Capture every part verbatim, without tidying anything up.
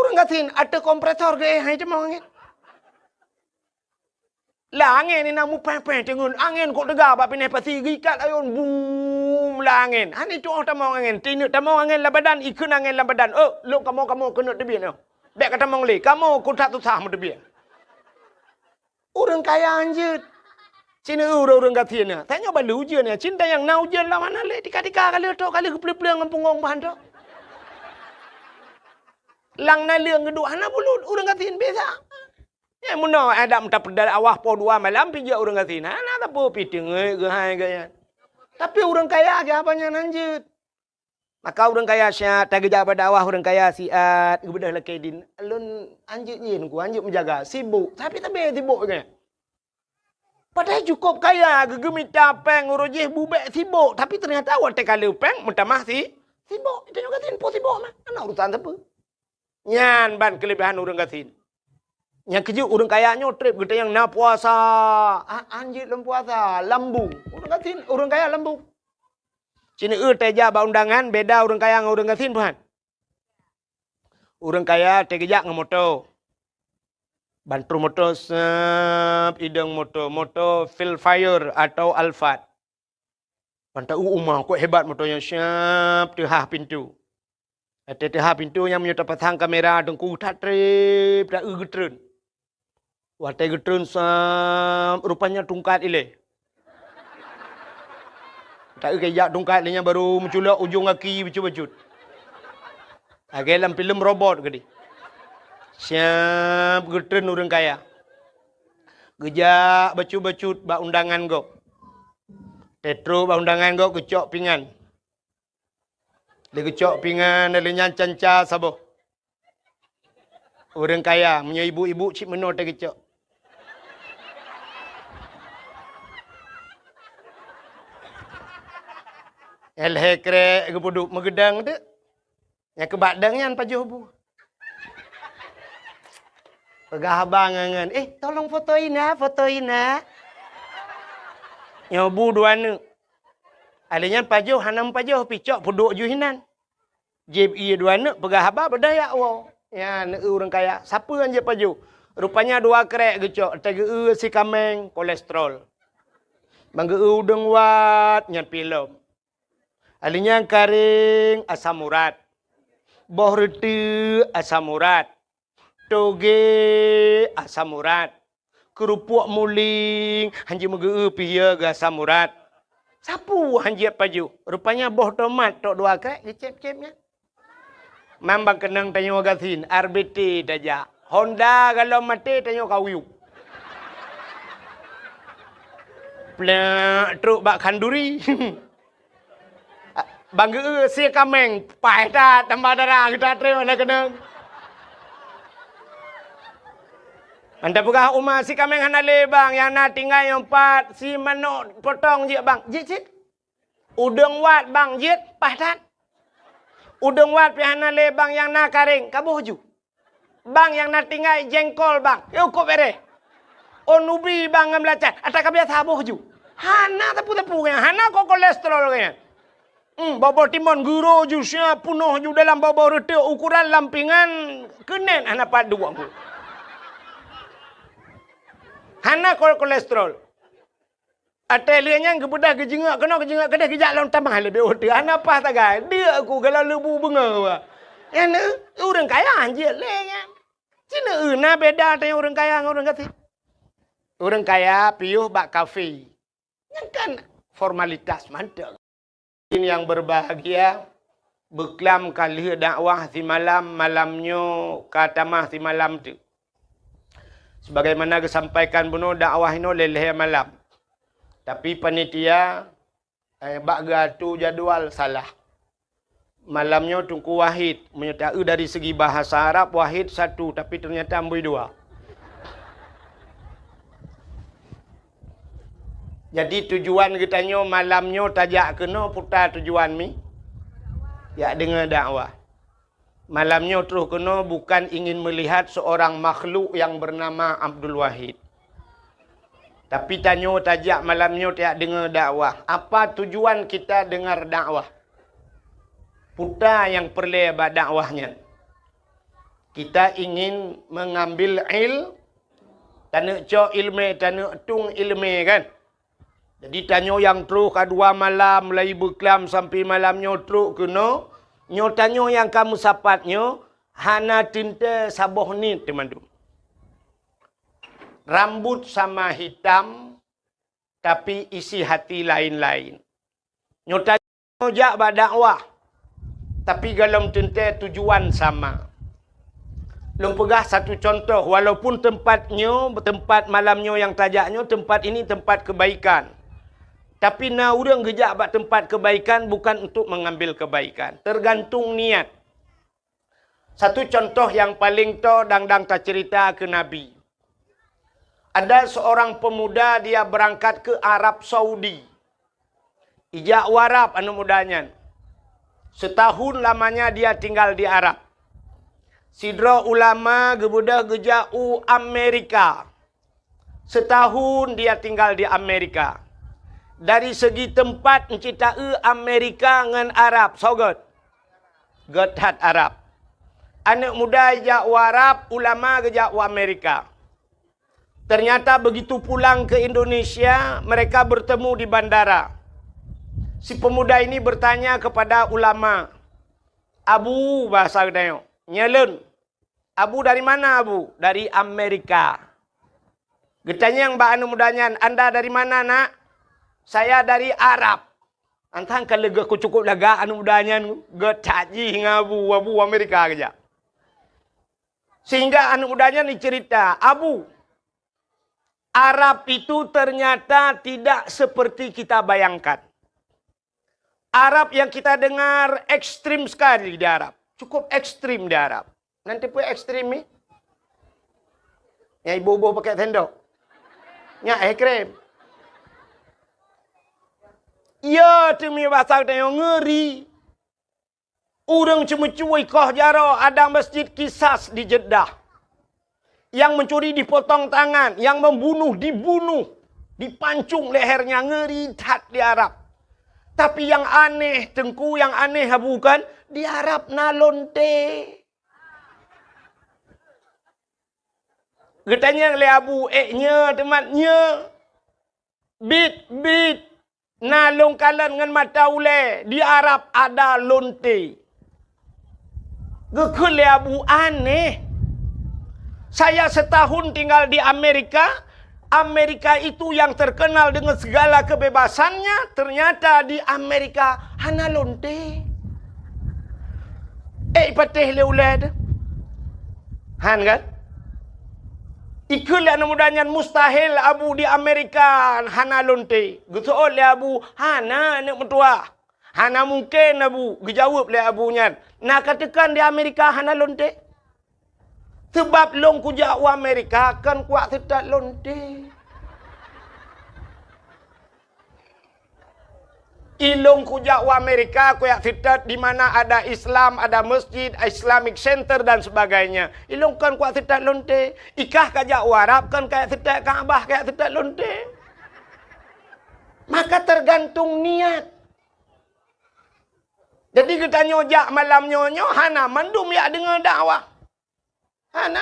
Ureuëng gasien ateueh kompresor geuéh hai tamong angén. Lam angén inan mupéh-péh teungeut, angén kok teuga bak binéh pasi geuikat ayôn, bum, lam angén. Hana tuoh tamong angén, tineuk tamong angén lam badan, ikheun angén lam badan. Oh, lôn kamoe-kamoe keuneuk teubiet nyoe. Bék ka tamong lé, kamoe keu that susah meuteubiet. Ureuëng kaya hanjeuet. Cina ureuëng, ureuëng gasien nyan. Tanyoe balu ujeuen nyan. Cinta nyang na ujeuen lam hana lé, tika-tika ka lheueh trok, ka lheueh geupleueng-pleueng ngon punggong bahan trok. Lam naleueng geuduek hana bulut, ureuëng gasien biasa. Nyang meunoe adak meuta peudal awah poh dua malam pijak ureuëng gasien. Hana sapeue pi teungeut geuhai gaya. Tapi ureuëng kaya geuhaba nyan hanjeuet. Maka ureuëng kaya siat, tageujak bak dakwah ureuëng kaya siat, geubeudôh lakée dien. Lôn hanjeuet nyan ku, hanjeuet meujaga, sibok. Tapi tabe sibok nyan. Padahai cukôp kaya, geugeumita péng uroe jih bubek sibok. Tapi teunyata watée ka le péng, meutamah si, sibok. Tanyoe gasien po sibok mah. Hana urusan sapeue. Nyan ban keuleubehan ureuëng gasien. Nyang keujeuet ureuëng kaya nyoe treb geutanyoe na puasa. A-, hanjeuet lom puasa, lambung. Ureuëng gasien, ureuëng kaya lambung. Cina eu tajak bak undangan beda ureuëng kaya ngon ureuëng gasien, bukan? Ureuëng kaya tageujak ngon moto. Ban troh moto seb idong moto, moto Vellfire atau Alphard. Ban ta-eu uma, kok hebat moto nyan, siap teuhah pintoe. Watée teuhah pintoe nyan meunyoe tapasang kamera teungku that treb, ta-eu geutreun. Watée geutreun sam, rupanya tungkat ilée. Ta-eu keu jak tungkat lé nyan baru meuculok ujong gaki bacut-bacut. Lagée lam filem robot keudeh. Siap geutreun ureuëng kaya. Geujak bacut-bacut bak undangan gob. Teutro bak undangan gob geucok pingan. Lé geucok pingan, lé nyan canca saboh. Ureuëng kaya, meunyoe ibu-ibu cit meunoe teuh geucok. Lhée krek geupeuduek meugeudang teuk. Nyang keubak dang nyan pajoh bu. Peugah abang ngon, "Eh, tolong foto ina, foto ina." Nyoe bu dua neuk. Alé nyan pajoh hana meupajoh picok peuduek ju hinan. Jieb ié dua neuk peugah haba beudaya woe. Nyan ureuëng kaya, sapeue nyang jieb pajoh? Rupanya dua krek geucok, teugeue si kaméng kolesterol. Ban geue udeueng wat nyan pilom. Alé nyan karéng asam urat. Boh reuteuek asam urat. Toge asam urat. Keurupuk muling hanjeuet meugeu pih ya geu asam urat. Sapeue hanjeuet pajoh? Rupanya boh tomat tok dua krek geucép-cép nyan. Mambang keunong tanyoe gasien, R B T tajak. Honda galom maté tanyoe kawiuk. Plek trok bak khanduri. Ban geu si kaméng, paih that tambah darah geutanyoe na keunong. Anda peugah uma si kaméng hana lé bang, nyang na tinggai nyoe pat si manok potong jeuet bang. Jeuet cit. Udeueng wat bang jeuet paih that. Udeueng wat pih hana lé bang nyang na karéng, kaboh ju. Bang nyang na tinggai jengkol bang, yôh kok bereh. Oh nubi bang ngon beulacan, ata ka biasa boh ju. Hana teupeu-teupeu nyan, hana kok kolesterol nyan. Hmm, boh-boh timon guro ju sia punoh ju dalam boh-boh reuteuek ukuran lampingan keunen hana pat duek. Hana kol-, kolesterol. Até lheueh nyan geubeudôh geujeungok keunoe geujeungok keudeh geujak lom tamah leubeh ueh teuh hana paih sagai. Deuk ku galak leubu beungoh. Nyan ureueng kaya jeuet lé nyan. Cina eu na beda teuh ureueng kaya ngon ureueng gasien. Ureueng kaya piôh bak kafe. Nyan kan formalitas mantong. Yang berbahagia, beuklam ka lheueh dakwah simalam, malam nyoe ka tamah simalam teuk. Sebagaimana geusampaikan bunoe dakwah inoe lhée-lhée malam. Tapi panitia, eh, bak geuatoe jadwal salah. Malam nyoe Teungku Wahid, meunyoe taeu dari segi bahasa Arab wahid satu, tapi ternyata amboi dua. Jadi tujuan geutanyoe malam nyoe tajak keunoe peue tujuan mi? Jak deungoe dakwah. Malam nyoe troh keunoe bukan ingin melihat seorang makhluk yang bernama Abdul Wahid. Tapi tanyoe tajak malam nyoe tajak deungoe dakwah. Apa tujuan kita dengar dakwah? Peue nyang peureulée bak dakwah nyan? Kita ingin mengambil il, taneuk cok ilmé, taneuk tueng ilmé kan. Jadi tanyoe nyang troh ka dua malam, mulai beuklam sampai malam nyoe trok keunoe, nyoe tanyoe nyang ka meusapat nyoe hana teuntée saboh niet teumandum. Rambut sama hitam, tapi isi hati lain-lain. Nyoe tanyoe jak bak dakwah, tapi golom teuntée tujuan sama. Lôn peugah satu contoh, walaupun tempat nyoe, tempat malam nyoe nyang tajak nyoe, tempat ini tempat kebaikan. Tapi na ureuëng geujak bak tempat kebaikan bukan untuk mengambil kebaikan. Tergantung niat. Satu contoh nyang paling toe dang-dang tacerita keu Nabi. Ada seorang pemuda dia berangkat ke Arab Saudi. Ijak u Arab aneuk muda nyan. Setahun lamanya dia tinggal di Arab. Sidroe ulama geubeudôh geujak u Amerika. Setahun dia tinggal di Amerika. Dari segi tempat, encita eu Amerika ngon Arab, soe gét? Gét that Arab. Aneuk muda jak u Arab, ulama geujak u Amerika. Ternyata begitu pulang ke Indonesia, mereka bertemu di bandara. Si pemuda ini bertanya kepada ulama, "Abu," bahasa geutanyoe, "Nyoe lôn." "Abu dari mana, Abu?" "Dari Amerika." Geutanyong bak aneuk muda nyan, "Anda dari mana, Nak?" "Saya dari Arab." Antang ka leuga ku cukup lagak aneuk muda nyan, geutak jih ngon Abu, Abu Amerika keujak. Sehingga aneuk muda nyan dicerita, "Abu, Arab itu ternyata tidak seperti kita bayangkan." Arab yang kita dengar ekstrim sekali di Arab. Cukup ekstrim di Arab. Nanti pun ekstrim ni. Yang ibu-ibu pakai sendok. Nyak ekstrim. Ya, teumi bahasa kita yang ngeri. Ureuëng ceumeucue koh jaroe ada masjid Kisas di Jeddah. Yang mencuri dipotong tangan, yang membunuh dibunuh, dipancung lehernya, ngeri that di Arab. Tapi yang aneh, Teungku, yang aneh bukan di Arab na lonte. Geutanyong lé Abu, "Eh, nyoe teumat nyoe?" "Bit, bit, na lôn kalon ngon mata ulée, di Arab ada lonte." Geukheun lé Abu, "Aneh. Saya setahun tinggal di Amerika, Amerika itu yang terkenal dengan segala kebebasannya, ternyata di Amerika hana lonte." Eh, patéh lé ulée teuh. Han kan? Ikheun lé aneuk muda nyan, "Mustahil, Abu, di Amerika hana lonte." Geuseuôt lé Abu, "Hana, aneuk meutuah. Hana mungken, Abu," geujaweueb lé Abu nyan. "Na ka teukan di Amerika hana lonte? Seubab lôn kujak u Amerika kon kuwak seutôt lonte." "Ilôn kujak u Amerika, kujak seutôt di mana ada Islam, ada masjid, Islamic Center dan sebagainya. Ilôn kon kujak seutôt lonte. Ikah kajak u Arab kon kajak seutôt Ka'bah, kajak seutôt lonte." Maka tergantung niat. Jadi geutanyoe jak malam nyoe, nyoe hana mandum jak deungoe dakwah. Hana.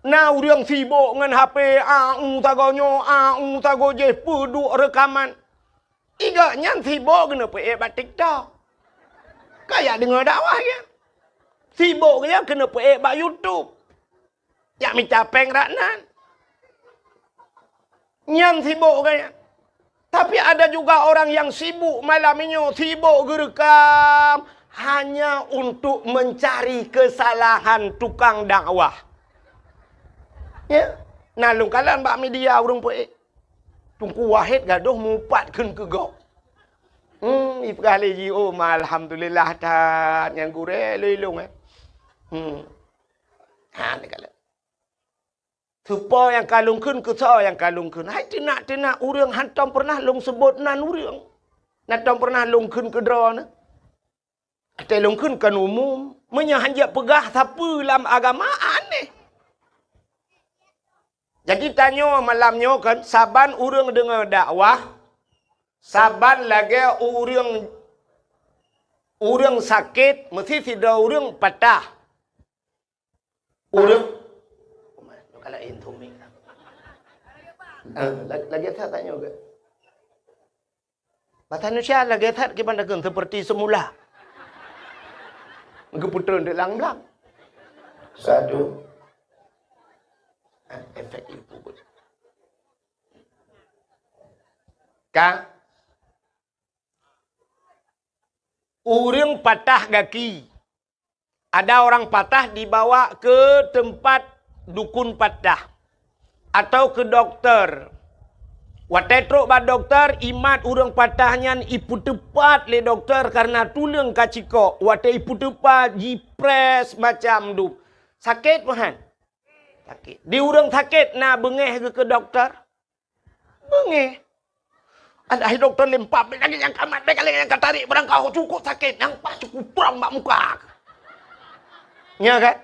Na ureuëng sibok ngon H P, a u sagoe nyoe, a u sagoe jéh, peuduek reukaman. Igok nyan sibok keuneuk peuék bak TikTok. Kajak deungoe dakwah nyan. Sibok nyan keuneuk peuék bak YouTube. Jak mita péng rak nan. Nyan sibok gaya. Tapi ada juga orang yang sibuk malam nyoe, sibok geureukam hanya untuk mencari kesalahan tukang dakwah. Ya, na lôn kalon bak media ureuëng peuék. Teungku Wahid gadôh mupat kheun keu gob. Hmm, ipeugah lé ji, "Oh, ma alhamdulillah that nyang gurée lé ilong, eh." Hmm. Ha, ni kalon. Soe po nyang ka lôn kheun, keu soe nyang ka lôn kheun. Hai teunak-teunak ureuëng hántom peureunah lôn seubot nan ureuëng. Hántom peureunah lôn kheun keu droeneuh. Watée lôn kheun kon umum, meunyoe hán jak peugah sapeue lam agama, aneh. Jadi tanyoe malam nyoe kon, saban ureuëng deungoe dakwah, saban lagée ureuëng, ureuëng sakét, meusi sidroe ureuëng patah. Ureuëng, kalau intu mi. Ah, la-, lagée that tanyoe geuh. Bahasa Indonesia lagée that kiban takheun seperti semula. Geupeutrön di lam-lam. Satu. Ah, efek ibu. Ka. Ureuëng patah gaki. Ada orang patah dibawa ke tempat dukun patah atau ke doktor. Watée trok bak doktor, imat ureuëng patah nyan ipeuteupat lé doktor karena tuleueng ka cikok. Watée ipeuteupat, jipress macam dup. Sakét meuhan? Sakét. Di ureuëng sakét na beungéh geuh keu doktor? Beungéh. Alah, hai doktor, lempam, bèk lagée nyang ka mat, bèk lagée nyang ka tarék, barang ka cukôp sakét, nyang paih cukôp prong bak muka. Nya kan?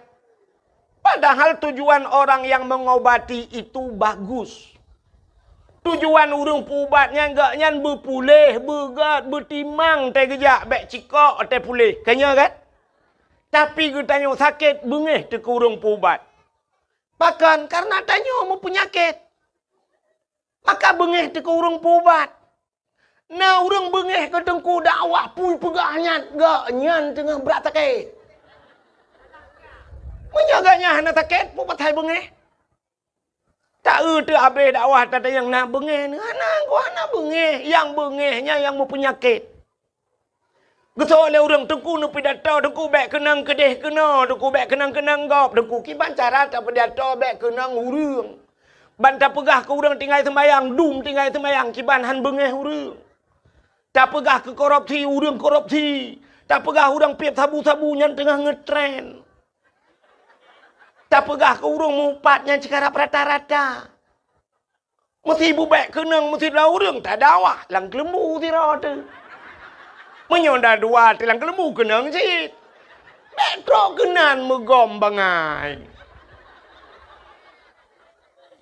Padahal tujuan orang yang mengobati itu bagus. Tujuan ureuëng peuubat nyan, gobnyan beupuléh, beugét, beutimang teuh geujak, bèk cikok teuh puléh. Ka nya kan? Tapi geutanyoe sakét, beungéh teuh keu ureuëng peuubat. Pakon? Karena tanyoe meupeunyakét. Maka beungéh teuh keu ureuëng peuubat. Na ureuëng beungéh keu teungku dakwah, peue peugah nyan, gobnyan teungoh brat sakét. Meunyoe gobnyan hana sakét, peue pasai beungéh? Ta-eu teuh abéh dakwah, tatanyong na beungéh, hana, hana beungéh. Nyang beungéh nyan nyang meupeunyakét. Geusoe lé ureuëng, "Teungku neupidato, Teungku bèk keunong keudeh keunoe, Teungku bèk keunong keunong gob, Teungku kiban cara tapidato bèk keunong ureuëng. Ban tapeugah keu ureuëng tinggai seumayang, dum tinggai seumayang, kiban han beungéh ureuëng. Tapeugah keu korupsi, ureuëng korupsi. Tapeugah ureuëng piep sabu-sabu nyan teungoh ngeutren. Tapeugah keu ureuëng mupat nyan cit karab rata-rata." Meusi bubèk keunong, meusi dua ureuëng tadakwah lam keuleumbu sidroe teuh. Meunyoe na dua teuh lam keuleumbu keunong cit. Bèk trok keunan meugom bangai.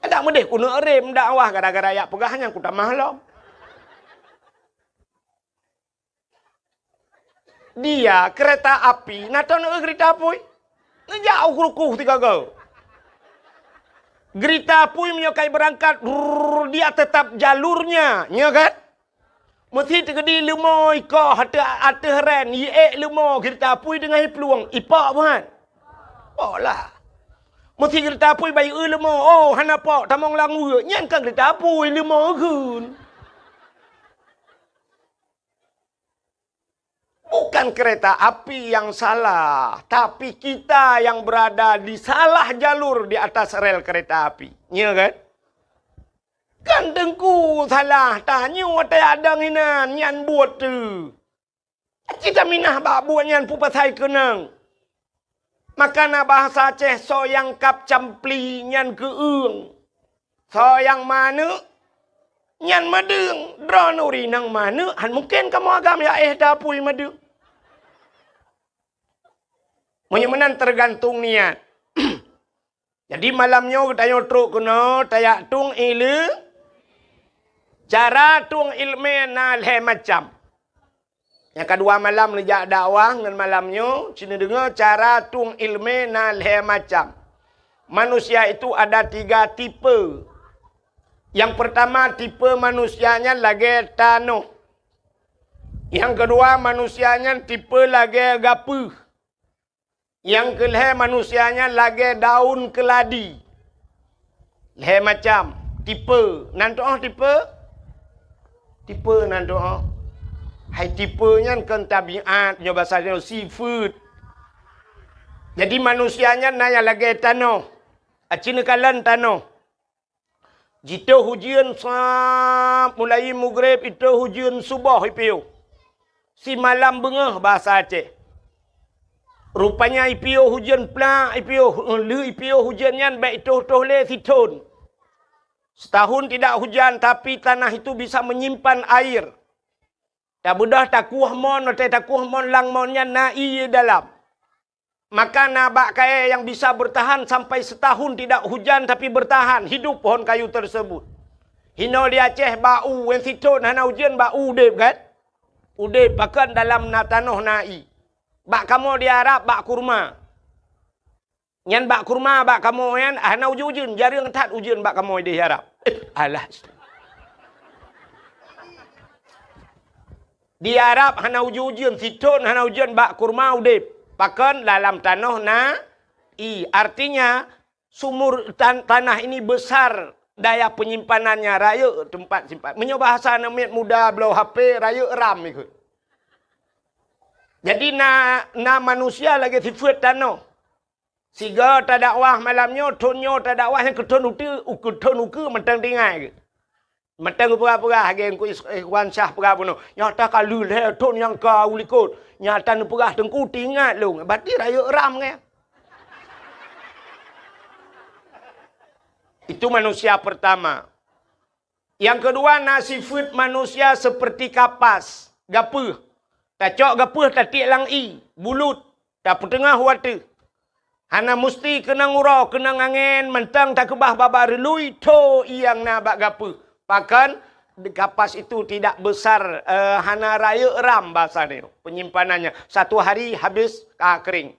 Adak meudeh keuneuk rem dakwah gara-gara jak peugah nyan kutamah lom. Dia kereta api, na teuh neu geurita apui. Neujak u rukoh sigoe-goe. Geurita apui meunyoe ka ibeurangkat, rrrr, dia tetap jalurnya, nya kan? Meusi teukeudi leumo ikoh ateueh, ateueh ren, iék leumo geurita apui teungoh iplueng, ipok buhan? Pok lah. Meusi geurita apui bayeue leumo, oh, hana pok, tamong lam weue, nyan kan geurita apui, leumo geun. Bukan kereta api yang salah, tapi kita yang berada di salah jalur di atas rel kereta api. Nya kan? Kan teungku salah, tanyoe watèe adong inan, nyan buet teuh. Cit taminah bak buet nyan peue pasai keunong. Maka na bahasa Aceh, soe nyang kab campli nyan keueung. Soe nyang manök nyan meudeueng. Droeneuh ureueng nyang manök, han mungken kamoe agam jak éh tapui meudeueng. Meunyoe meunan teugantung niat. Jadi malam nyoe geutanyoe trok keunoe tajak tueng ileumèe. Cara tueng ileumèe na lhèe macam. Nyang keudua malam neujak dakwah ngon malam nyoe, ci neudeungoe cara tueng ileumèe na lhèe macam. Manusia itu ada tiga tipe. Yang pertama tipe manusia nyan lagèe tanoh. Yang kedua manusia nyan tipe lagèe gapeuh. Nyang keulhèe manusia nyan lagèe daun keuladi. Lhèe macam tipe. Nan tuoh tipe? Tipe nan tuoh. Hai tipe nyan kon tabiat, nyoe basa nyoe sifeuet. Jadi manusia nyan na nyang lagèe tanoh. Aci neukalon tanoh. Jitoh ujeuen sab, mulai mugreb itoh ujeuen suboh ipiôh. Simalam beungoh basa Aceh. Rupanya ipiôh ujeuen plak, ipiôh, lheueh ipiôh ujeuen nyan bèk itoh-toh lé sithon. Setahun tidak hujan, tapi tanah itu bisa menyimpan air. Tabeudôh takueh mon, watèe takueh mon lam mon nyan na ié dalam. Maka na bak kayèe nyang bisa bertahan sampai setahun tidak hujan tapi bertahan hidup pohon kayu tersebut. Hinoe di Aceh bak u, wen sithon hana ujeuen bak u udeb kan? Udeb pakon dalam na tanoh na ié. Bak kamoe di Arab bak kurma. Nyan bak kurma bak kamoe nyan hana ujeuen-ujeuen, jareueng that ujeuen bak kamoe di Arab. Eh, alah. Di Arab hana ujeuen-ujeuen, sithon hana ujeuen, bak kurma udeb. Pakon? Dalam tanoh na ie. Artinya, sumur tan-, tanah ini besar daya penyimpanannya, rayeuk teumpat simpan. Meunyoe bahasa aneuk miet muda bloe H P, rayeuk RAM ikot. Jadi na, na manusia lagée sifeuet tanoh. Sigoe tadakwah malam nyoe, thon nyoe tadakwah nyang keuthon uteue, keuthon ukeue mantong tinggai. Mantong geupeugah-peugah lagée Teungku Is-, Ikhwan Syah peugah bunoe. Nyata ka lheueh lhée thon nyang ka u likot. Nyata neupeugah Teungku teuingat lôn. Berarti rayeuk RAM nyan. Itu manusia pertama. Nyang keudua na sifeuet manusia seperti kapas, gapeuh. Tacok gapeuh tatiek lam ie, bulut, tapeuteungoh u ateueh. Hana musti keunong uroe, keunong angén, mantong takeubah babah reului, tho ie nyang na bak gapeuh. Pakon? Kapas itu tidak besar, eh, hana rayeuk RAM bahasa nyoe, penyimpanannya. Satu hari habis, ka kering.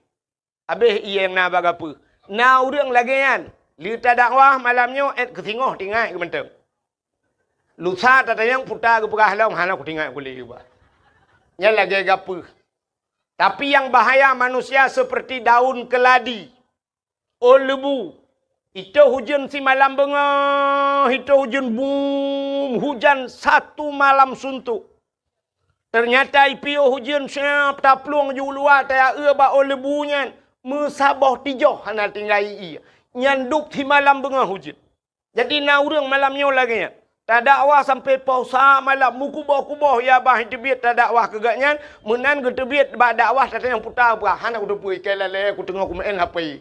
Habéh ie nyang na bak gapeuh. Na ureuëng lagée nyan, lheueh tadakwah malam nyoe, ék keu singoh teuingat geuh mantong. Lusa tatanyong puta geupeugah lom, hana kuteuingat kulét geuh bah. Nyan lagée gapeuh. Tapi nyang bahaya manusia seperti daun keladi, ôn leubu. Itôh ujeuen simalam beungoh, itôh ujeuen bum, hujan satu malam suntuk. Teunyata ipiôh ujeuen siab taplueng ju luwa tayaue bak ôn leubu nyan, meusaboh tijoh hana tinggai ie. Nyan duek simalam beungoh ujeuen. Jadi na ureuëng malam nyoe lagée nyan. Tadakwah sampai poh sa malam, meukuboh-kuboh ya bah teubiet tadakwah keu gobnyan, meunan geuteubiet bak dakwah tatanyong puta bah, hana kuteupeue, ikai lalée kuteungoh kumeu'en H P.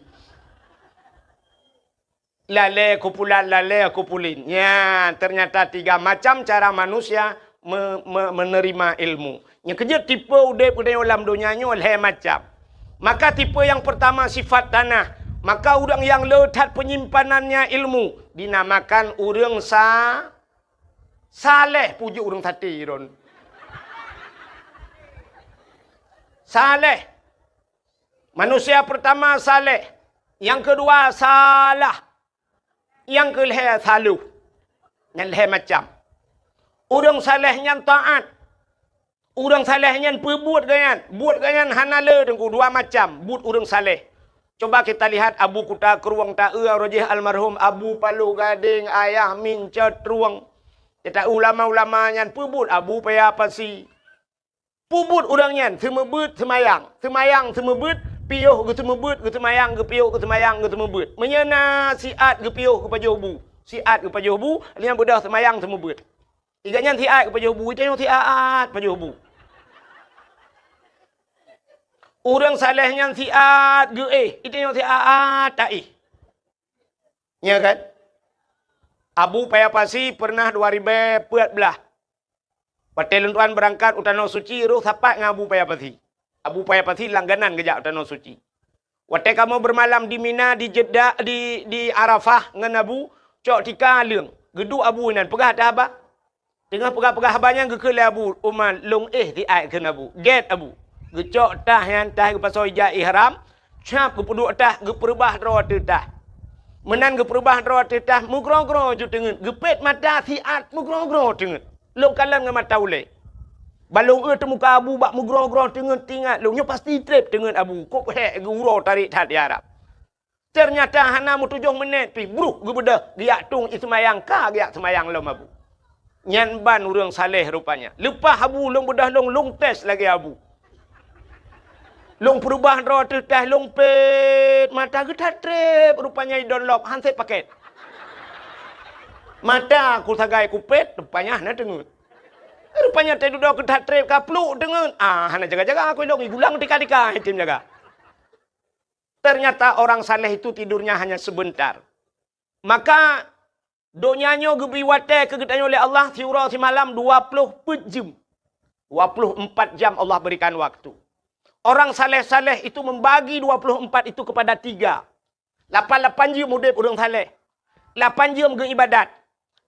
Lalée kupulan, lalée kupulin. Nyan, ternyata tiga macam cara manusia me-, me-, menerima ilmu. Nyang keujeuet tipe udeb geutanyoe lam donya nyoe lhée macam. Maka tipe nyang pertama sifat tanah. Maka ureuëng nyang le that penyimpanannya ilmu dinamakan ureuëng sa-, saleh, puji ureuëng sate ron. Saleh. Manusia pertama saleh. Nyang keudua salah. Nyang keulhée saloh. Nyan lhée macam. Ureuëng saleh nyan taát. Ureuëng saleh nyan peubuet gobnyan. Buet gobnyan hana le teungku, dua macam buet ureuëng saleh. Coba kita lihat Abu Kuta Krueng taeu roh jih almarhum Abu Paloh Gadeng, Ayah Min Cot Trueng. Kita ulama-ulama nyan peubuet Abu Paya Pasi. Peubuet ureuëng nyan seumeubeuet seumayang, seumayang seumeubeuet, piôh geuseumeubeuet, geuseumayang geupiôh, geuseumayang geuseumeubeuet. Meunyoe na siat geupiôh geupajoh bu, siat geupajoh bu, lheueh nyan beudôh seumayang seumeubeuet. Iga nyan siat geupajoh bu, itanyoe siat pajoh bu. Ureuëng saleh nyan siat geuéh, itanyoe siat taéh. Ya kan? Abu Paya Pasi pernah dua ribu empat belas. Watée lôn tuan beurangkat u Tanoh Suci, roh sapat ngon Abu Paya Pasi. Abu Paya Pasi langganan geujak u Tanoh Suci. Watée kamoe beureumalam di Mina, di Jeddah, di, di Arafah ngon Abu, cok tika leueng. Geuduek Abu inan, peugah that haba. Teungoh peugah-peugah haba nyan geukheun lé Abu Umar, lôn éh siat kheun Abu. Gét Abu. Geucok tah nyan, tah geupasoe ija ihram, cap geupeuduek tah, geupeureubah droe ateueh tah. Meunan geupeureubah droe ateueh tah, meugroe-groe ju teungeut. Geupét mata siat meugroe-groe teungeut. Lôn kalon ngon mata ulée. Ban lôn eu teumuka Abu bak meugroe-groe teungeut, teuingat lôn nyoe pasti treb teungeut Abu. Kop hék geu-uroe tarék that di Arab. Teunyata hana meutujoh meunét pih, bruh geubeudôh, geujak tueng ie seumayang, ka geujak seumayang lom Abu. Nyan ban ureuëng saleh rupanya. Leupah Abu lôn beudôh lôn, lôn tes lagée Abu. Lôn peureubah droe ateueh tah, lôn pét mata, geuthat treb rupanya idon lop, han sép pakét. Mata kusagai kupét, rupanya hana teungeut. Rupanya teududoe geuthat treb ka pluek teungeut. Ah, hana jaga-jaga aku ilong, igulang tika-tika item jaga. Ternyata orang saleh itu tidurnya hanya sebentar. Maka donya nyoe geubri watée keu geutanyoe lé Allah siuroe simalam dua ploh peuet jeuem. Dua ploh empat jam Allah berikan waktu. Orang saleh-saleh itu membagi dua ploh empat itu kepada tiga. Lapan-lapan jeuem udeb ureuëng saleh. Lapan jeuem geuibadat.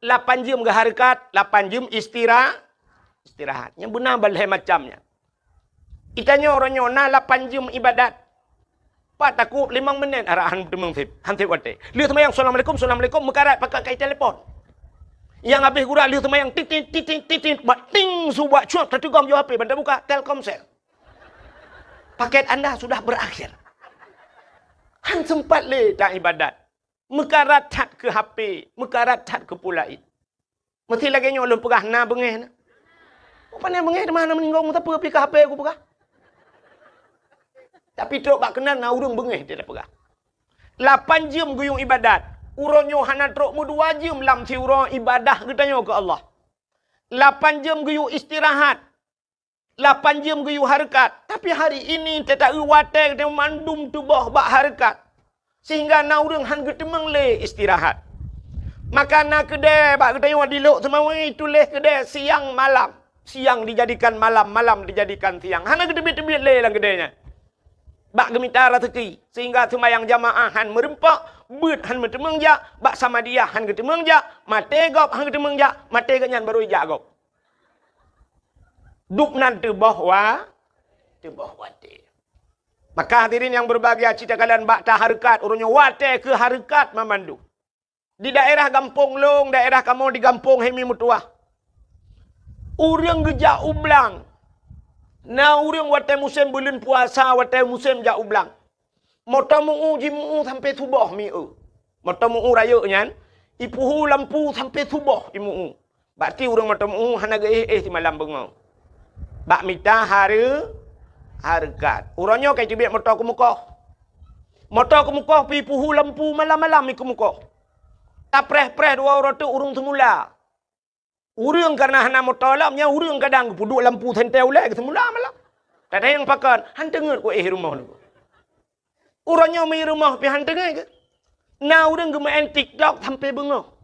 Lapan jeuem geuhareukat, lapan jeuem istira-, istirahat. Nyang beuna ban lhée macam nyan. Geutanyoe uroe nyoe na lapan jeuem ibadat. Pat takot limong minét, arak han teumeung sép, han sép watèe. Lheueh seumayang, assalamualaikum, assalamualaikum, meukarat pakat kai telepon. Nyang habéh gura lheueh seumayang, titit, titit, titit, bak ting su bak cuak, tateugom yoh H P, ban tabuka, Telkomsel. Paket anda sudah berakhir. Han sempat lé ta ibadat. Meukarat that keu H P, meukarat that keu peue laén. Meusti lagèe nyoe lôn peugah, na beungéh na. Pane beungéh teuma na meuninggoe meusapeue pih ka H P kupeugah. Tapi trok bak keunan na ureueng beungéh teupeugah. Lapan jeuem geuyue ibadat. Uroe nyoe hana trok meudua jeuem lam siuroe ibadah geutanyoe keu Allah. Lapan jeuem geuyue istirahat. Lapan jeuem geuyue hareukat, tapi hari ini teuta-eu watèe geutanyoe mandum tuboh bak hareukat, sehingga na ureueng han geuteumeung lé istirahat. Maka na keudè bak geutanyoe di Lhokseumawe tuléh keudè siang malam, siang dijadikan malam, malam dijadikan siang. Hana geuteubiet-teubiet lé lam keudè nyan. Bak geumita raseuki, sehingga seumayang jamaah han meureumpok, beuet han meuteumeung jak, bak samadiyah han geuteumeung jak, maté gob han geuteumeung jak, maté gobnyan barô ijak gob. Dub nan teuboh wa-, teuboh watèe. Maka hadirin nyang berbahagia, cit takalon bak tahareukat, uroe nyoe watèe keu hareukat mamandum. Di daerah gampông lôn, daerah kamoe di gampông Hemi Meutuwah. Ureueng geujak u blang. Na ureueng watèe musém buleuen puasa, watèe musém jak u blang. Moto meu-u jimeu-u sampoe suboh mi-eu. Moto meu-u rayeuk nyan, ipeuhu lampu sampoe suboh imeu-u. Bak ti ureueng moto meu-u hana geuéh-éh simalam beungoh. Bak mita hareu-, hareukat. Uroe nyoe ka iteubiet moto keumeukoh. Moto keumeukoh pih ipeuhu lampu malam-malam ikeumeukoh. Tapreh-preh dua uroe teuk ureueng seumula. Ureueng kareuna hana moto lom, nyan ureueng kadang geupeuduek lampu sentée ulée geuseumula malam. Tatanyong pakon, han teungeut ku éh rumoh nyoe. Uroe nyoe mi rumoh pih han teungeut keu. Na ureueng geumeu'en TikTok sampoe beungoh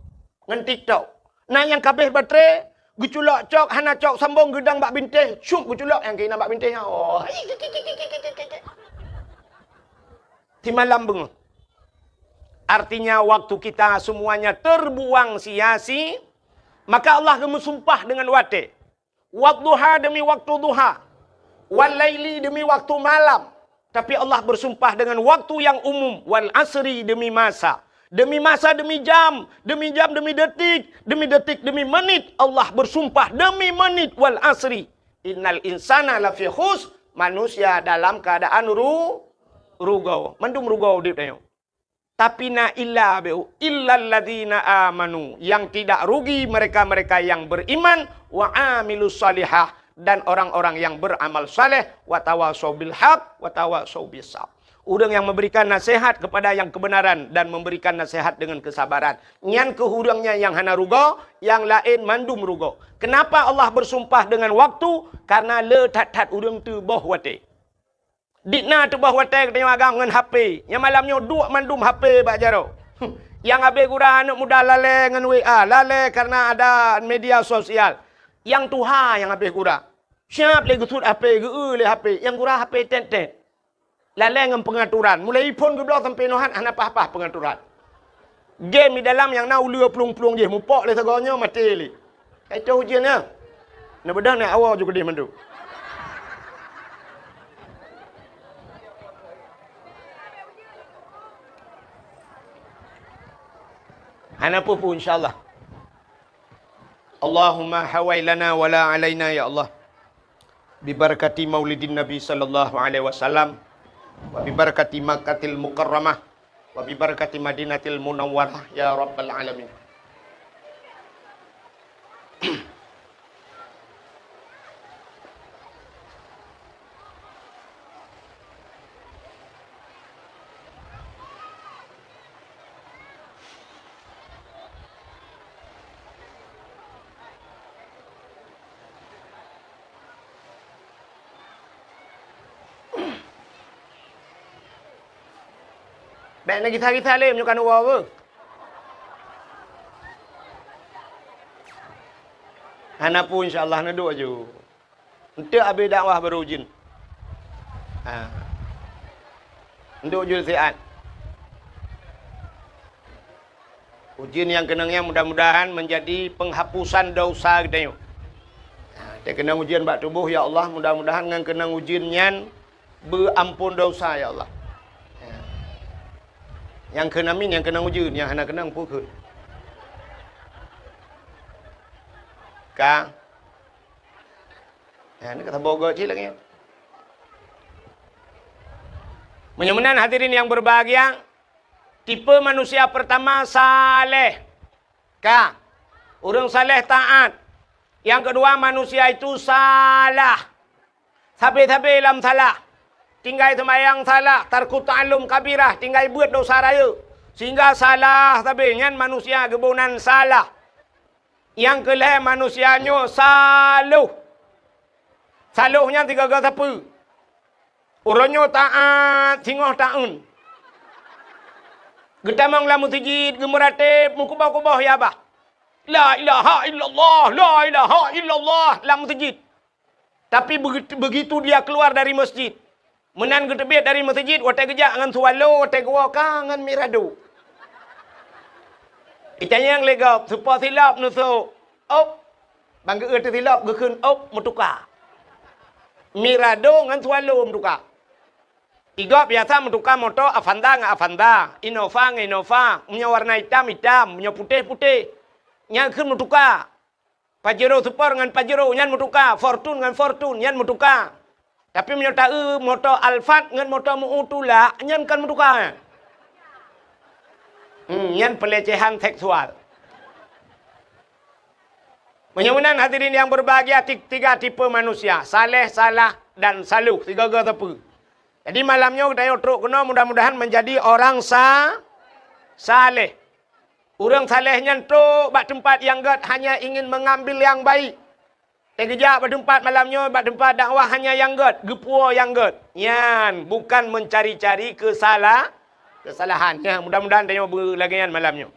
ngon TikTok. Na nyang ka abéh baterai, geuculok cok, hana cok sambong, geudong bak bintéh, cup geuculok nyang keunan bak bintéh nyan. Oh. Simalam beungoh. Artinya, waktu kita semuanya terbuang sia-si, maka Allah geumeusumpah dengan watée. Wadduha demi waktu duha. Wal laili demi waktu malam. Tapi Allah bersumpah dengan waktu yang umum. Wal asri demi masa. Demi masa, demi jam. Demi jam, demi detik. Demi detik, demi menit. Allah bersumpah demi menit. Wal asri. Innal insana lafi khus. Manusia dalam keadaan ru-, rugoe. Mandum rugoe udeb tanyoe. Tapi na illa beu, illalladzina amanu, yang tidak rugi mereka-mereka yang beriman, wa amilus salihah, dan orang-orang yang beramal saleh, wa tawasau bil haq, wa tawasau bis sabr. Ureueng yang memberikan nasihat kepada yang kebenaran dan memberikan nasihat dengan kesabaran. Nyan keuh ureueng nyan nyang hana rugoe, nyang laén mandum rugoe. Kenapa Allah bersumpah dengan waktu? Karena le that-that ureueng teuboh watée. Di na teuboh watée geutanyoe agam ngon H P. Nyang malam nyoe duek mandum H P bak jaroe. Nyang abéh gura aneuk muda lalée ngon W A, lalée kareuna ada media sosial. Nyang tuha nyang abéh gura. Siab lé geusuet H P, geu-eu lé H P. Nyang gura H P tét-tét. Lalée ngon peungaturan. Mulai iphon geubloe sampoe nohat hana paih-paih peungaturan. Game di dalam nyang na uleue plueng-plueng jih, mupok lé sagoe nyoe maté lé. Ka itoh ujeuen nyan. Neubeudôh nyan awoe ju keudeh mandum. Hana peue-peue, insya Allah. Allahumma hawai lana wa la alaina, ya Allah. Bibarakati maulidin Nabi sallallahu alaihi wasallam, wa bibarakati Makkatil Mukarramah, wa bibarakati Madinatil Munawwarah, ya Rabbal Alamin. Bèk neugisa-gisa lé meunyoe ka neuwoe beuh. Hana peue, insya Allah, neuduek aju. Eunteuk abéh dakwah barô ujeuen. Ha. Eunteuk ujeuen siat. Ujeuen nyang keunong nyan mudah-mudahan menjadi penghapusan dosa geutanyoe. Ha, teukeunong ujeuen bak tuboh, ya Allah, mudah-mudahan ngon keunong ujeuen nyan beuampon dosa, ya Allah. Ha, Nyang kheun amin, nyang keunong ujeuen, nyang hana keunong peue kheun. Ka. Nah, ni kata bogoe cit lagèe nyan. Meunyoe meunan hadirin yang berbahagia, tipe manusia pertama saleh. Ka. Ureueng saleh taat. Yang kedua, manusia itu salah. Sabe-sabe lam salah. Tinggai seumayang salah, tarku ta'allum kabirah, tinggai beuet dosa rayeuk. Sehingga salah sabe nyan manusia geuboh nan salah. Nyang keu lhèe manusia nyoe saloh. Saloh nyan sigoe-goe sapeue? Uroe nyoe taat singoh taeun. Geutamong lam meuseujid, geumeuratéb, meukuboh-kuboh ya bah. La ilaha illallah, la ilaha illallah lam meuseujid. Tapi begitu, begitu dia keluar dari masjid, meunan geuteubiet dari meuseujid, watèe geujak ngon swallow, watèe geuwoe ka ngon mirado. Itanyong lé gob, soe po silop neusok? Op. Ban geu-eu teusilop geukheun op meutuka. Mirado ngon swallow meutuka. Igob biasa meutuka moto Avanza ngon Avanza, Innova ngon Innova, meunyoe warna itam, itam, meunyoe putéh, putéh. Nyan kheun meutuka. Pajero Sport ngon Pajero nyan meutuka, Fortuner ngon Fortuner nyan meutuka. Tapi meunyoe taeu moto Alphard ngon moto meu tulak, nyan kon meutuka. Hmm, nyan pelecehan seksual. Meunyoe meunan hadirin yang berbahagia, ti-, tiga tipe manusia, saleh, salah, dan saloh, sigoe-goe sapeue. Jadi malam nyoe geutanyoe trok keunoe mudah-mudahan menjadi orang sa-, saleh. Ureueng saleh nyan trok bak teumpat nyang gèt hanya ingin mengambil yang baik. Teugeujak bak teumpat malam nyoe, bak teumpat dakwah hanya nyang gèt, geupuwoe nyang gèt. Nyan bukan mencari-cari kesala-, kesalahan. Nyan mudah-mudahan tanyoe beulagèe nyan malam nyoe.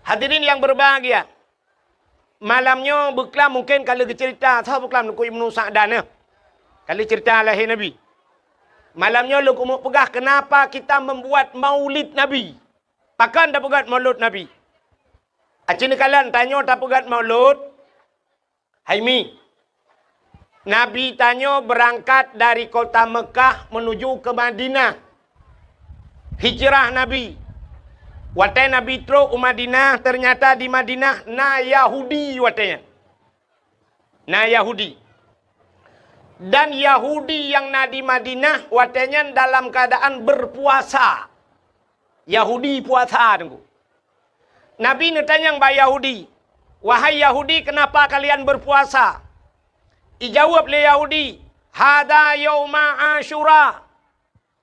Hadirin yang berbahagia, malam nyoe beuklam mungken ka lheueh geuceurita, soe beuklam Teungku Ibnu Sa'dan nyoe. Ka lheueh ceurita lahé Nabi. Malam nyoe lôn keumeung peugah kenapa kita membuat maulid Nabi. Pakon tapeugèt maulid Nabi? Aci neukalon tanyoe tapeugèt maulid, hai mi. Nabi tanyoe beurangkat dari kota Meukah menuju ke Madinah. Hijrah Nabi. Watèe Nabi trok u Madinah, ternyata di Madinah na Yahudi watèe nyan. Na Yahudi. Dan Yahudi nyang na di Madinah watèe nyan dalam keadaan berpuasa. Yahudi puasa, Teungku. Nabi neutanyong bak Yahudi, "Wahai Yahudi, kenapa kalian berpuasa?" Ijaweueb lé Yahudi, "Hadza yauma Asyura."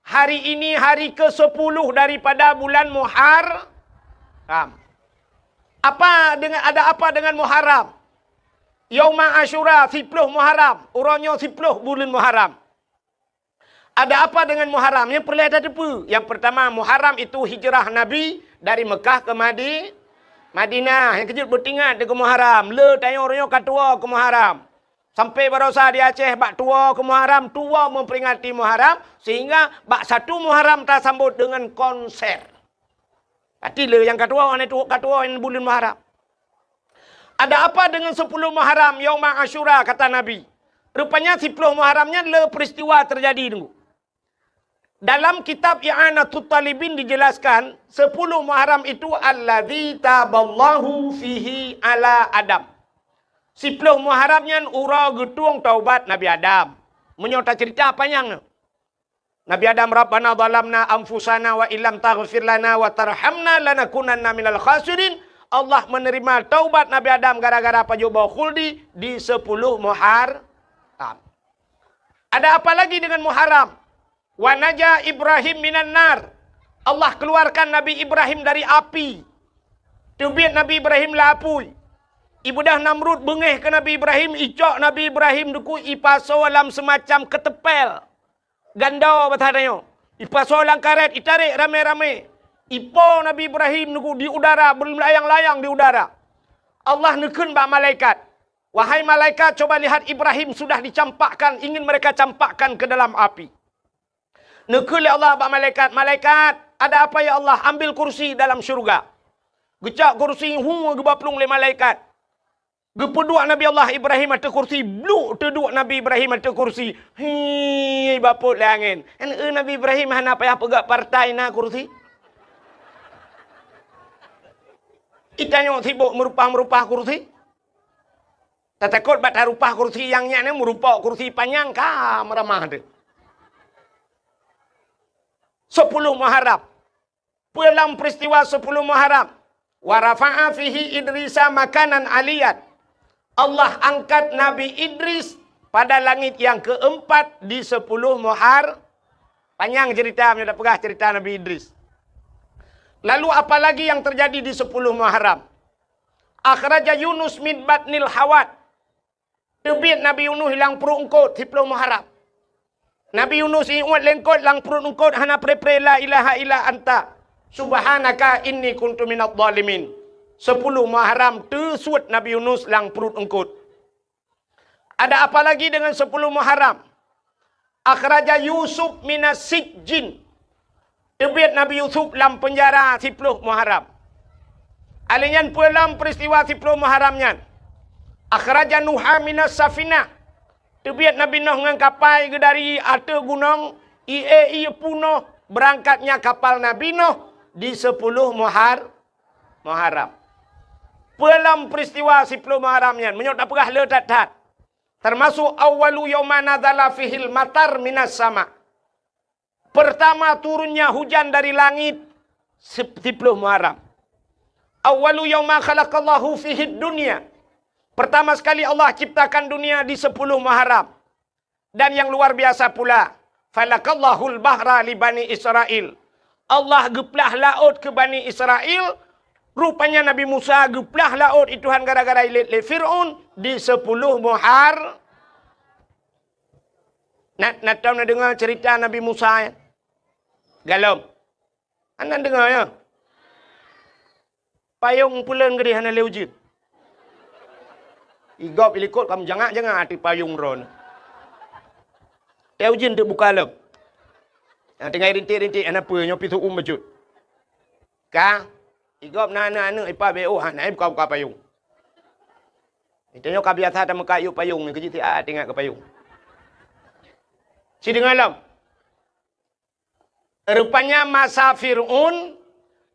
Hari ini hari kesepuluh daripada bulan Muharram. Apa dengan, ada apa dengan Muharram? Yauma Asyura, siploh Muharram. Uroe nyoe siploh buleuen Muharram. Ada apa dengan Muharram? Nyang peureulèe tateupeue. Yang pertama, Muharram itu hijrah Nabi dari Mekah ke Madi-, Madinah. Nyang keujeuet beutingat deungon Muharram. Le tanyoe uroe nyoe ka tuwoe keu Muharram. Sampai barosa di Aceh bak tuwoe keu Muharram, tuwoe memperingati Muharram, sehingga bak satu Muharram tasambot dengan konser. Berarti le nyang ka tuwoe, aneuk tuwoe ka tuwoe nyan buleuen Muharram. Ada apa dengan sepuluh Muharram, Yauma Asyura, kata Nabi. Rupanya siploh Muharram nyan le peristiwa terjadi, Teungku. Dalam kitab I'anatut Talibin dijelaskan, sepuluh Muharram itu alladzi taballahu fihi ala Adam. Siploh Muharram nyan uroe geutueng taubat Nabi Adam. Meunyoe tacerita panyang. Nabi Adam, "Rabbana zalamna anfusana wa illam taghfir lana wa tarhamna lanakunanna minal khasirin." Allah menerima taubat Nabi Adam gara-gara pajoh boh khuldi di sepuluh Muharram. Ada apa lagi dengan Muharram? "Wa naja Ibrahim minan nar." Allah keluarkan Nabi Ibrahim dari api. Teubiet Nabi Ibrahim lam apui. Ibeudôh Namrud beungéh keu Nabi Ibrahim, icok Nabi Ibrahim Teungku ipasoe lam seumacam keuteumpél. Gandô basa tanyoe. Ipasoe lam karét, itarek ramé-ramé. Ipo Nabi Ibrahim Teungku di udara, beulayang-layang di udara. Allah neukheun bak malaikat, "Wahai malaikat, coba lihat Ibrahim sudah dicampakkan, ingin mereka campakkan ke dalam api." Neukheun lé Allah bak malaikat, "Malaikat, ada apa ya Allah? Ambil kursi dalam syurga." Geucok kursi, hu, geuba plueng lé malaikat. Geupeuduek Nabi Allah Ibrahim ateueh kursi, bluk teuduek Nabi Ibrahim ateueh kursi. Hi, bapot lé angén. Kan, eh, Nabi Ibrahim hana payah peugah partai na kursi. Itanyoe sibok meurupah-meurupah kursi. Tatakot bak tarupah kursi nyang nyan, meurupok kursi panyang ka meuramah teuh. Sepuluh Muharram. Peue lam peristiwa sepuluh Muharram? "Wa rafa'a fihi Idrisa makanan aliyan." Allah angkat Nabi Idris pada langit yang keempat di sepuluh Muhar-, panyang cerita, meunyoe tapeugah cerita Nabi Idris. Lalu apalagi yang terjadi di sepuluh Muharram? "Akhraja Yunus min batnil hawat." Teubiet Nabi Yunus lam pruet eungkot, siploh Muharram. Nabi Yunus iuet lé eungkot, lam pruet eungkot hana pre-pre, "La ilaha illa anta, subhanaka inni kuntu minadh dhalimin." Sepuluh Muharram teusuet Nabi Yunus lam pruet eungkot. Ada apa lagi dengan sepuluh Muharram? "Akhraja Yusuf minas sijjin." Teubiet Nabi Yusuf lam peunjara siploh Muharram. Alèh nyan peue lam peristiwa siploh Muharram nyan? "Akhraja Nuha minas safinah." Teubiet Nabi Nuh ngon kapai geuh dari ateueh gunong, ie-ie punoh, beurangkat nya kapal Nabi Nuh di sepuluh Muhar-, Muharram. Peue lam peristiwa siploh Muharram nyan? Meunyoe tapeugah le that-that. Termasuk, "Awwalu yauma nazala fihil matar minas sama." Pertama turunnya hujan dari langit, sip-, siploh Muharram. "Awwalu yauma khalaqallahu fihid dunya." Pertama sekali Allah ciptakan dunia di sepuluh Muharram. Dan yang luar biasa pula, "Falakallahul bahra li Bani Israil." Allah geuplah laôt keu Bani Israil, rupanya Nabi Musa geuplah laôt i Tuhan gara-gara ilét lé Fir'aun di sepuluh Muhar-, Na, na tom na deungoe cerita Nabi Musa, ya? Galom. Hana deungoe, ya? Payong puleuen geudeh hana lé ujeuen. Igop ilikot kamoe jangak-jangak ateueh payong droeneuh. Teuh ujeuen teuh buka lom. Nyang tinggai rintik-rintik hana peue, nyoe pih su'um bacut. Ka, igop na aneuk-aneuk ipa B O hana buka-buka payong. Tanyoe ka biasa tameukat yub payong nyoe keujeuet siat ingat keu payong. Sideungoe lom. Rupanya masa Fir'aun,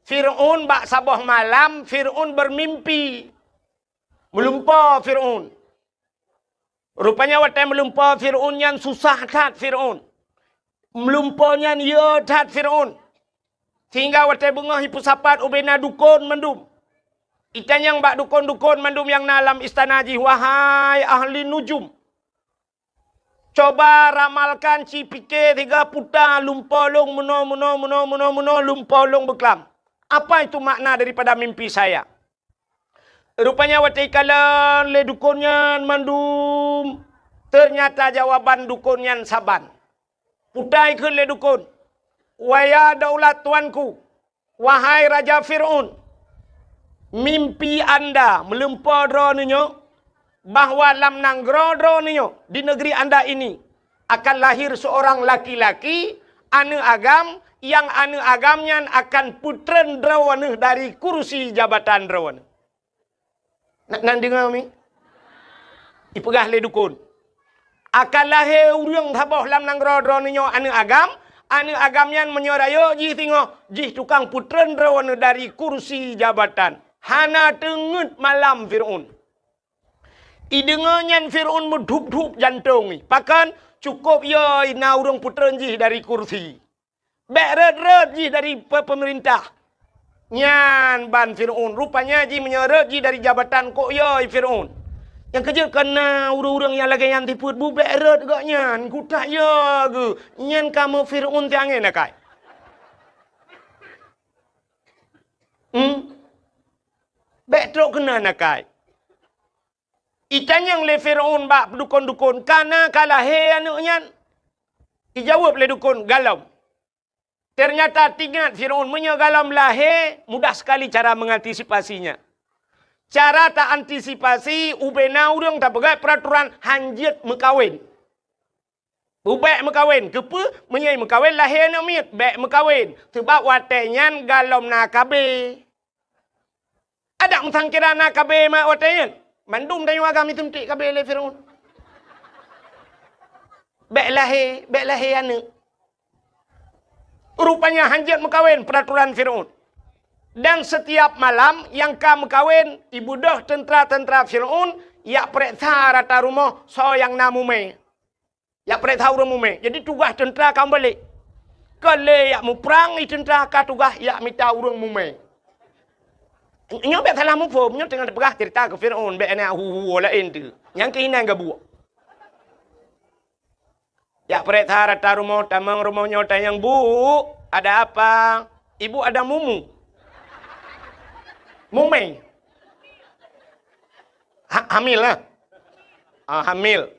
Fir'aun bak saboh malam, Fir'aun beumimpi. Meulumpoe Fir'aun. Rupanya watèe meulumpoe Fir'aun nyan susah that Fir'aun. Meulumpoe nyan yö that Fir'aun. Sehingga watèe beungoh ipeusapat ubena dukon mandum. Itanyong bak dukon-dukon mandum nyang na lam istana jih, "Wahai ahli nujum, coba ramalkan, ci pike siga puta lumpoe lôn meunoe, meunoe, meunoe, meunoe, meunoe, lumpoe lôn beuklam. Apa itu makna daripada mimpi saya?" Rupanya watèe ikalon lé dukon nyan mandum, ternyata jawaban dukon nyan saban. Puta ikheun lé dukon, "Wahai daulat tuanku, wahai Raja Fir'aun, mimpi anda meulumpoe droeneuh nyoe, bahwa lam nanggroe droeneuh nyoe, di negeri anda ini, akan lahir seorang laki-laki, aneuk agam, nyang aneuk agam nyan akan peutreun droeneuh dari kursi jabatan droeneuh." Na, na deungoe mi? Ipeugah lé dukon, "Akan lahé ureuëng saboh lam nanggroe droeneuh nyoe aneuk agam, aneuk agam nyan meunyoe rayeuk jih singoh, jih tukang peutreun droeneuh dari kursi jabatan." Hana teungeut malam Fir'aun. Ideungoe nyan Fir'aun meudhup-dhup jantong jih. Pakon? Cukôp yö na ureuëng peutreun jih dari kursi. Bék rhot-rhot jih dari pe-, peumeurintah. Nyan ban Fir'aun. Rupanya jih meunyoe rhot jih dari jabatan kok yö Fir'aun. Nyang keujeuet kana ureuëng-ureuëng nyang lagée nyan sifeuet bu bék rhot gobnyan. Kutak yö geuh. Nyan kamoe Fir'aun siangén akai. Hmm? Bék trok keunan akai. Itanyong lé Fir'aun bak dukon-dukon, "Kana ka lahé aneuëk nyan?" Ijaweueb lé dukon, "Galom." Ternyata teuingat Fir'aun, meunyoe galom lahé, mudah sekali cara mengantisipasinya. Cara ta antisipasi, ubena ureuëng tapeugah peuraturan hanjeuet meukawen. Bék meukawen, keupeue? Meunyoe meukawen lahé aneuëk miet, bék meukawen, sabab watée nyan galom na K B. Adak meusangkira na K B mak watée nyan, mandum tanyoe agam isuntik K B lé Fir'aun. Bék lahé, bék lahé aneuëk. Rupanya hanjeuet meukawen peuraturan Fir'aun. Dan setiap malam nyang ka meukawen, ibeudôh teuntra-teuntra Fir'aun jak peureksa rata rumoh soe nyang na mumè. Jak peureksa ureuëng mumè. Jadi tugaih teuntra ka meubalek. Ka lé jak muprang i teuntra, ka tugaih jak mita ureuëng mumè. Nyoe bék salah muphom, nyoe teungoh teupeugah ceurita keu Fir'aun, bék na hu-hu laén teuh. Nyang keuh inan gabuek. Jak peureksa rata rumoh, tamong rumoh nyoe tanyong, "Bu, ada apa?" "Ibu ada mumu." Mumè. Ha-, hamil lah. Ah, hamil.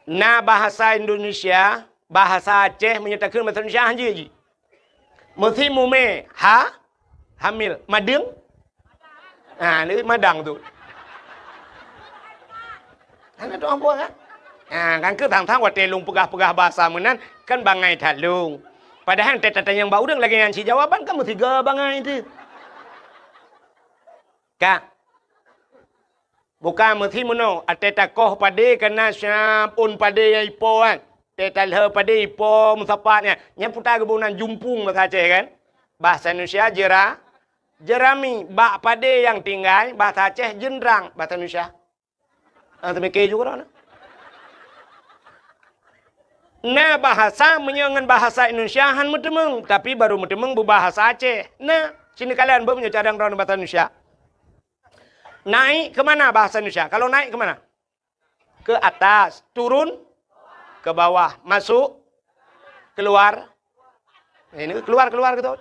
Na bahasa Indonesia, bahasa Aceh, meunyoe takheun bahasa Indonesia hana jih. Meusi mumè, ha? Hamil. Madeueng? Ha, ni madang tu. Hana tu ambo kan? Ha, kan keu thang-thang watèe lôn peugah-peugah bahasa meunan, kan bangai that lôn. Padahai teutatanyong bak ureuëng lagèe nyan cit jawaban kan meusiga bangai teuh. Ka. Bukan meusi meunoe, watèe takoh padé kana siap ôn padé nyang ipo kan. Watèe talheueh padé ipo meusapat nyan. Nyan peue ta geuboh nan jumpung bahasa Aceh kan? Bahasa Indonesia jera-, jerami. Bak padé nyang tinggai, bahasa Aceh jeundrang, bahasa Indonesia. Ah, teumike ju keudroe na. Na bahasa meunyoe ngon bahasa Indonesia han meuteumeung, tapi baru meuteumeung beubahasa Aceh. Na, sini kalian beuh meunyoe cadang droeneuh bahasa Indonesia. Naik ke mana bahasa Indonesia? Kalau naik ke mana? Ke atas, turun ke bawah, masuk, keluar. Ini keluar, keluar gitu.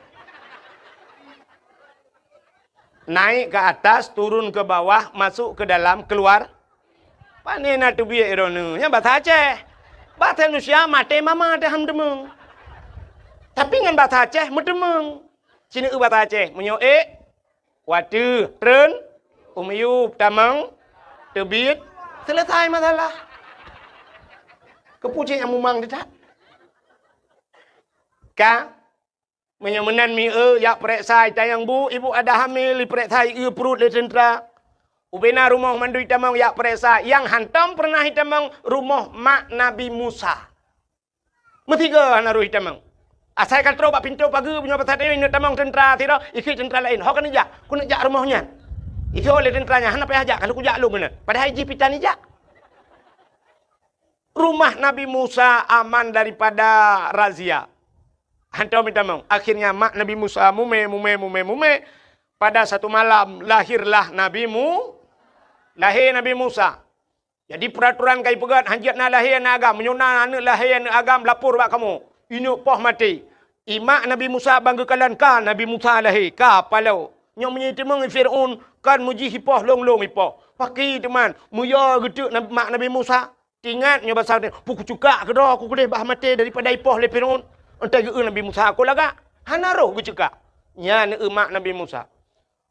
Naik ke atas, turun ke bawah, masuk ke dalam, keluar. Pane na teubiet droeneuh? Nyan bahasa Aceh. Bahasa Indonesia maté mama teuh han meuteumeung. Tapi ngon bahasa Aceh meuteumeung. Sini eu bahasa Aceh. Meunyoe ék, watèe, treun, u miyueb, tamong, teubiet, selesai masalah. Keupeue cit nyang mumang teutab? Ka, meunyoe meunan mi eu jak peureksa, itanyong, "Bu, ibu ada hamil," ipeureksa, ieu pruet lé teuntra. Ubena rumoh mandum itamong jak peureksa, nyang hantom peureunah itamong rumoh mak Nabi Musa. Meusiga hana roh itamong. Asai ka trok bak pintoe pageue, meunyoe pasai ineuk tamong teuntra sidroe, ikheun teuntra laén, "Ho keuneuk jak, keuneuk jak rumoh nyan." Ijok lé teuntra nyan, "Hana payah jak, ka lheueh kujak lôn meunan." Padahai jih pih tan ijak. Rumah Nabi Musa aman daripada razia. Hantom itamong. Akhirnya mak Nabi Musa mumè, mumè, mumè, mumè. Pada satu malam lahirlah Nabi Mu-, lahé Nabi Musa. Jadi peuratoran ka ipeugét, hanjeuet na lahé aneuk agam. Meunyoe na aneuk lahé aneuk agam, lapor bak kamoe. Ineuk poh maté. Imak Nabi Musa ban geukalon ka Nabi Musa lahé, ka paloe. Nyoe meunyoe iteumeung Fir'aun, kan meujih ipoh lôn-lôn ipoh. Pakri teuma, meuyue geuteuk Nab-, mak Nabi Musa. Teuingat nyoe basa, "Peue kuceukak keudroe, kukeudeh bah maté daripada ipoh lé Fir'aun." Enteuk geu-eu Nabi Musa, "Aku lagak." Hana roh geuceukak. Nyan eu mak Nabi Musa.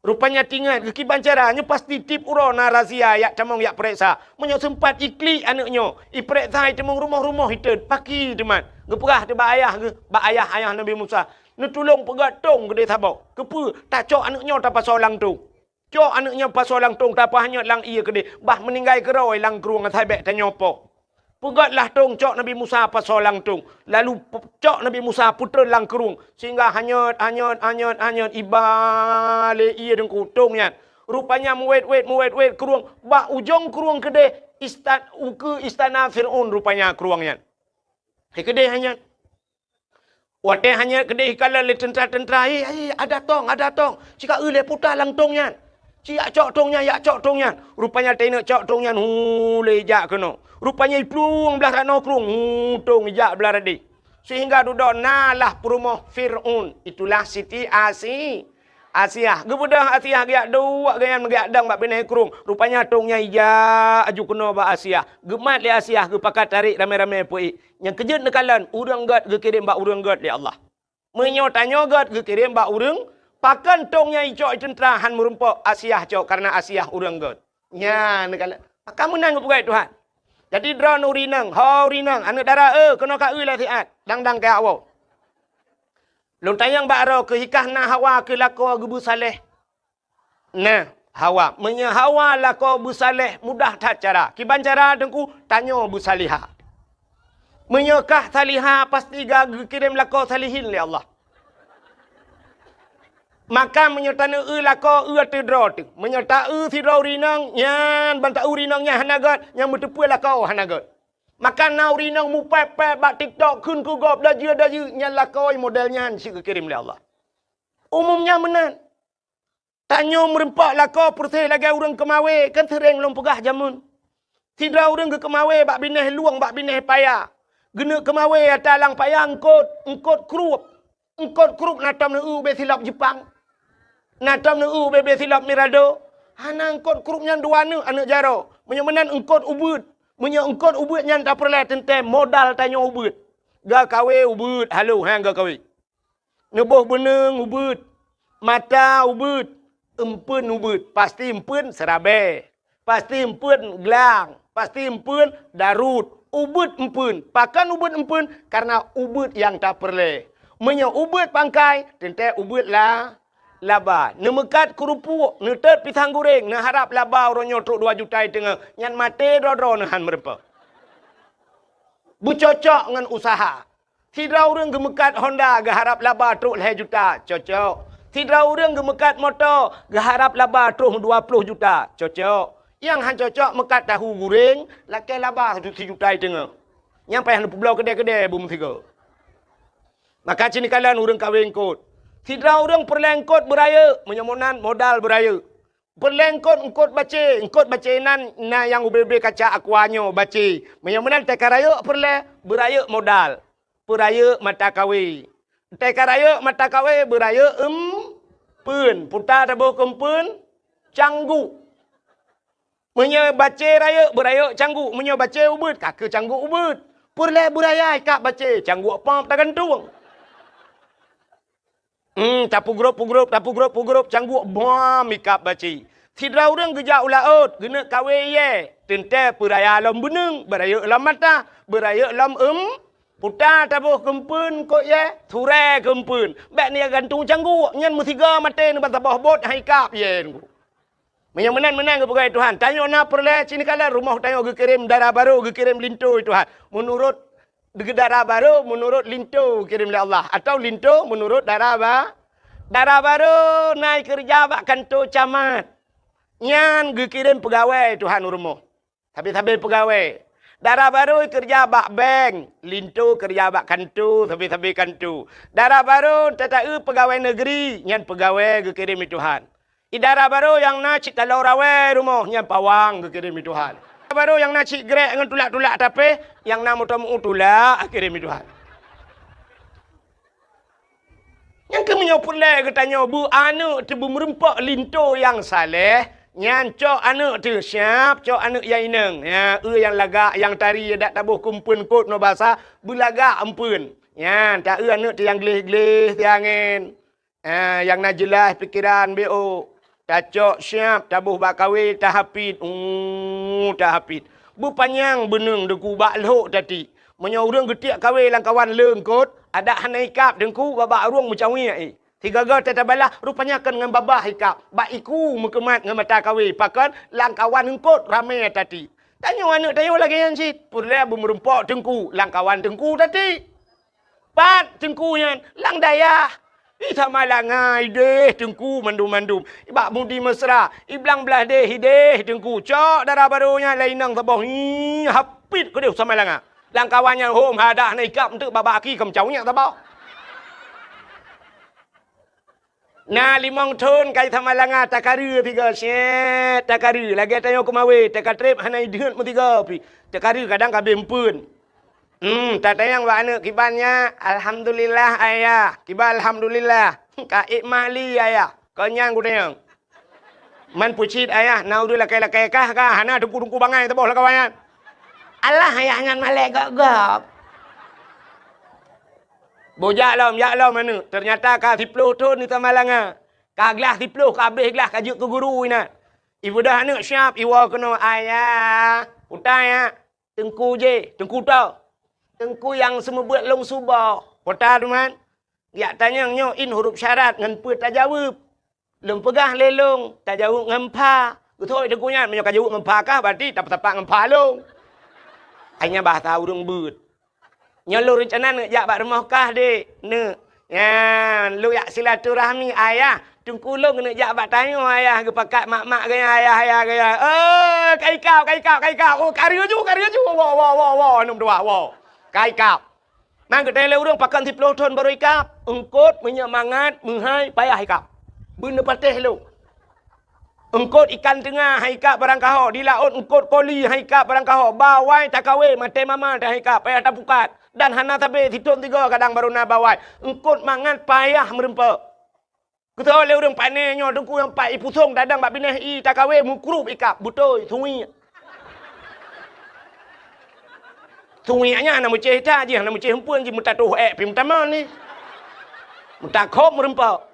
Rupanya teuingat geukiban cara, nyoe pasti tiep uroe na razia jak tamong jak peureksa. Meunyoe seumpat iklik aneuk nyoe, ipeureksa iteumeung rumoh-rumoh itot, pakri teuma. Geupeugah teuh bak ayah geuh, bak ayah, ayah Nabi Musa, "Neutulông peugét tông keudeh saboh. Keupeue? Tacok aneuk nyoe tapasoe lam tông." Cok aneuk nyoe pasoe lam tông, tapeuhanyot lam ié keudeh, bah meuninggai keudroe lam krueng asai bék tanyoe poh. Peugét lah tông, cok Nabi Musa pasoe lam tông. Lalu pe-, cok Nabi Musa peutreun lam krueng, sehingga hanyot, hanyot, hanyot, hanyot, iba lé ié teungku tông nyan. Rupanya meuwét-wét, meuwét-wét krueng, bak ujong krueng keudeh istan-, ukeue istana Fir'aun rupanya krueng nyan. Hai keudeh hanyot. Watée hana keudeh ikalon lé teuntra-teuntra, "Hai, hai, ada tông, ada tông!" Cit ka eu lé puta lam tông nyan. "Cit jak cok tông nyan, jak cok tông nyan!" Rupanya teuingat cok tông nyan, hu, lé jak keunoe. Rupanya iplueng blaih ranoe krueng, hu, tông ijak blaih radeh. Sehingga dudoe na lah peurumoh Fir'aun. Itulah Siti Asi-, Asiah. Geubeudôh Asiah geujak duek, geuyan meugeuyak dong bak binéh krueng. Rupanya tông nyan ijak aju keunoe bak Asiah. Geumat lé Asiah, geupakat tarék ramé-ramé peuék. Nyang keujeuet neukalon, ureuëng gét geukirém bak ureuëng gét lé Allah. Meunyoe tanyoe gét geukirém bak ureuëng, pakon tông nyang icok i teuntra han meurumpok, Asiah cok, kareuna Asiah ureuëng gét. Nyan neukalon. Maka meunan geupeugah Tuhan. Jadi droeneuh ureuëng inong, ho ureuëng inong, aneuëk dara, eh, keunoe ka eu lé siat, dang-dang keu awak. Lôn tanyong bak droe, keuhikah na Hawa keu lakoe geubeusaléh? Nah, Hawa. Meunyoe Hawa lakoe beusaléh, mudah that cara. Kiban cara teungku, tanyoe beusalihah. Meunyoe kah salihah, pasti ka geukirém lakoe salihin lé Allah. Maka meunyoe taneuk eu lakoe, eu ateueh droe teuh. Meunyoe ta-eu sidroe ureueng inong, nyan ban ta-eu ureueng inong nyan hana gét, nyan meuteupeue lakoe hana gét. Maka na ureueng inong mupék-pék bak TikTok kheun keu gob dajeu-dajeu, nyan lakoe model nyan cit geukirém lé Allah. Umum nyan meunan. Tanyoe meureumpok lakoe peureséh lagée ureueng keumawé, kan seuréng lôn peugah jameun. Sidroe ureueng geukeumawé bak binéh lueng, bak binéh paya. Geuneuk keumawé ata lam paya eungkot, eungkot krueb. Eungkot krueb na tom neu-eu ubé silop Jepang. Na tom neu-eu ubé-bé silop Mirado. Hana, eungkot krueb nyan dua neuk aneuëk jaroe. Meunyoe meunan eungkot ubeuet. Meunyoe eungkot ubeuet nyan tapeureulée teuntée modal tanyoe ubeuet. Geukawé ubeuet, halo, han geukawé. Neuboh beuneueng ubeuet, mata ubeuet, eumpeuen ubeuet, pasti eumpeuen seurabée, pasti eumpeuen glang, pasti eumpeuen darut, ubeuet eumpeuen. Pakon ubeuet eumpeuen? Kareuna ubeuet nyang tapeureulée. Meunyoe ubeuet pangkai, teuntée ubeuet la, laba. Neumeukat keurupuk, neutot pisang guréng, neuharab laba uroe nyoe trok dua juta i teungoh, nyan maté droe-droe neuhan meureumpok. Beucocok ngon useuha. Sidroe ureuëng geumeukat Honda geuharab laba trok lhée juta, cocok. Sidroe ureuëng geumeukat moto geuharab laba trok dua ploh juta, cocok. Nyang han cocok meukat tahu guréng lakée laba sijuta i teungoh. Nyang payah neupeubloe keudée-keudée beumeusigoe. Maka cit neukalon ureuëng kawé eungkot. Sidroe ureuëng peureulée eungkot beurayeuk, meunyoe meunan modal beurayeuk. Peureulée eungkot, eungkot bacé. Eungkot bacé nan na nyang ubé-bé kaca aqua nyoe bacé. Meunyoe meunan teuka rayeuk peureulée, beurayeuk modal. Peurayeuk mata kawé. Teuka rayeuk mata kawé, beurayeuk eumpeuen. Puta taboh keu eumpeuen, cangguek. Meunyoe bacé rayeuk, beurayeuk cangguek. Meunyoe bacé ubeuet, ka keu cangguek ubeuet. Peureulée beuraya ikab bacé, cangguek pop tagantung. Hmm, tapeugrop-peugrop, tapeugrop-peugrop, cangguek bom ikab bacé. Sidroe ureuëng geujak u laôt, geuneuk kawé iyée, teuntée peuraya lom beuneueng, beurayeuk lom mata, beurayeuk lom eum, puta taboh keu eumpeuen kot iyée, surée keu eumpeuen. Bék neugantung cangguek, nyan meusigoe maté neuba saboh bot han ikab iyée nunggu. Meunyoe meunan-meunan geupeugah Tuhan, tanyoe na peureulée cit neukalon rumoh tanyoe geukirém dara barô, geukirém linto Tuhan. Meunurot dara barô, meunurot linto kirém lé Allah, atawa linto meunurot dara ba-, dara barô na keureuja bak kanto camat. Nyan geukirém peugawée Tuhan u rumoh. Sabe-sabe peugawée. Dara barô keureuja bak bank, linto keureuja bak kanto, sabe-sabe kanto. Dara barô tata-eu peugawée negeri, nyan peugawée geukirém lé Tuhan. Idara barô nyang na cit taloe rawée rumoh, nyan pawang geukirém lé Tuhan. Idara barô nyang na cit grék ngon tulak-tulak tapéh, nyang na moto meu tulak geukirém lé Tuhan. Nyang keuh meunyoe peureulée geutanyoe beu aneuëk teuh beumeurumpok linto nyang saléh, nyan cok aneuëk teuh siab, cok aneuëk nyang inong. Ya, eu nyang lagak, nyang tari, dak taboh keu eumpeuen kot nyoe basa, beulagak eumpeuen. Nyan, ta eu aneuëk teuh nyang gleh-gleh siangén. Ah, nyang na jeulaih pikeran B O. Tacok siab, taboh bak kawé, tahapit. Uh, tahapit. Beupanyang beuneueng Teungku bak lhok tati. Meunyoe ureuëng geutiek kawé lam kawan leungkot, adak hana ikab Teungku bak-bak ureuëng meucawiek, eh. Sigoe-goe teuh tabalah, rupanya kon ngon babah ikab. Bak iku meukeumat ngon mata kawé, pakon lam kawan eungkot ramé tati. Tanyoe aneuëk tanyoe lagée nyan cit. Peureulée beumeurumpok Teungku, lam kawan Teungku tati. Pat Teungku nyan? Lam dayah. I Samalanga ideh Teungku mandum-mandum. Bak Mudi Mesra, i Blang Blahdeh ideh Teungku. Cok dara barô nyan lé inong saboh. Hi, hapit keudeh Samalanga. Lam kawan nyan hom hadah na ikab eunteuk babah aki keu meucawiek saboh. Na limong thon ka i Samalanga takareu sigoe, syet takareu. Lagée tanyoe keumawé, teuka treb hana ideuet meusigoe pih. Takareu kadang ka abéh eumpeuen. Hmm, tatanyong bak aneuëk kiban nyan, "Alhamdulillah, Ayah." Kiban, "Alhamdulillah." "Ka ék mak li, Ayah?" Kon nyan kutanyong. Man peucit, Ayah, na ureuëng lakée-lakée kah ka, hana teungku-teungku bangai saboh lam kawan nyan. Alah, Ayah nyan malée gob-gob. Boh jak lom, jak lom aneuëk. Teunyata ka siploh thon di Samalanga. Ka glah siploh, ka abéh glah, ka jeuet keu guru inan. Ibeudôh aneuëk siab, iwoe keunoe, "Ayah, utai, ya." "Teungku jih, Teungku toh?" "Teungku nyang seumeubeuet lôn suboh." "Peue teuma?" "Jak tanyong nyoe in huruf syarat ngon peue tajaweueb." "Lôn peugah lé lôn, tajaweueb ngon pha." "Geuthôi Teungku nyan, meunyoe ka jaweueb ngon pha kah, berarti tapeutapak ngon pha lôn." Ai nyan bahasa ureuëng beuet. "Nyoe lôn reuncana neuk jak bak rumoh kah, Dek?" "Neuk." "Nyan, lôn jak silaturahmi, Ayah." Teungku lôn keuneuk jak bak tanyoe ayah geupakat mak-mak geuya, ayah-ayah geuya. "Eh, ka ikab, ka ikab, ka ikab. Oh, ka reuju, ka reuju. Woe, woe, woe, woe, aneuk meutuah, woe. Ka ikab." Nyan geutanyong lé ureuëng, "Pakon siplôh thon barô ikab?" "Eungkôt meunyoe mangat meuhai payah ikab. Beuneupatéh lôn. Eungkôt ikan teunga hai ikab barangkaho, di laôt eungkôt koli hai ikab barangkaho, bawai takawé maté mama hai ikab payah tapukat, dan hana sabé sithon sigoe kadang barô na bawai. Eungkôt mangat payah meurumpok." Geuteuôt lé ureuëng, "Pané nyoe Teungku nyang pat ipusong tadong bak binéh i takawé meukrub ikab, beutôi, suwiek." Suwiek nyan hana meucéh that jih, hana meucéh eumpeuen jih, meutatoh ék pih meutamong ni. Meutakhob meurumpok.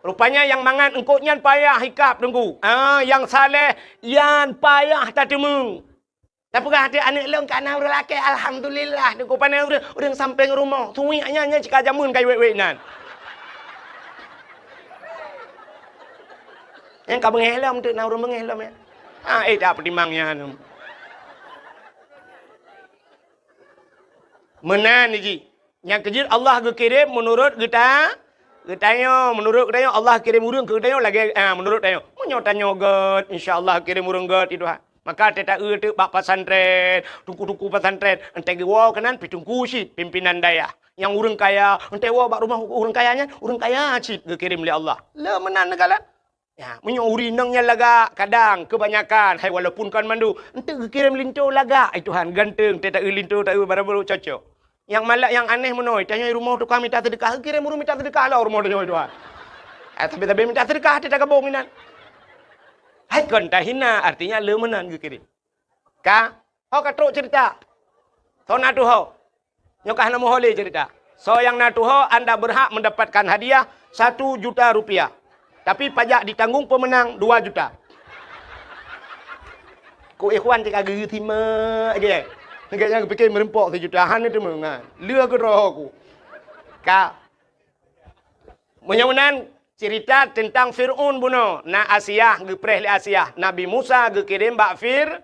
Rupanya nyang mangat eungkôt nyan payah ikab Teungku. Ah, nyang saleh nyan payah tateumeung. Tapeugah até aneuk lôn ka na ureuëng lakée, alhamdulillah, Teungku. Pané ureuëng, ureuëng sampéng rumoh. Suwiek nyan, nyan cit ka jameun ka iwét-wét nan. Nyang ka beungéh lom teuk na ureuëng beungéh lom ya. Ah, eh, tak peutimang nyan. Meunan jih. Nyang keujeuet Allah geukirém meunurot geuta-, geutanyoe. Meunurot geutanyoe Allah kirém ureuëng keu geutanyoe lagée, ah, meunurot tanyoe. Meunyoe tanyoe gét, insya Allah kirém ureuëng gét, ya Tuhan. Maka teuta-eu teuk bak pesantren, teungku-teungku pesantren, entée geuwoe keunan pih teungku cit pimpinan dayah. Nyang ureuëng kaya, entée woe bak rumoh ureuëng kaya nyan, ureuëng kaya cit geukirém lé Allah. Le meunan neukalon. Ya, meunyoe ureuëng inong nyan lagak, kadang keubanyakan, hai walaupun kon mandum, entée geukirém linto lagak, ai Tuhan, ganteng, teuta-eu linto, ta-eu barang baru cocok. Nyang malak nyang aneh meunoe, tanyoe rumoh tukang mita seudeukah, geukirém ureuëng mita seudeukah lom rumoh tanyoe, Tuhan. Eh, tapi-tapi mita seudeukah, teuta gabong inan. Hai kon tahina, artinya le meunan geukirém. Ka, ho ka trok cerita. Soe na tuho. Nyoe ka hana muho lé cerita. Soe nyang na tuho, anda berhak mendapatkan hadiah satu juta rupiah. Tapi pajak ditanggung pemenang dua juta. Ku ikhwan tika geu simak je. Nggak nyang pikir merempok sejuta, hana teuma ngan. Leu keudroe ku. Ka. Meunyoe meunan, cerita teuntang Fir'aun bunoe. Na Asiah, geupreh lé Asiah. Nabi Musa geukirém bak Fir-,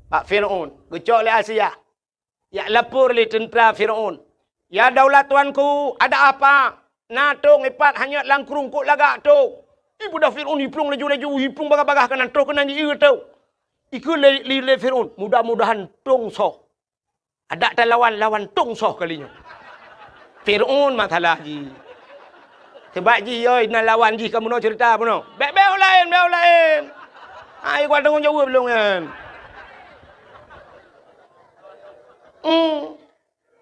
bak Fir'aun. Geucok lé Asiah. Jak lapor lé teuntra Fir'aun. "Ya daulat tuanku, ada apa? Na tong ipat hanyot lam krueng, kok lagak tong." Ipeugah Fir'aun, iplueng laju-laju, iplueng bagah-bagah keunan, troh keunan jieu tong. Ikheun lé, lé, lé Fir'aun, "Mudah-mudahan tong soh." Adak talawan, lawan tong soh kali nyoe. Fir'aun masalah jih. Sebab jih yo na lawan jih ka bunoe cerita bunoe. Bék, bék laén, bék laén. Ai gua tanggung jaweueb lôn nyan. Hmm.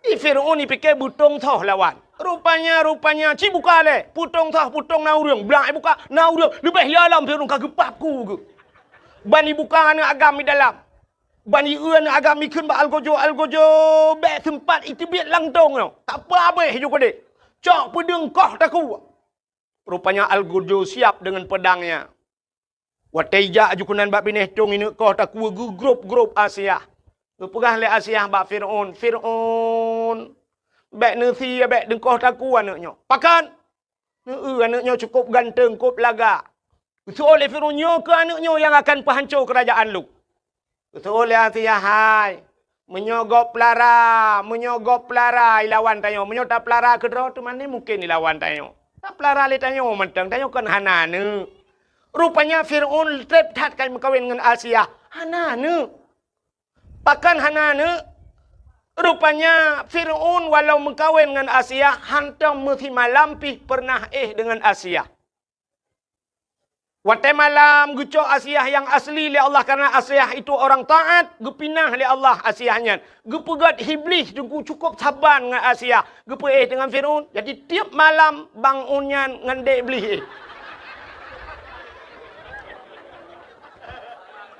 Di Fir'aun ipike beutong soh lawan. Rupanya, rupanya, ci buka lé. Putong soh, putong na ureuëng. Blang ibuka, na ureuëng. Leubeh ya lam Fir'aun ka geupap ku geuh. Ban ibuka aneuk agam di dalam. Ban ieu aneuk agam ikheun bak algojo-algojo, bék seumpat iteubiet lam tong nyoe. Tapa abéh ju keudeh. Cok peudeueng koh takue. Rupanya algojo siap deungon peudangnya. Watée ijak ju keunan bak binéh tong ineuk koh takue geugrôp-grôp Asiah. Geupeugah lé Asiah bak Fir'aun, "Fir'aun, bék neusie bék deungkoh takue aneuk nyoe." "Pakon?" "Neu-eu aneuk nyoe cukôp ganteng, kôp lagak." Geuseuôt lé Fir'aun, "Nyoe keuh aneuk nyoe nyang akan peuhanco keurajaan lôn." Geuseuôt lé Asiah, "Hai, meunyoe gob peulara, meunyoe gob peulara ilawan tanyoe, meunyoe tapeulara keudroe teuma ni mungken ilawan tanyoe. Tapeulara lé tanyoe mantong, tanyoe kon hana aneuk." Rupanya Fir'aun treb that ka meukawen ngon Asiah, hana aneuk. Pakon hana aneuk? Rupanya Fir'aun walau meukawen ngon Asiah, hantom meusimalam pih peureunah éh deungon Asiah. Watée malam geucok Asiah nyang asli lé Allah, karena Asiah itu orang taat, geupinah lé Allah Asiah nyan. Geupeugét Iblih teungku cukôp saban ngon Asiah, geupeuéh deungon Fir'aun. Jadi tieb malam bangun nyan ngon dek Iblih éh.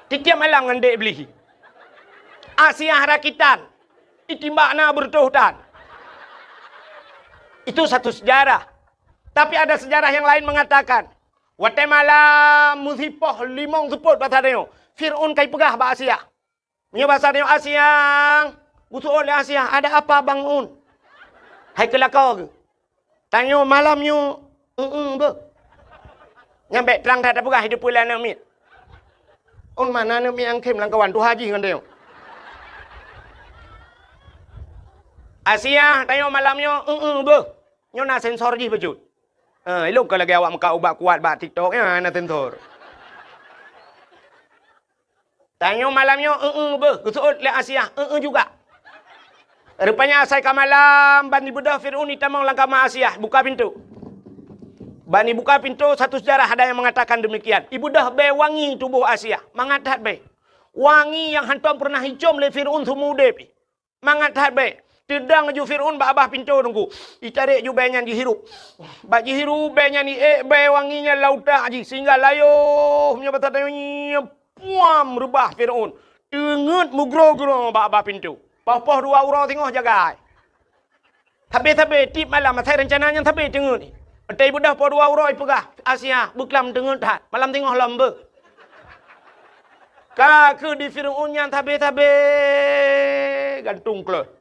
Tieb-tieb malam ngon dek Iblih. Asiah rakitan, itimbak na beureutoh tan. Itu satu sejarah. Tapi ada sejarah yang lain mengatakan, watée malam meusipoh limong seupôt basa tanyoe, Fir'aun ka ipeugah bak Asiah. Meunyoe basa tanyoe, "Asiah," geuseuôt lé Asiah, "Ada apa, Bang Un?" Hai keu lakoe geuh. Tanyoe malam nyoe, eu-eu beuh. Nyan bék trang that tapeugah, hideue peue lé aneuk miet. Un mana aneuk miet nyang khém lam kawan tuha jih ngon tanyoe. Asiah, tanyoe malam nyoe, eu-eu beuh. Nyoe na sensor jih bacut. Ha, ilong ka lagée awak meukat ubat kuat bak TikTok nyan, hana sensor. Tanyoe malam nyoe, eu-eu beuh, geuseuôt lé Asiah, eu-eu juga. Rupanya asai ka malam, ban ibeudôh Fir'aun itamong lam kama Asiah, buka pintoe. Ban ibuka pintoe, satu sejarah ada yang mengatakan demikian. Ibeudôh bée wangi tuboh Asiah, mangat that bée. Wangi nyang hántom peureunah icom lé Fir'aun seumeu udeb. Mangat that bée. Teudong ju Fir'aun bak babah pintoe teungku. Itarek ju bée nyan jihirup. Bak jihirup bée nyan iék bée wangi nyan lam utak jih sehingga layoh meunyoe basa tanyoe nyan puam reubah Fir'aun. Teungeut meugroe-groe bak babah pintoe. Poh-poh dua uroe singoh jagai. Sabe-sabe tiep malam asai reuncana nyan sabe teungeut. Watée ibeudôh poh dua uroe ipeugah, "Asiah, beuklam teungeut that. Malam singoh lom beuh." Ka kheueh di Fir'aun nyan sabe-sabe gantung klot.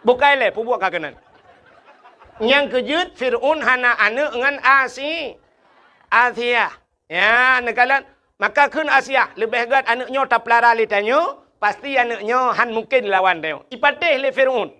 Bukai lé peubuet ka keunan. Nyang keujeuet Fir'aun hana aneuëk ngon Asi-, Asiah. Ya, neukalon. Maka kheun Asiah, leubeh gét aneuëk nyoe tapeulara lé tanyoe, pasti aneuëk nyoe hán mungken lawan tanyoe. Ipatéh lé Fir'aun.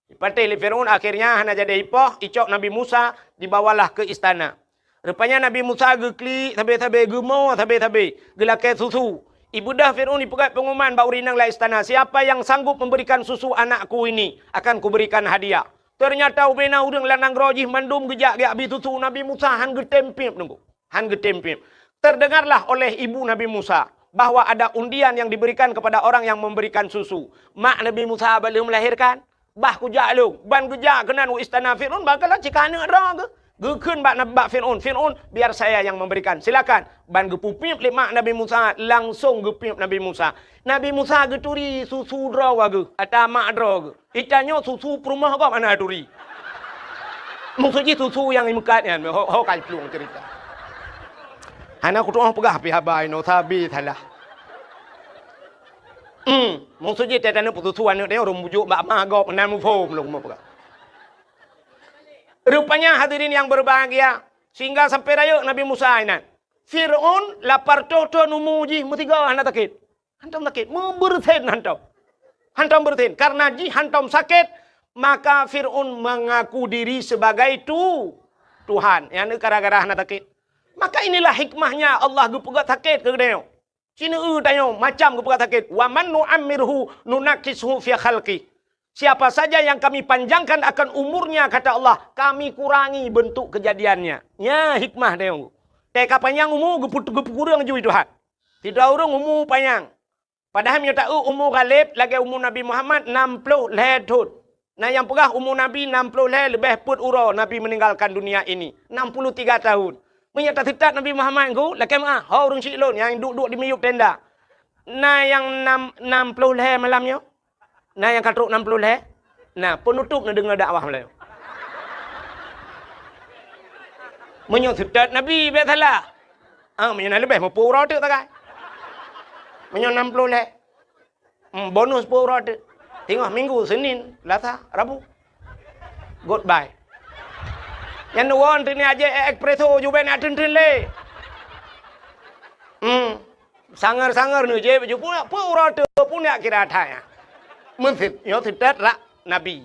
Ipatéh lé Fir'aun, akhirnya hana jadi ipoh, icok Nabi Musa, dibawalah ke istana. Rupanya Nabi Musa geuklik sabe-sabe, geumo sabe-sabe, geulakée susu. Ibeudôh Fir'aun ipeugét pengumuman bak ureuëng inong lam istana, "Siapa yang sanggup memberikan susu anakku ini, akan kuberikan hadiah." Ternyata ubena ureuëng lam nanggroe jih mandum geujak geubri susu, Nabi Musa hán geutem piep teungku. Hán geutem piep. Terdengarlah oleh ibu Nabi Musa bahwa ada undian yang diberikan kepada orang yang memberikan susu. Mak Nabi Musa bak lheueh melahirkan, "Bah kujak lôn." Ban geujak keunan u istana Fir'aun, bah kalon cit ka aneuëk droe geuh. Geukheun bak, bak Fir'aun, "Fir'aun, biar saya yang memberikan. Silakan." Ban geupeupiep lé mak Nabi Musa, langsong geupiep Nabi Musa. Nabi Musa geuturi susu droe geuh, ata mak droe geuh. Itanyoe susu peurumoh gob hana turi. Maksud jih susu nyang imeukat nyan, ho, ho ka iplueng cerita. Hana kutu'oh peugah pih haba inoe, sabe salah. Hmm, maksud jih teutanyoe peususu aneuëk teuh ureuëng bujuk bak ma gob, hana muphom lôn peugah. Rupanya hadirin yang berbahagia, sehingga sampai rayeuk Nabi Musa inan. Fir'aun lapar toh-toh numu jih meusigoe hana sakét. Hantom sakét, meubeureusen hantom. Hantom beureusen. Karena jih hantom sakét, maka Fir'aun mengaku diri sebagai tu-, Tuhan. Nyang gara-gara hana sakét. Maka inilah hikmahnya Allah geupeugah sakét keu geutanyoe. Sineue tanyoe macam geupeugah sakét. "Wa man nu'ammirhu nunakkishu fi khalqi." Siapa saja yang kami panjangkan akan umurnya, kata Allah, kami kurangi bentuk kejadiannya. Nya hikmah tanyoe. Teuka panyang umu geupeu-, geupeukureueng ju Tuhan. Sidroe ureuëng umu panyang. Padahai meunyoe ta-eu umu ghaleb lagée umu Nabi Muhammad nam ploh lhée thon. Na nyang peugah umu Nabi nam ploh lhée leubeh peuet uroe Nabi meninggalkan dunia ini. Enam puluh tiga tahun. Meunyoe taseutat Nabi Muhammad ngon lakée meuah, ho ureuëng syiek lôn nyang duek-duek di miyueb tenda. Na nyang nam, nam ploh lhée malam nyoe? Na nyang ka trok nam ploh lhée? Na, peunutôb neudeungoe dakwah meulayeue. Meunyoe seutat Nabi, bék salah. Ah, meunyoe na leubeh meupeu uroe teuk tagai. Meunyoe nam ploh lhée. Hmm, bonus peu uroe teuk. Singoh Minggu, Senin, Selasa, Rabu. Goodbye. Nyan won teuk ni aje espresso jubé na teun-teun lé. Hmm. Sangar-sangar neujép ju pun, pun uroe teuk pun yak kira that nyan. Meusit, nyoe seutet rak Nabi.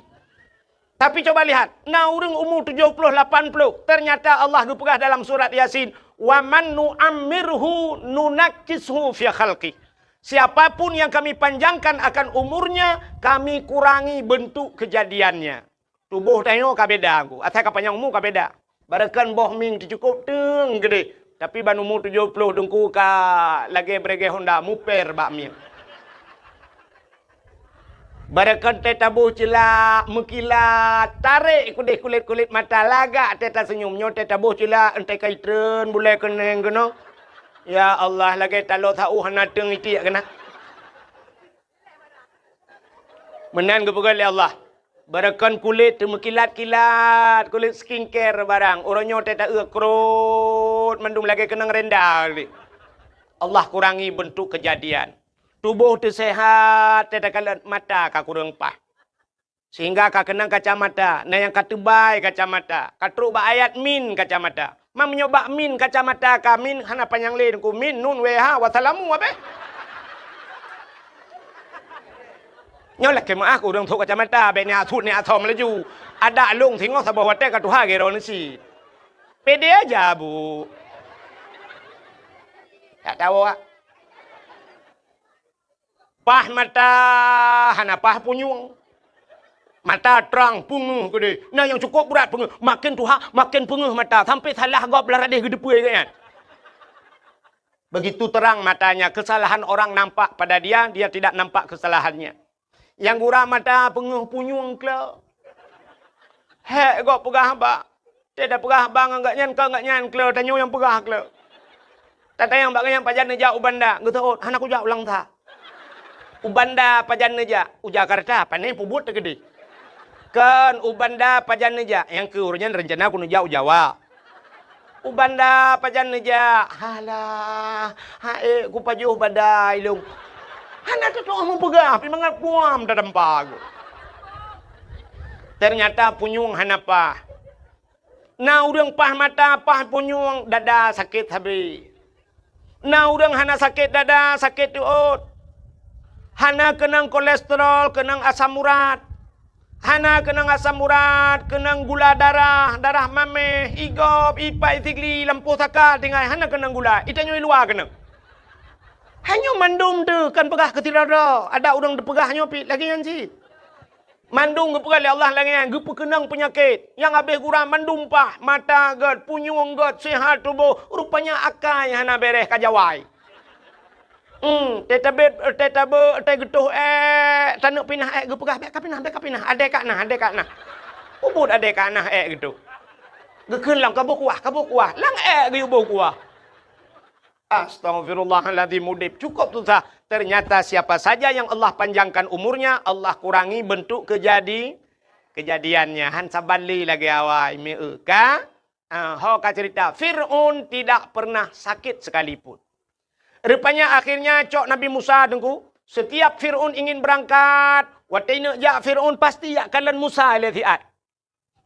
Tapi coba lihat, na ureuëng umu tujoh ploh, lapan ploh, ternyata Allah geupeugah dalam surat Yasin, "Wa man nu'ammirhu nunakkishu fi khalqi." Siapapun yang kami panjangkan akan umurnya, kami kurangi bentuk kejadiannya. Tuboh tanyoe ka beda, Teungku. Asai ka panyang umu ka beda. Barakon boh mieng teucukôp teung geudeh, tapi ban umu tujoh ploh Teungku ka lagée beureuguih honda muper bak mieng. Barakon tée taboh ceulak meukilat, tarek kudeh kulét-kulét mata lagak tée taseunyum. Nyoe tée taboh ceulak, entée ka itreun bulée keuneng keunoe. Ya Allah, lagée taloe sa-ueh hana teung itiek keunan. Meunan geupeugah lé Allah, "Barakon kulét teumeukilat-kilat, kulét skincare barang. Uroe nyoe tée ta-eu krot mandum lagée keunong renda lé." Allah kurangi bentuk kejadian. Tuboh teusehat, tée takalon mata ka kureueng paih. Sehingga ka keunong kacamata, na nyang ka teubai kacamata, ka trok bak ayat min kacamata. Ma meunyoe bak min kacamata ka min hana panyang lé Teungku, min, nun, wéh, ha, wassalamu abéh. Nyoe lakée meuáh keu ureuëng sôk kacamata, bék ni asut ni asom laju. Adak lông singoh saboh watée ka tuha geuroe neusi. Pede aja, Bu. Tak tahu, ah. Pah mata, hana pah punyueng. Mata trang, peungeuh keudeh. Nah, nyang cukup brat peungeuh. Makin tuha, makin peungeuh mata. Sampai salah gob lam radeh geudeupeu geuh nyan. Begitu terang matanya, kesalahan orang nampak pada dia, dia tidak nampak kesalahannya. Nyang gura mata peungeuh punyueng klo. Hék gob peugah haba. Teuh tapeugah haba ngon gobnyan, kon gobnyan klo, tanyoe nyang peugah klo. Tatanyong bak gobnyan, "Pajan neujak u Banda?" Geuseuôt, "Hana kujak u Langsa." "U Banda pajan neujak?" "U Jakarta, pane peubuet teukeudeh." "Kon, u Banda pajan neujak?" "Nyang keu uroe nyan rencana kuneujak u Jawa." "U Banda pajan neujak?" "Halah, ha'ék kupajoh badai lôn." Hana teutoh meupeugah, pi mangat puam tatampa geuh. Ternyata punyueng hana pah. Na ureuëng pah mata, pah punyueng, dada sakét habéh. Na ureuëng hana sakét dada, sakét teuôt. Hana keunong kolesterol, keunong asam urat. Hana keunong asam urat, keunong gula darah, darah maméh, igob, ipat, isigli, lampôh saka tinggai, hana keunong gula. Itanyoe i luwa keunong. Hanyoe mandum teuh kan peugah keu sidroe-droe. Adak ureuëng teupeugah nyoe pih lagée nyan cit. Mandum geupeugah lé Allah lagée nyan, geupeukeunong peunyakét. Nyang habéh gura mandum pah, mata gét, punyueng gét, seuhat tuboh, rupanya akai hana béréh ka jawai. Hmm, teutabét, teutabeuet, teugeutôh ék, taneuk pinah ék, geupeugah, "Bék kapinah, bék kapinah, adée kaknah, adée kaknah." Peubuet adée kaknah ék geutoh. Geukheun lom, "Kaboh kuah, kaboh kuah." Lam ék geuyue boh kuah. Astaghfirullahaladzim, udeb cukup susah. Ternyata siapa saja yang Allah panjangkan umurnya, Allah kurangi bentuk kejadi-, kejadiannya. Han saban lé lagée awai, meu ka? Ah, ho ka cerita, Fir'aun tidak pernah sakit sekalipun. Rupanya akhirnya cok Nabi Musa, Teungku, setiap Fir'aun ingin berangkat, watée neuk jak Fir'aun pasti jak kalon Musa lé siat.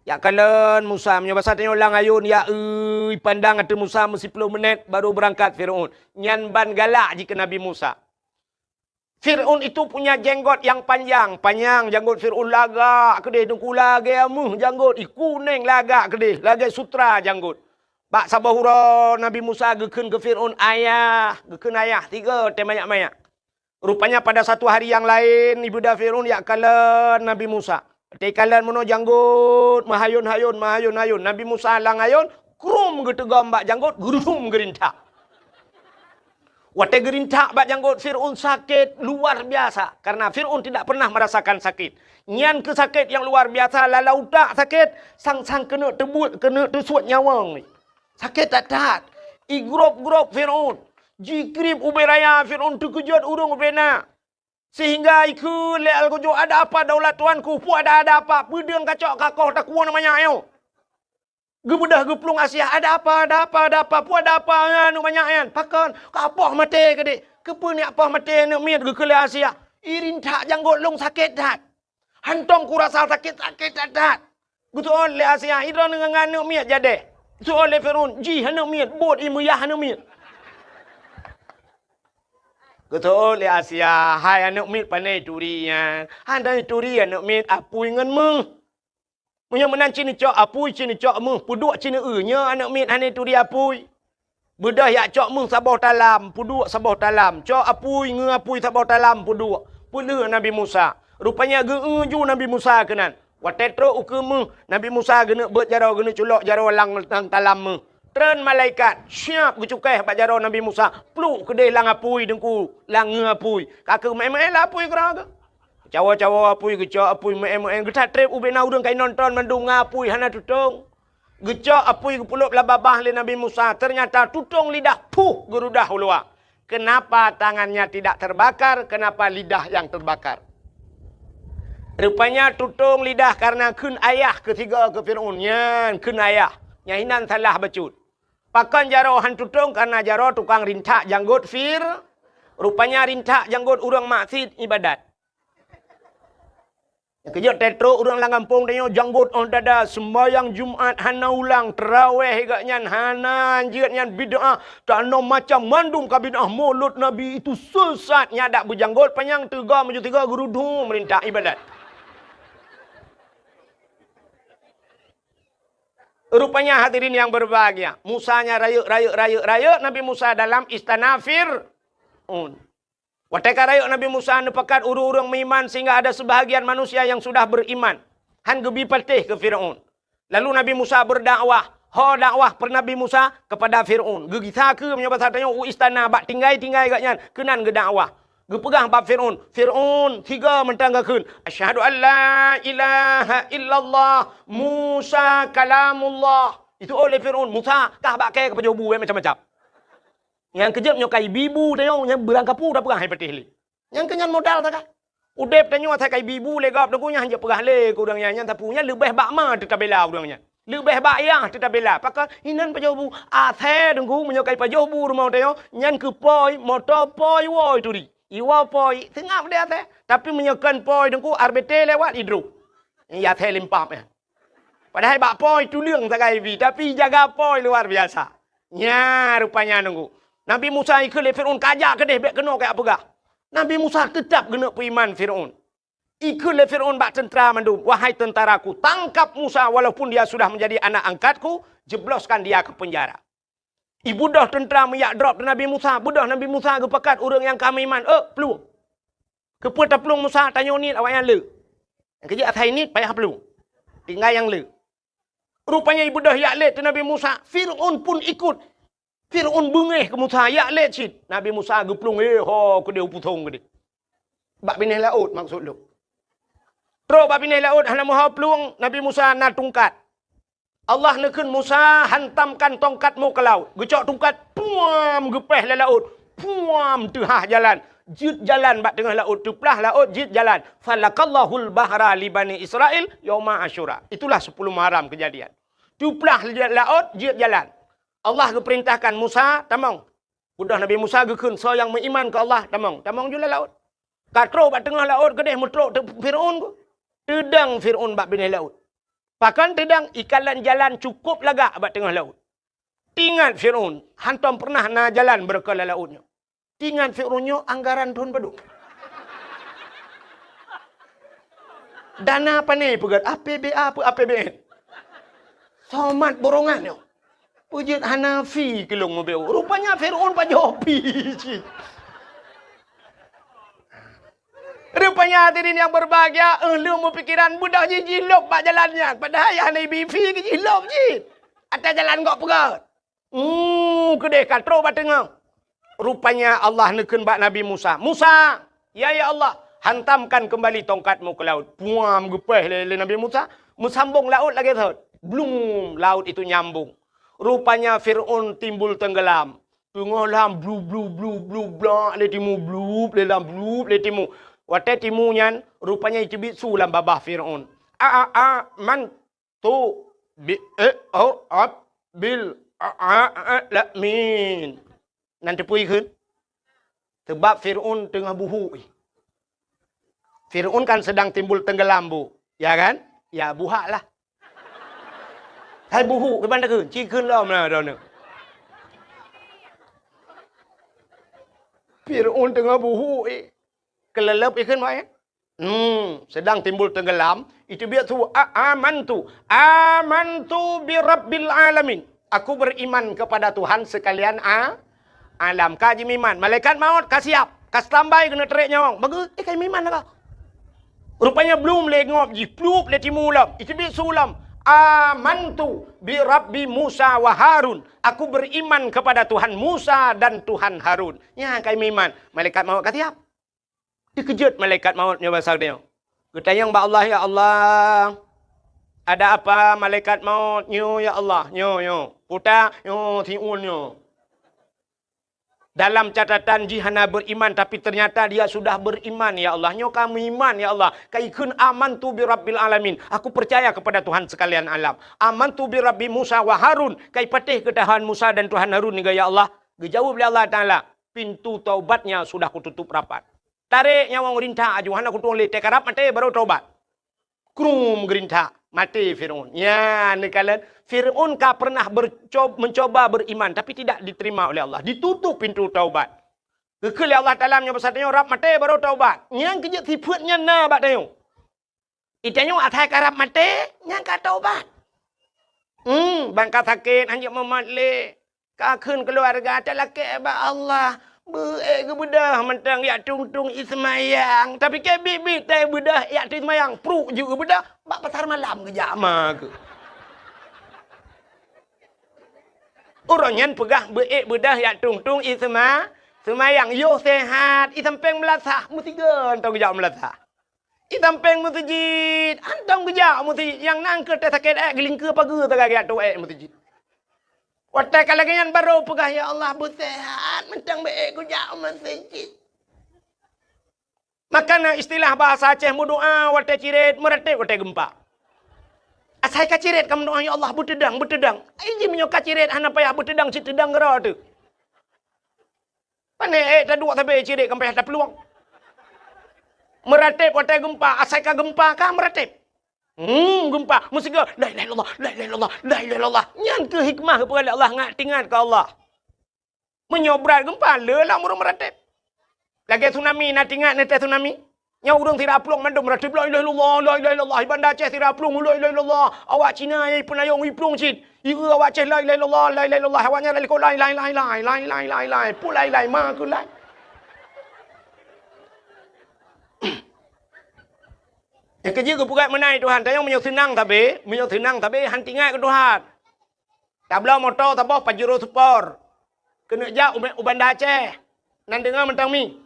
Jak kalon Musa, meunyoe basa tanyoe lam ayôn, ya, eu, ipandang ateueh Musa meusiploh minét baru beurangkat Fir'aun. Nyan ban galak jih keu Nabi Musa. Fir'aun itu punya jenggot yang panjang, panyang janggot Fir'aun lagak keudeh, Teungku, lagée meuh janggot, i kuneng lagak keudeh, lagée sutra janggot. Bak saboh uroe Nabi Musa geukheun keu Fir'aun, "Ayah," geukheun ayah, tiga teuh manyak-manyak. Rupanya pada satu hari yang laén, ibeuda Fir'aun jak kalon Nabi Musa. Watée kalon meunoe janggot, meuhayôn-hayôn, meuhayôn-hayôn. Nabi Musa lam ayôn, krum geuteugom bak janggot, geurudum geurintak. Watée geurintak bak janggot Fir'aun sakét luar biasa, karena Fir'aun tidak pernah merasakan sakit. Nyan keuh sakét nyang luar biasa, lam utak sakét, sang-sang keuneuk teubuet, keuneuk teusuet nyawöng. Sakét that-that. Igrôb-grôb Fir'aun. Jikrieb ubé raya, Fir'aun teukeujot ureuëng ubé na. Sehingga ikheun lé algojo, "Ada apa daulat tuanku? Peue ada, ada apa? Peudeueng kacok kakoh takuwon manyak nyoe." Geubeudoh geuplueng Asia, "Ada apa, ada apa, ada apa? Peue ada apa nyan, manyak nyan? Pakon? Ka poh maté keudeh? Keupeue nyak poh maté aneuk miet?" Geukheun lé Asia. "Irintak janggot lôn sakét that. Hantom kurasa sakét, sakét that-that." Geuseuôt lé Asia, "Idroe ngon aneuk miet jadeh?" Geuseuôt lé Fir'aun, "Jih aneuk miet, buet imeuyah aneuk miet." Geuseuôt lé Asia, "Hai aneuk miet, pane turi nyan?" "Hana turi aneuk miet, apui ngon méuh." "Meunyoe meunan ci neucok apui, ci neucok méuh, peuduek ci neu-eu, nyoe aneuk miet hana turi apui." Beudôh jak cok méuh saboh talam, peuduek saboh talam, cok apui, ngeu apui saboh talam, peuduek, peulheueh Nabi Musa. Rupanya geu-eu ju Nabi Musa keunan. Watée trok ukeue méuh, Nabi Musa geuneuk beuet jaroe, geuneuk culok jaroe lam, lam talam méuh. Treun malaikat, siab geucukéh bak jaroe Nabi Musa, pluek keudeh lam apui, Teungku, lam ngeu apui. Ka keuh meu'én-meu'én lam apui keudroe geuh. Cawoe-cawoe apui, geucok apui, meu'én-meu'én, geutatreb ubé na ureuëng ka inonton mandum ngon apui hana tutong. Geucok apui geupeulop lam babah lé Nabi Musa, ternyata tutong lidah, puh, geurudah u luwa. Kenapa tangannya tidak terbakar? Kenapa lidah yang terbakar? Rupanya tutong lidah karena kheun ayah keu sigoe keu Fir'aun. Nyan kheun ayah. Nyan hinan salah bacut. Pakon jaroe han tutong? Karena jaroe tukang rintak janggot Fir-, rupanya rintak janggot ureuëng maksiet ibadat. Nyang keujeuet teutrok ureuëng lam gampông tanyoe janggot óh dada, seumbahyang Jumat hana ulang, teurawéh gobnyan hana, jeuet nyan bid'ah, tanoh macam mandum ka bid'ah, Maulud Nabi itu sesat, nyan dak beujanggot panyang teuga meujeuet tiga geurudu meurintak ibadat. Rupanya hadirin yang berbahagia, Musa nyan rayeuk, rayeuk, rayeuk, rayeuk Nabi Musa dalam istana Fir'aun. Watée ka rayeuk Nabi Musa neupakat ureuëng-ureuëng meuiman sehingga ada sebahagian manusia yang sudah beriman. Han geubi patéh keu Fir'aun. Lalu Nabi Musa berdakwah. Ho dakwah per Nabi Musa kepada Fir'aun. Geugisa keu meunyoe basa tanyoe u istana bak tinggai-tinggai gobnyan keunan geudakwah. Geupeugah bak Fir'aun, "Fir'aun, tiga mantong gakheun, 'Asyhadu an la ilaha illallah, Musa kalamullah.'" Itu oleh Fir'aun, "Musa, kah bak kée ka pajoh bu macam-macam." Nyang keujeuet nyoe kai bibu tanyoe nyang beurangkapu tapeugah hai patéh lé. Nyang keu nyan modal sagai. Udeb tanyoe asai kai bibu lé gob teungku nyan hanjeuet peugah lé keu ureuëng nyan, nyan sapeue nyan leubeh bak ma teutabela ureuëng nyan. Leubeh bak yah teutabela. Pakon inan pajoh bu asai teungku meunyoe kai pajoh bu rumoh tanyoe nyan keu poi moto poi woi turi. Iwoe poi seungab deh asai. Tapi meunyoe kon poi teungku R B T lewat idrop. Ya asai limpap nyan. Padahai bak poi tuleueng sagai bi, tapi jaga poi luar biasa. Nya rupanya nunggu. Nabi Musa ikheun lé Fir'aun kajak keudeh bék keunoe kajak peugah. Nabi Musa teutab geuneuk peuiman Fir'aun. Ikheun lé Fir'aun bak teuntara mandum, "Wahai tentaraku, tangkap Musa walaupun dia sudah menjadi anak angkatku, jebloskan dia ke penjara." Ibeudôh teuntara meujak drob teu Nabi Musa, beudôh Nabi Musa geupakat ureuëng nyang ka meuiman, "Eh, plueng!" Keupeue taplueng Musa tanyoe niet awaknyan le. Nyang keujeuet asai niet payah plueng. Tinggai nyang le. Rupanya ibeudôh jak lét teu Nabi Musa, Fir'aun pun ikut. Fir'aun beungéh keu Musa, jak lét cit. Nabi Musa geuplueng, eh, ho keudeh u pusong keudeh. Bak binéh laôt maksud lôn. Trok bak binéh laôt hana meuho plueng, Nabi Musa na tungkat. Allah neukheun Musa, "Hantamkan tongkatmu ke laut." Geucok tungkat, puam, geupéh lé laôt. Puam, teuhah jalan. Jeuet jalan bak teungoh laôt, teuplah laôt, jeuet jalan. "Falakallahul bahra li Bani Israil yauma Asyura." Itulah sepuluh Muharram kejadian. Teuplah laôt, jeuet jalan. Allah geupeurintahkan Musa, "Tamong." Beudôh Nabi Musa geukheun, "Soe nyang meuiman keu Allah, tamong." Tamong ju lam laôt. Ka trok bak teungoh laôt keudeh meutrok teuk Fir'aun ku. Teudong Fir'aun bak binéh laôt. Pakon teudong, ikalon jalan cukôp lagak bak teungoh laôt. Teuingat Fir'aun, hantom peureunah na jalan beureukoh lam laôt nyoe. Teuingat Fir'aun nyoe anggaran thon padum. Dana pané peugét, A P B A peu A P B N. Somat borongan nyoe. Peujeuet hana fi keu lôn meubeu. Rupanya Fir'aun pajoh fi cit. Rupanya hadirin yang berbahagia, eh, lôn meupikiran beudôh jih jilôb bak jalan nyan. Padahai hana ibi fi keu jilôb jih. Atas jalan gok peugét. Hmm, keudeh ka trok bak teungoh. Rupanya Allah neukheun bak Nabi Musa, "Musa, ya, ya Allah, hantamkan kembali tongkatmu ke laut." Puam, geupéh lé, lé Nabi Musa, meusambong laôt lagée thot. Blum, laut itu nyambung. Rupanya Fir'aun timbul tenggelam. Teungoh lam blu, blu, blu, blu, blak lé timu, blup lé lam, blup lé timu. Watée timu nyan, rupanya iteubiet su lam babah Fir'aun. A, a, a, man tu bi, eh, oh, ab, bil, a, a, a, la, min. Nan teupeu ikheun? Sebab Fir'aun teungoh buhuk. Fir'aun kan sedang timbul tenggelam, Bu. Ya kan? Ya, buhak lah. Hai buhuk, kiban takheun? Cikheun lom lah, droeneuh. Fir'aun teungoh buhuk, eh. Keuleuleub ikheun, Pak, ya? Hmm, sedang timbul tenggelam, iteubiet su, "A-, amantu, amantu bi rabbil alamin." Aku beriman kepada Tuhan sekalian a-, alam. Ka jimeuiman, malaikat maut ka siap, ka standby keuneuk trek nyawöng. Bagus, eh, ka jimeuiman lah ka. Rupanya blum lé ngop jih, plup lé timu lom, iteubiet su lom. "Amantu bi rabbi Musa wa Harun." Aku beriman kepada Tuhan Musa dan Tuhan Harun. Nyan ka jimeuiman, malaikat maut ka siap. Dikeujot malaikat maut nyoe basa geutanyoe. Geutanyong bak Allah, "Ya Allah, ada apa malaikat maut nyoe, ya Allah?" Nyoe, nyoe. Puta, nyoe, siun nyoe. Dalam catatan jih hana beriman, tapi ternyata dia sudah beriman, ya Allah. Nyoe ka meuiman, ya Allah. Ka ikheun, "Amantu bi rabbil alamin." Aku percaya kepada Tuhan sekalian alam. "Amantu bi rabbi Musa wa Harun." Ka ipatéh keu Tuhan Musa dan Tuhan Harun nyoe, ya Allah. Geujaweueb lé Allah Taala, "Pintu taubatnya sudah kututup rapat." Tarek nyawöng rintak aju, hana kutueng lé, teuka rab maté baru taubat. Krum geurintak, maté Fir'aun. Nyan neukalon, Fir'aun ka pernah berco-, mencoba beriman, tapi tidak diterima oleh Allah. Ditutup pintu taubat. Geukheun lé Allah Taala meunyoe basa tanyoe rab maté baru taubat. Nyan keujeuet sifeuet nyan na bak tanyoe. Itanyoe asai ka rab maté, nyan ka taubat. Hmm, ban ka sakét, hanjeuet mumat lé. Ka kheun keuluwarga talakée bak Allah, beu-ék geubeudôh mantong jak tueng-tueng ie seumayang. Tapi keu biet-biet tai beudôh jak tueng seumayang, pruek jeuet geubeudôh, bak pasar malam geujak ma keuh. Uroe nyan peugah beu-ék beudôh jak tueng-tueng ie seuma-, seumayang, yoh seuhat, ie sampéng meulasah, meusigoe mantong geujak meulasah. Ie sampéng meuseujid, mantong geujak meuseujid, nyang na keuh teuh sakét ék geulingkeue pageue sagai geujak tueng ék meuseujid. Watée ka lagée nyan barô peugah, "Ya Allah, beuseuhat, mantong beu-ék kujak u meuseujid." Maka na istilah bahasa Aceh meudoá watée cirét, meuratéb watée geumpa. Asai ka cirét ka meudoá, "Ya Allah, beuteudang, beuteudang." Ai jih meunyoe ka cirét hana payah beuteudang, cit teudang keudroe teuh. Pane ék taduek sabe cirét ka payah taplueng. Meuratéb watée geumpa, asai ka geumpa ka meuratéb. Hmm, geumpa, meusigoe, "La ilaha illallah, la ilaha illallah, la ilaha illallah." Nyan keuh hikmah geupeugah lé Allah, ngat teuingat keu Allah. Meunyoe brat geumpa, le lam ureuëng meuratéb. Lagée tsunami, na teuingat neutée tsunami? Nyoe ureuëng sira plueng mandum meuratéb, "La ilaha illallah, la ilaha illallah." Di Banda Aceh sira plueng, "La ilaha illallah." Awak Cina nyang ipeunayong iplueng cit. Ieu awak Aceh, "La ilaha illallah, la ilaha illallah." Awak nyan lakoe, "Lai, lai, lai, lai, lai, lai, lai, lai." Peue lai, lai, ma keuh lai. Nyang keujeuet geupeugah meunan Tuhan, tanyoe meunyoe seunang sabe, meunyoe seunang sabe, han teuingat keu Tuhan. Tabloe moto saboh Pajero Sport. Keuneuk jak u, u Banda Aceh. Nan deungoe mantong mi.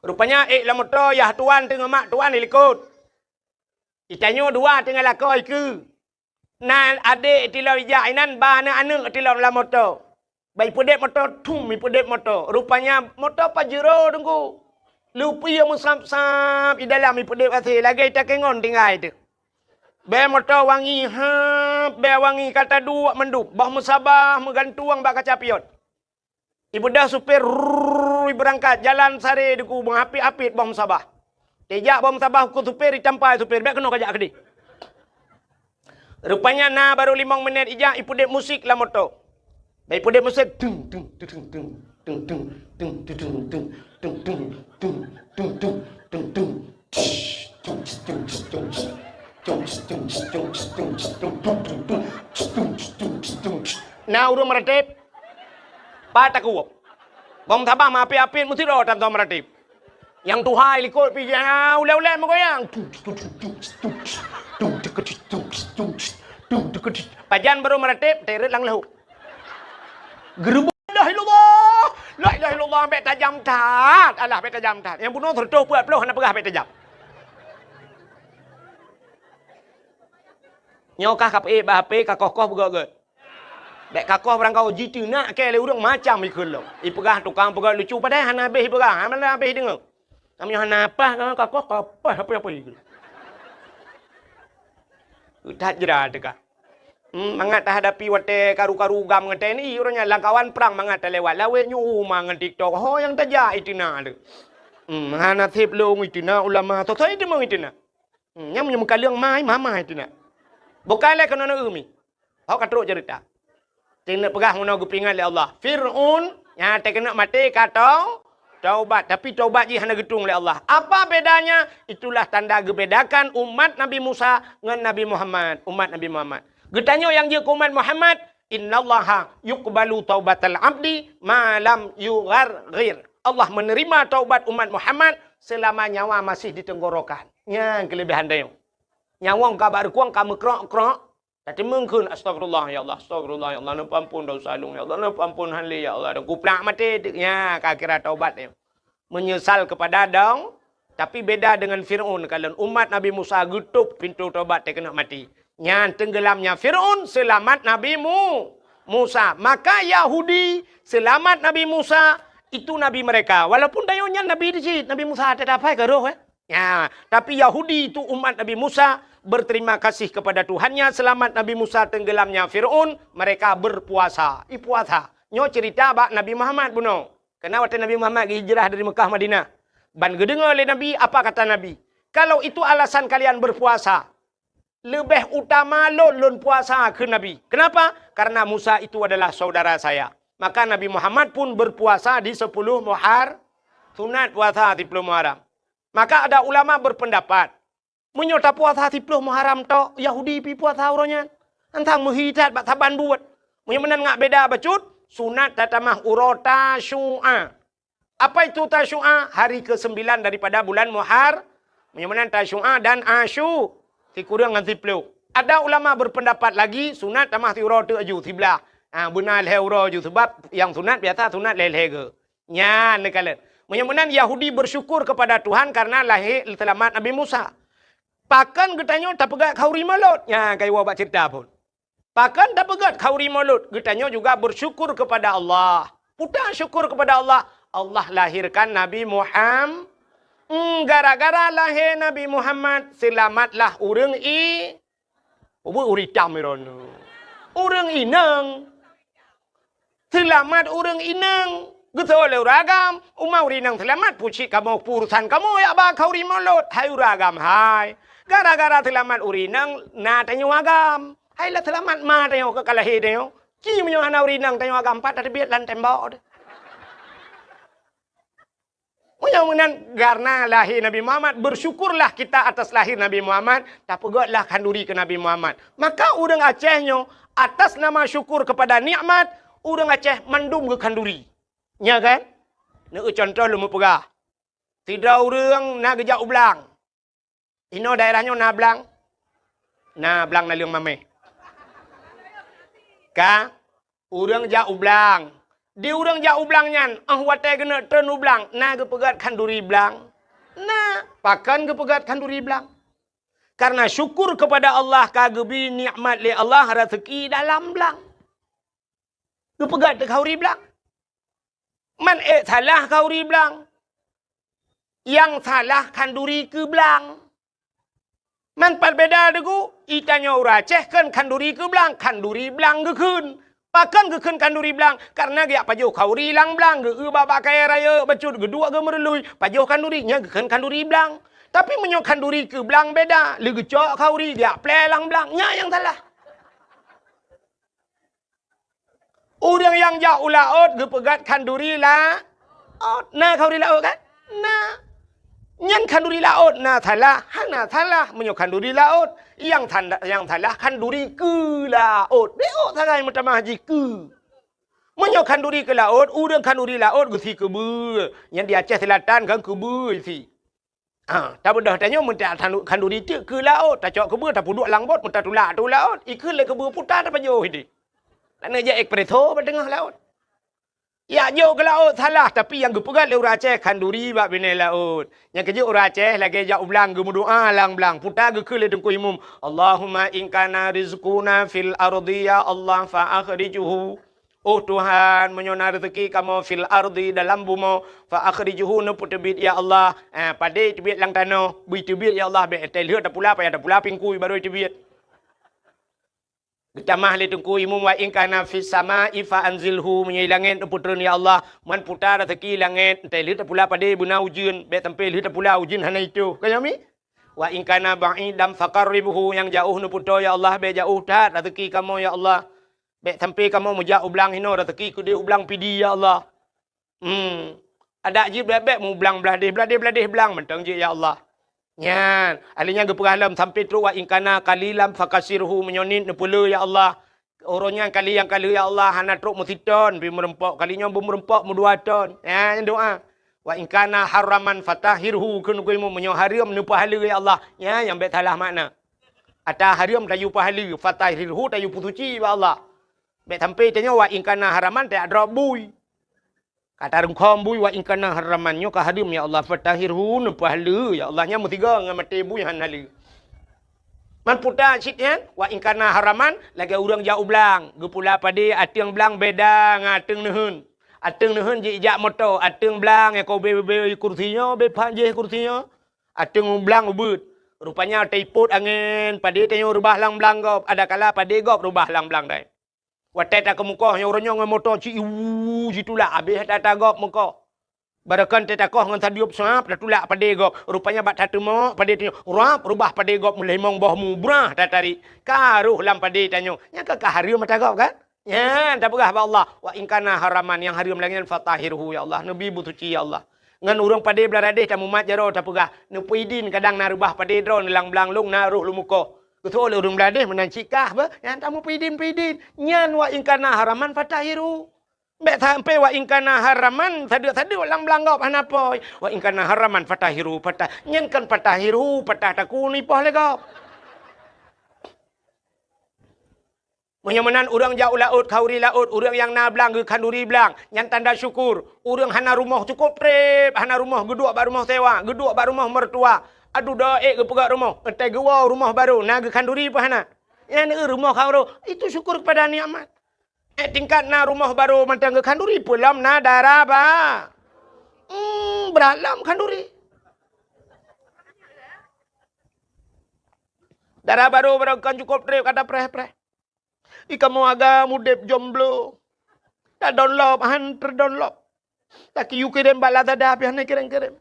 Rupanya ék lam moto yah tuan teungoh mak tuan di likot. Itanyoe dua teungoh lakoe ikeue. Na adék tilom ijak inan, ba aneuëk-aneuëk tilom lam moto. Ba ipeudeb moto, thum, ipeudeb moto. Rupanya moto Pajero teungku. Lupie meusab-sab i dalam ipeudeb asée lagée takengon tinggai teuh. Bée moto wangi hab, bée wangi ka taduek mandum, boh meusabah meugantueng bak kaca piot. Ibeudôh supir, rrrr, ibeurangkat, jalan sare deuku meuhapit-hapit boh meusabah. Tejak boh meusabah keu supir, itampa supir, "Bék keunoe kajak keudeh." Rupanya na barô limong minét ijak ipeudeb musik lam moto. Bék ipeudeb musik, tung, tung, tung, tung. Na ureuëng meuratéb, pat takuwöb. Bom sabah meuapit-apit meusidroe tan tom meuratéb. Nyang tuha i likot pih ulée-ulée meugoyang. Pajan barô meuratéb, teuret lam leuhok. Geureubeuen, "La ilaha illallah! La ilaha illallah!" Bék tajam that! Alah, bék tajam that! Nyang bunoe sireutôh peuet ploh hana peugah bék tajam. Nyoe kah ka peuék bak H P, ka koh-koh beugöt-göt. Bék ka koh barangkaho jiteunak kée lé ureuëng macam ikheun lom. Ipeugah tukang peugöt lucu, padahai hana habéh ipeugah, hana habéh ideungoe. Meunyoe hana paih, ka koh, ka paih, apa-apa ikheun. That jra teuka. Hmm, mangat tahadapi watée karu-karu gam ngon T N I, uroe nyan lam kawan prang mangat talewat. Lawét nyoe uma ngon TikTok, ho nyang tajak iteunak tu. Hmm, hana sép lôn iteunak ulama, soe-soe teuma iteunak. Hmm, nyang meunyoe meukaleueng mai, mama iteunak. Bukai lé keunoe umi. Ho ka trok ceurita. Teuneuk peugah meunoe geupeuingat lé Allah. Fir'aun nyang teukeunok maté ka tau, taubat, tapi taubat jih hana geutueng lé Allah. Apa bedanya? Itulah tanda geubedakan umat Nabi Musa ngon Nabi Muhammad, umat Nabi Muhammad. Geutanyoe nyang jeuet keu umat Muhammad, "Innallaha yuqbalu taubatal abdi ma lam yugharghir." Allah menerima taubat umat Muhammad selama nyawa masih di tenggorokan. Nyan keulebihan tanyoe. Nyawöng ka bak rukong ka meukrok-krok, tateumeung kheun, "Astagfirullah, ya Allah, astagfirullah, ya Allah, neupeuampon desya lôn, ya Allah, neupeuampon han lé, ya Allah." Dan kuplak maté teuk, nya ka kira taubat nyoe. Menyesal kepada dong, tapi beda dengan Fir'aun. Kalon umat Nabi Musa geutôp pintoe taubat teukeunok maté. Nyan tenggelamnya Fir'aun, selamat Nabi Mu-, Musa. Maka Yahudi selamat Nabi Musa, itu nabi mereka. Walaupun tanyoe nyan nabi di cit, Nabi Musa teudapai ka roh, eh. Ya, tapi Yahudi itu umat Nabi Musa berterima kasih kepada Tuhannya, selamat Nabi Musa tenggelamnya Fir'aun, mereka berpuasa. Ipuasa. Nyoe cerita bak Nabi Muhammad bunoe. Karena watée Nabi Muhammad geuhijrah dari Mekah Madinah. Ban geudeungoe lé Nabi, apa kata Nabi? "Kalau itu alasan kalian berpuasa, leubeh utama lôn, lôn puasa," kheun Nabi. Kenapa? "Karena Musa itu adalah saudara saya." Maka Nabi Muhammad pun berpuasa di sepuluh Muhar-, sunat puasa sepuluh Muharram. Maka ada ulama berpendapat, meunyoe tapuasa siploh Muharram tok, Yahudi pi puasa uroe nyan. Nyan meuhi that bak saban buet. Meunyoe meunan ngat beda bacut, sunat tatamah uroe Tasyu'a. Apa itu Tasyu'a? Hari kesembilan daripada bulan Muhar. Meunyoe meunan Tasyu'a dan Asyu, sikureueng ngon siploh. Ada ulama berpendapat lagi, sunat tamah siuroe teuk aju, siblah. Ha, beuna lhèe uroe aju, sebab nyang sunat biasa sunat lhèe-lhèe geuh. Nyan neukalon. Meunyoe meunan Yahudi bersyukur kepada Tuhan karena lahé seulamat Nabi Musa. Pakon geutanyoe tapeugöt khanduri mulod? Nyan ka iwoe bak ceurita phon. Pakon tapeugöt khanduri mulod? Geutanyoe juga bersyukur kepada Allah. Peue syukur kepada Allah? Allah lahirkan Nabi Muham-, Hmm, gara-gara lahé Nabi Muhammad, seulamatlah ureuëng i-, Ubeut ureuëng itam droeneuh. Ureuëng inong. Seulamat ureuëng inong. Geusoe lé ureuëng agam, uma ureuëng inong seulamat, peue cit kamoe, peue urusan kamoe jak ba khanduri mulod, hai ureuëng agam hai. Gara-gara seulamat ureuëng inong, na tanyoe agam. Hai lah seulamat ma tanyoe ka lahé tanyoe. Ci meunyoe hana ureuëng inong tanyoe agam, pat tateubiet lam tembok deh. Meunyoe meunan, karena lahé Nabi Muhammad, bersyukurlah kita atas lahir Nabi Muhammad, tapeugötlah khanduri keu Nabi Muhammad. Maka ureuëng Aceh nyoe, atas nama syukur kepada nikmat, ureuëng Aceh mandum geukhanduri. Nya kan? Neueu contoh lôn meupeugah. Sidroe ureuëng na geujak u blang. Inoe daerah nyoe na blang? Na blang naleueng mamèh. Ka, ureuëng jak u blang. Di ureuëng jak u blang nyan, óh watèe geuneuk treun u blang, na geupeugöt khanduri blang? Na, pakon geupeugöt khanduri blang? Karena syukur kepada Allah ka geubri nikmat lé Allah raseuki dalam blang. Geupeugöt khanduri blang. Man ék salah khanduri blang. Nyang salah khanduri keu blang. Man pat beda deungon, i tanyoe ureuëng Aceh kheun khanduri keu blang, khanduri blang geukheun. Pakon geukheun khanduri blang? Karena geujak pajoh khanduri lam blang, geueu bak-bak kayèe rayeuk bacut, geuduek geumeurului, pajoh khanduri, nyan geukheun khanduri blang. Tapi meunyoe khanduri keu blang beda, lé geucok khanduri geujak plè lam blang, nyan nyang salah. Ureuëng nyang jak u laôt geupeugöt khanduri laôt. Na khanduri laôt kan? Na. Nyan khanduri laôt na salah? Hana salah meunyoe khanduri laôt. Nyang sanda-, nyang salah khanduri keu laôt. Bèk ôk sagai meutamah jih keu. Meunyoe khanduri keu laôt, ureuëng khanduri laôt geusi keubeue. Nyan di Aceh Selatan kan keubeue isi. Ha, tabeudôh tanyoe meuntak khanduri teuk keu laôt, tacok keubeue tapeuduek lam bot, meutatulak ateueh laôt, ikheun lé keubeue puta tapajoh idéh. Laneuk jak espresso bak teungoh laôt. Jak jok keu laôt salah, tapi nyang geupeugöt lé ureuëng Aceh khanduri bak binéh laôt. Nyang keujeuet ureuëng Aceh lagèe jak u blang geumeudoá lam blang, puta geukheun lé Teungku Imum, "Allahumma in kana rizquna fil ardi ya Allah fa akhrijhu." Oh Tuhan, meunyoe na reuzeuki kamoe fil ardi, dalam bumoe, fa akhrijhu, neupeuteubiet ya Allah. Eh, padé teubiet lam tanoh, bri teubiet ya Allah, bèk teuh lheueh tapula, payah tapula pingkui barô teubiet. Geutamah lé Teungku Imum, wa in kana fis sama'i fa anzilhu, meunyoe i langét neupeutreun ya Allah, man puta reuzeuki langét, teuh lheueh tapula padé beuna ujeuen, bèk sampai lheueh tapula ujeuen hana itôh. Ka nyan mi? Wa in kana ba'idan faqarribhu, nyang jaoh neupeutoe ya Allah, bèk jaoh that reuzeuki kamoe ya Allah. Bèk sampai kamoe meujak u blang hinoe, reuzeuki keudéh u blang Pidie ya Allah. Hmm. Adak jih bèk-bèk meublang blah déh, blah déh, blah déh blang mantong jih ya Allah. Nyan, ahli nyan geupeugah lom sampai trok wa in kana qalilan fakasirhu, meunyoe niet neupeulé ya Allah. Uroe nyan kali nyang ka lheueh ya Allah hana trok meusiton, pi meureumpok, kali nyoe beumeureumpok meudua ton. Nyan doa. Wa in kana haraman fatahhirhu, kheun Teungku Imum, meunyoe hareuem neupeuhaleue ya Allah. Nyan nyang bèk salah makna. Ata hareuem tayue peuhaleue, fatahhirhu tayue peusuci bak Allah. Bèk sampai tanyoe wa in kana haraman tajak drob bui. Ka tarungkhom bui wa in kana haraman, nyoe ka hareuem ya Allah, fatahhirhu, neupeuhaleue ya Allah, nyan meusigoe ngon maté bui hana haleue. Man puta cit nyan, wa in kana haraman, lagèe ureuëng jak u blang, geupula padé ateueng blang beda ngon ateueng neuheun. Ateueng neuheun jijak moto, ateueng blang nyang ka ubé-ubé kursi nyoe, ubé phan jih kursi nyoe. Ateueng blang ubeuet. Rupanya taipot angén, padé tanyoe reubah lam blang gob, adakala padé gob reubah lam blang dai. Watèe takeumukoh nyoe uroe nyoe ngon moto ci iwu jitulak, abéh that tagob mukoh. Barokon teuh takoh ngon sadeueb suab tatulak padé gob. Rupanya bak tateumok padé tanyoe, rab reubah padé gob meulimong boh mu brah tatarék. Ka roh lam padé tanyoe. Nyan ka, ka hareuem ata gob kan? Nyan tapeugah bak Allah, wa in kana haraman, nyang hareuem lagèe nyan fatahhirhu ya Allah, neubi beusuci ya Allah. Ngon ureuëng padé blah radéh tamumat jaroe tapeugah, neupeuidin kadang na reubah padé droe neulang blang lôn na roh lôn mukoh. Geutôh lé ureuëng Bladeh meunan cit kah beh, nyang tamu pidin-pidin. Nyan wa in kana haraman fatahiru. Bék sampai wa in kana haraman, sadeuk-sadeuk lam blang gob hana pôi. Wa in kana haraman fatahiru, patah. Nyan kan fatahiru, patah takue nipoh lé gob. Meunyoe meunan ureuëng jak u laôt, khanduri laôt, ureuëng nyang na blang geukhanduri blang, nyan tanda syukur. Ureuëng hana rumoh cukôp treb, hana rumoh geuduek bak rumoh sewa, geuduek bak rumoh mertua. Aduh, doa ék geupeugöt rumoh, entée geuwoe rumoh barô, na geukhanduri peue hana? Nyan rumoh khanduri, itu syukur kepada nikmat. Eh, tingkat na rumoh barô mantong geukhanduri, peue lom na dara ba-, hmm, brat lom khanduri. Dara barô, barô kon cukôp treb, ka tapreh-preh. Ih, kamoe agam udeb jomblo. Tadonlop, han teudonlop. Takiyue kirém bak Lazada, pih hana kirém-kirém.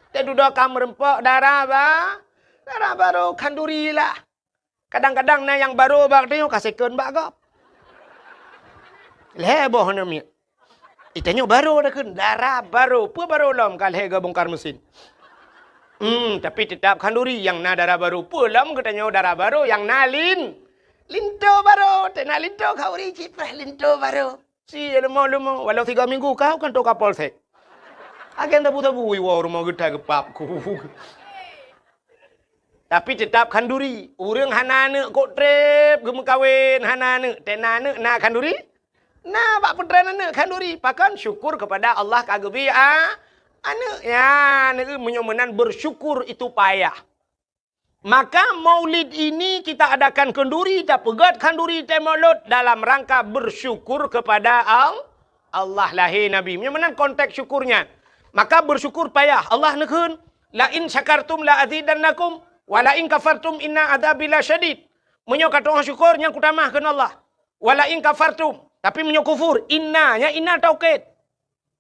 Teududoe ka meureumpok dara ba-, dara barô khanduri lah. Kadang-kadang na nyang barô bak tanyoe ka second bak gob. Lhée boh hana miet. Ih, tanyoe barô dah kheun, dara barô. Peue barô lom ka lhée gabongkar mesin. Hmm, tapi teutap khanduri nyang na dara barô. Peue lom geutanyoe dara barô nyang na lin-, linto barô. Teuh na linto khanduri cit preh linto barô. Si leumo-leumo, walau tiga minggu kau kan toka polsek. Agen tabu-tabu iwoe rumoh geutai geupap ku. Tapi teutap khanduri. Ureuëng hana aneuëk kok treb geumeukawen, hana aneuëk. Teuh na aneuëk na khanduri? Na bak peutren aneuëk khanduri. Pakon? Syukur kepada Allah ka geubri a-, aneuëk. Ya, aneuëk meunyoe meunan bersyukur itu payah. Maka maulid ini kita adakan khanduri, tapeugöt khanduri teuh maulud dalam rangka bersyukur kepada Al-, Allah lahé Nabi. Meunyoe meunan konteks syukurnya. Maka bersyukur payah. Allah neukheun, "La in syakartum la azidannakum, wa la in kafartum inna adzabi lasyadid." Meunyoe ka tu'oh syukur, nyan kutamah kheun Allah. "Wa la in kafartum." Tapi meunyoe kufur, inna, nya inna taukid.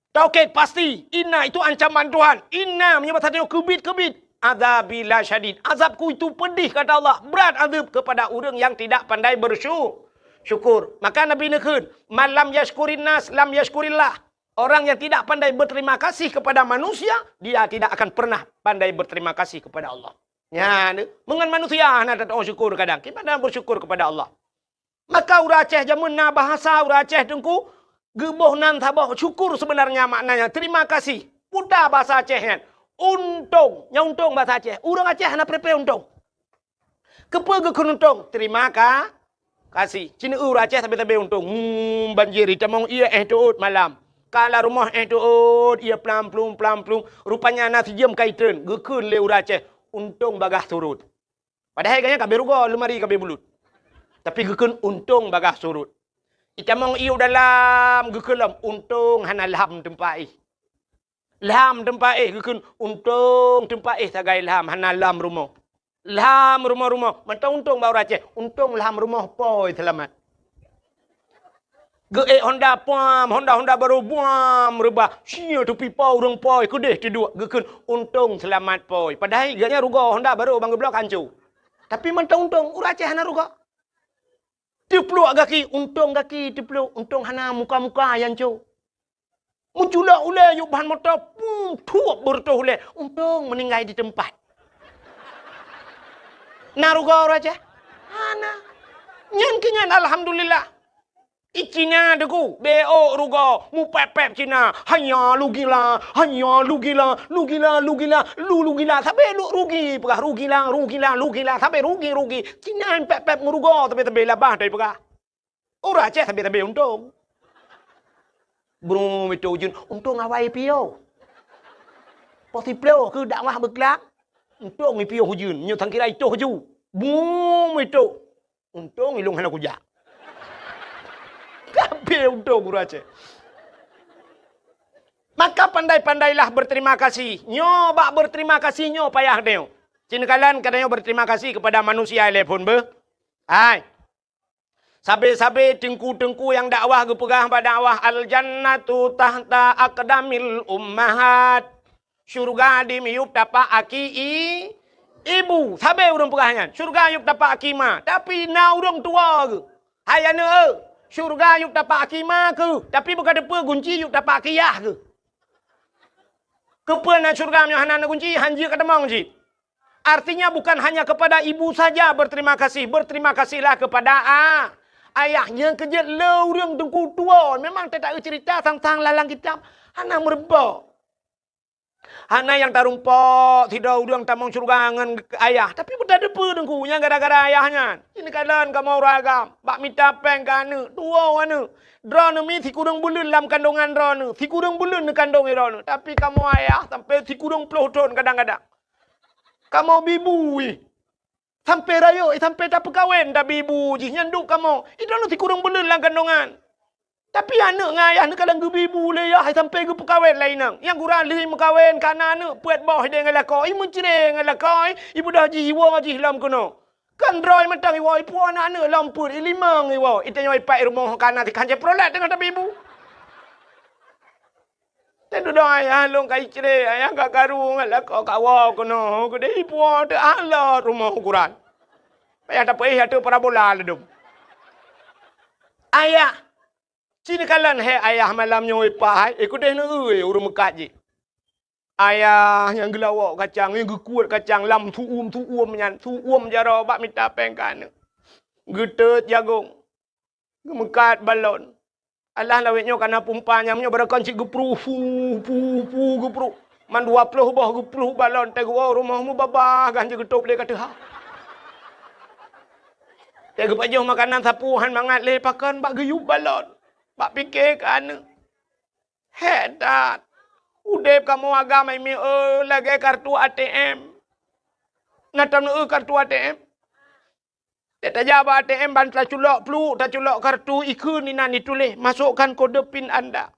Taukid pasti, inna itu ancaman Tuhan. Inna meunyoe bahasa tanyoe keubiet-keubiet. Adzabi lasyadid. Azabku itu pedih, kata Allah. Berat azab kepada ureuëng yang tidak pandai bersyu-, syukur. Maka Nabi neukheun, "Man lam yashkurin nas, lam yashkurillah." Orang yang tidak pandai berterima kasih kepada manusia, dia tidak akan pernah pandai berterima kasih kepada Allah. Nyan, meungon manusia hana tatu'oh syukur kadang. Kiban bersyukur kepada Allah. Maka ureuëng Aceh jameun na bahasa ureuëng Aceh teungku, geuboh nan saboh syukur sebenarnya maknanya terima kasih. Puta bahasa Aceh nyan. Untông, nyang untông bahasa Aceh. Ureuëng Aceh hana peureupe untông. Keupeue geukheun untông? Terima ka-, kasih. Cina ureuëng Aceh sabe-sabe untông. Hmm, banjir itamong ié éh teuôt malam. Ka lam rumoh éh teuôt ié plam-plum, plam-plum. Rupanya na sijeuem ka itreun. Geukheun lé ureuëng Aceh, untông bagaih surut. Padahai gobnyan ka abéh rugoe, leumari ka abéh bulut. Tapi geukheun untông bagaih surut. Itamong ié u dalam geukheun lom, untông hana lham teumpat éh. Lham teumpat éh geukheun untông teumpat éh sagai lham hana lham rumoh. Lham rumoh-rumoh, mantong untông bak ureuëng Aceh, untông lham rumoh pôi seulamat. Geuék honda puam, honda-honda barô buam reubah. Sia tupi po ureuëng pôi keudeh teuduek geukheun untông seulamat pôi. Padahai gobnyan rugoe honda barô ban geubloe ka hanco. Tapi mantong untông, ureuëng Aceh hana rugoe. Teupluek gaki, untông gaki teupluek, untông hana muka-muka nyang hanco. Meuculok ulée yôk ban moto, pum, thuep beureutoh ulée. Untông meuninggai di teumpat. Na rugoe ureuëng Aceh? Hana. Nyan keuh nyan alhamdulillah. I Cina teungku, beu rugoe, mupép-pép Cina. Hanya lugila, hanya lugila, lugila, lugila, lu lugila. Sabe lu rugi, peugah rugila, rugila, lugila. Sabe rugi, rugi. Cina pép-pép meurugoe, sabe-sabe labah dai peugah. Ureuëng Aceh sabe-sabe untông. Brum itu ujeuen, untông awai piôh. Poh siplôh keuh dakwah beuklam, untông ipiôh ujeuen, nyoe sangkira itoh ju. Brum itu. Untông ilông hana kujak. Kabeh untông ureuëng Aceh. Maka pandai-pandailah berterima kasih. Nyoe bak berterima kasih nyoe payah nyoe. Cina kalon kata nyoe berterima kasih kepada manusia ilée phon beuh. Hai. Sabe-sabe teungku-teungku nyang dakwah geupeugah bak dakwah, "Al-jannatu tahta aqdamil ummahat." Syeuruga dimiyueb tapak aki i-, ibu. Sabe ureuëng peugah nyan, syeuruga yueb tapak aki ma. Tapi na ureuëng tuwoe geuh, "Hai aneuëk, syeuruga yueb tapak aki ma keuh, tapi beuka teupeue gunci yueb tapak aki yah keuh." Keupeue na syeuruga meunyoe hana na gunci, hanjeuet ka tamong cit. Artinya bukan hanya kepada ibu saja berterima kasih, berterima kasihlah kepada a-, ayah. Nyang keujeuet le ureuëng teungku tuwo, memang teutak cerita sang-sang lalang kitab hana meurumpok. Hana nyang tarumpok sidroe ureuëng tamong syeuruga ngon ayah, tapi beutadeue teungku nyang gara-gara ayah nyan. Ini kalon kamoe ureuëng agam bak mita péng keu aneuëk, tuwo aneuëk. Droeneuh mi sikureueng buleuen lam kandongan droeneuh, sikureueng buleuen neukandong droeneuh, tapi kamoe ayah sampai sikureueng ploh thon kadang-kadang. Kamoe bibu ih. Sampai rayeuk, eh, sampai tapeukawen tabibu jih nyan duek kamoe. Idroeneuh sikureueng buleuen lam kandongan. Tapi aneuëk ngon ayah neukalon geubibu lé yah, eh, sampai geupeukawen lé inong. Nyang gura lheueh meukawen ka na aneuëk peuet boh ideh ngon lakoe, i meucre ngon lakoe, i beudoh jih iwoe jih lom keunoe. Kan droe mantong iwoe, ipuwoe na aneuëk lom peuet, i limong iwoe, i tanyoe ipat i rumoh ka na tikhan ceprolet teungoh tabibu. Teududoe ayah lôn ka icre, ayah ka karu ngon lakoe kawoe keunoe, keudeh ipuwoe teualot rumoh ukuran. Payah tapeuéh ateueh parabola ladum. Ayah, ci neukalon hék ayah malam nyoe ipat hai, eh, keudeh neueu ureuëng meukat jih. Ayah nyang geulawok kacang, nyang geukuet kacang lam su'um-su'um nyan, su'um jaroe bak mita péng keu aneuëk. Geuteut jagong. Geumeukat balon. Alah lawét nyoe ka na pumpa nyang nyoe barokon cit geupruh, pu, pu, pu, geupruh. Man dua ploh boh geupruh balon, teuh geuwoe rumoh mubaba gan jeuet geutôb lé ka teuha. Teuh geupajoh makanan sapeue han mangat lé pakon bak geuyub balon. Bak pike keu aneuëk. Hék that. Udeb kamoe agam ai mieu lagée kartu A T M. Na tam neueu kartu A T M? Tajak bak A T M ban taculok pluek, taculok kartu, ikheun inan ituléh, "Masukkan kode pin Anda."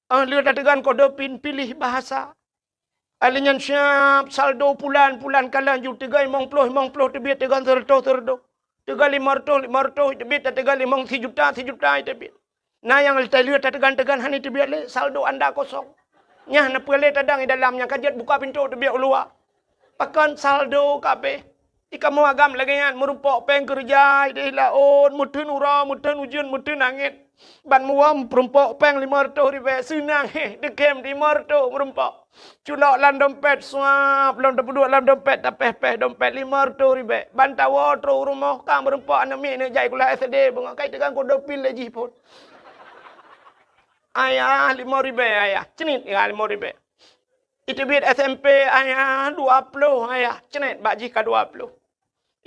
Ah, lheueh tateugan kode pin, pilih bahasa. Alheuh nyan siab saldo pulan, pulan kalon ju teuga limong ploh, limong ploh teubiet, teuga seureutôh, seureutôh. Teuga lima reutôh, lima reutôh teubiet, tateuga limong sijuta, sijuta teubiet. Na nyang lheueh tateugan-teugan hana teubiet lé, saldo Anda kosong. Nyan na peue lé tadang i dalam nyang ka jeuet buka pintoe teubiet u luwa. Pakon saldo ka abéh. I kamoe agam lagée nyan, meurumpok péng keureuja ideh laôt, meuteun uroe, meuteun ujeuen, meuteun angén. Ban muwöm peurumpok péng limong reutôh ribée, seunang héh, teukem limong reutôh meurumpok. Culok lam dompet, suap, lom tapeuduek lam dompet, tapéh-péh dompet limong reutôh ribée. Ban tawoe trok u rumoh, ka meurumpok aneuk miet neuk jai sikula S D, beungoh kai teugang kode pin lé jih phon. Ayah, limong ribée, ayah. Cnit, ya, limong ribée. Iteubiet S M P, ayah, dua ploh, ayah. Cnit, bak jih ka dua ploh.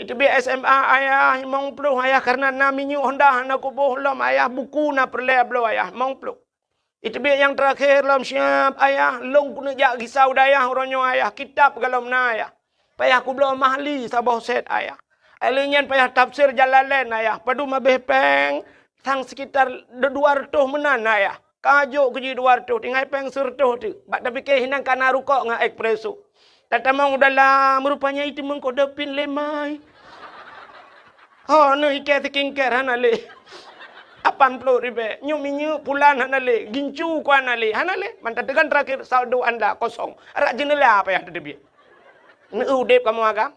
Iteubiet S M A, ayah, limong ploh, ayah, karena na minyeuk honda hana kuboh lom, ayah, buku na peureulée bloe, ayah, limong ploh. Iteubiet nyang teurakhé lom siab, ayah, lôn keuneuk jak gisa u dayah uroe nyoe, ayah, kitab galom na, ayah. Payah kubloe mahli saboh set, ayah. Alheuh nyan payah tafsir Jalalain, ayah. Padum abéh péng, sang sekitar dua reutôh meunan, ayah. Ka jok keu jih dua reutôh, tinggai péng seureutôh teuk. Bak tapike hinan ka na rukok ngon espresso. Tatamong u dalam, rupanya iteumeung kode pin lé mai. Ho, neuh ikée skincare hana lé. Lapan ploh ribée. Nyoe minyeuk pulan hana lé. Gincu ku hana lé. Hana lé. Man tateugan terakhir saldo Anda kosong. Arak jeuneula payah tateubiet. Neueu udeb kamoe agam.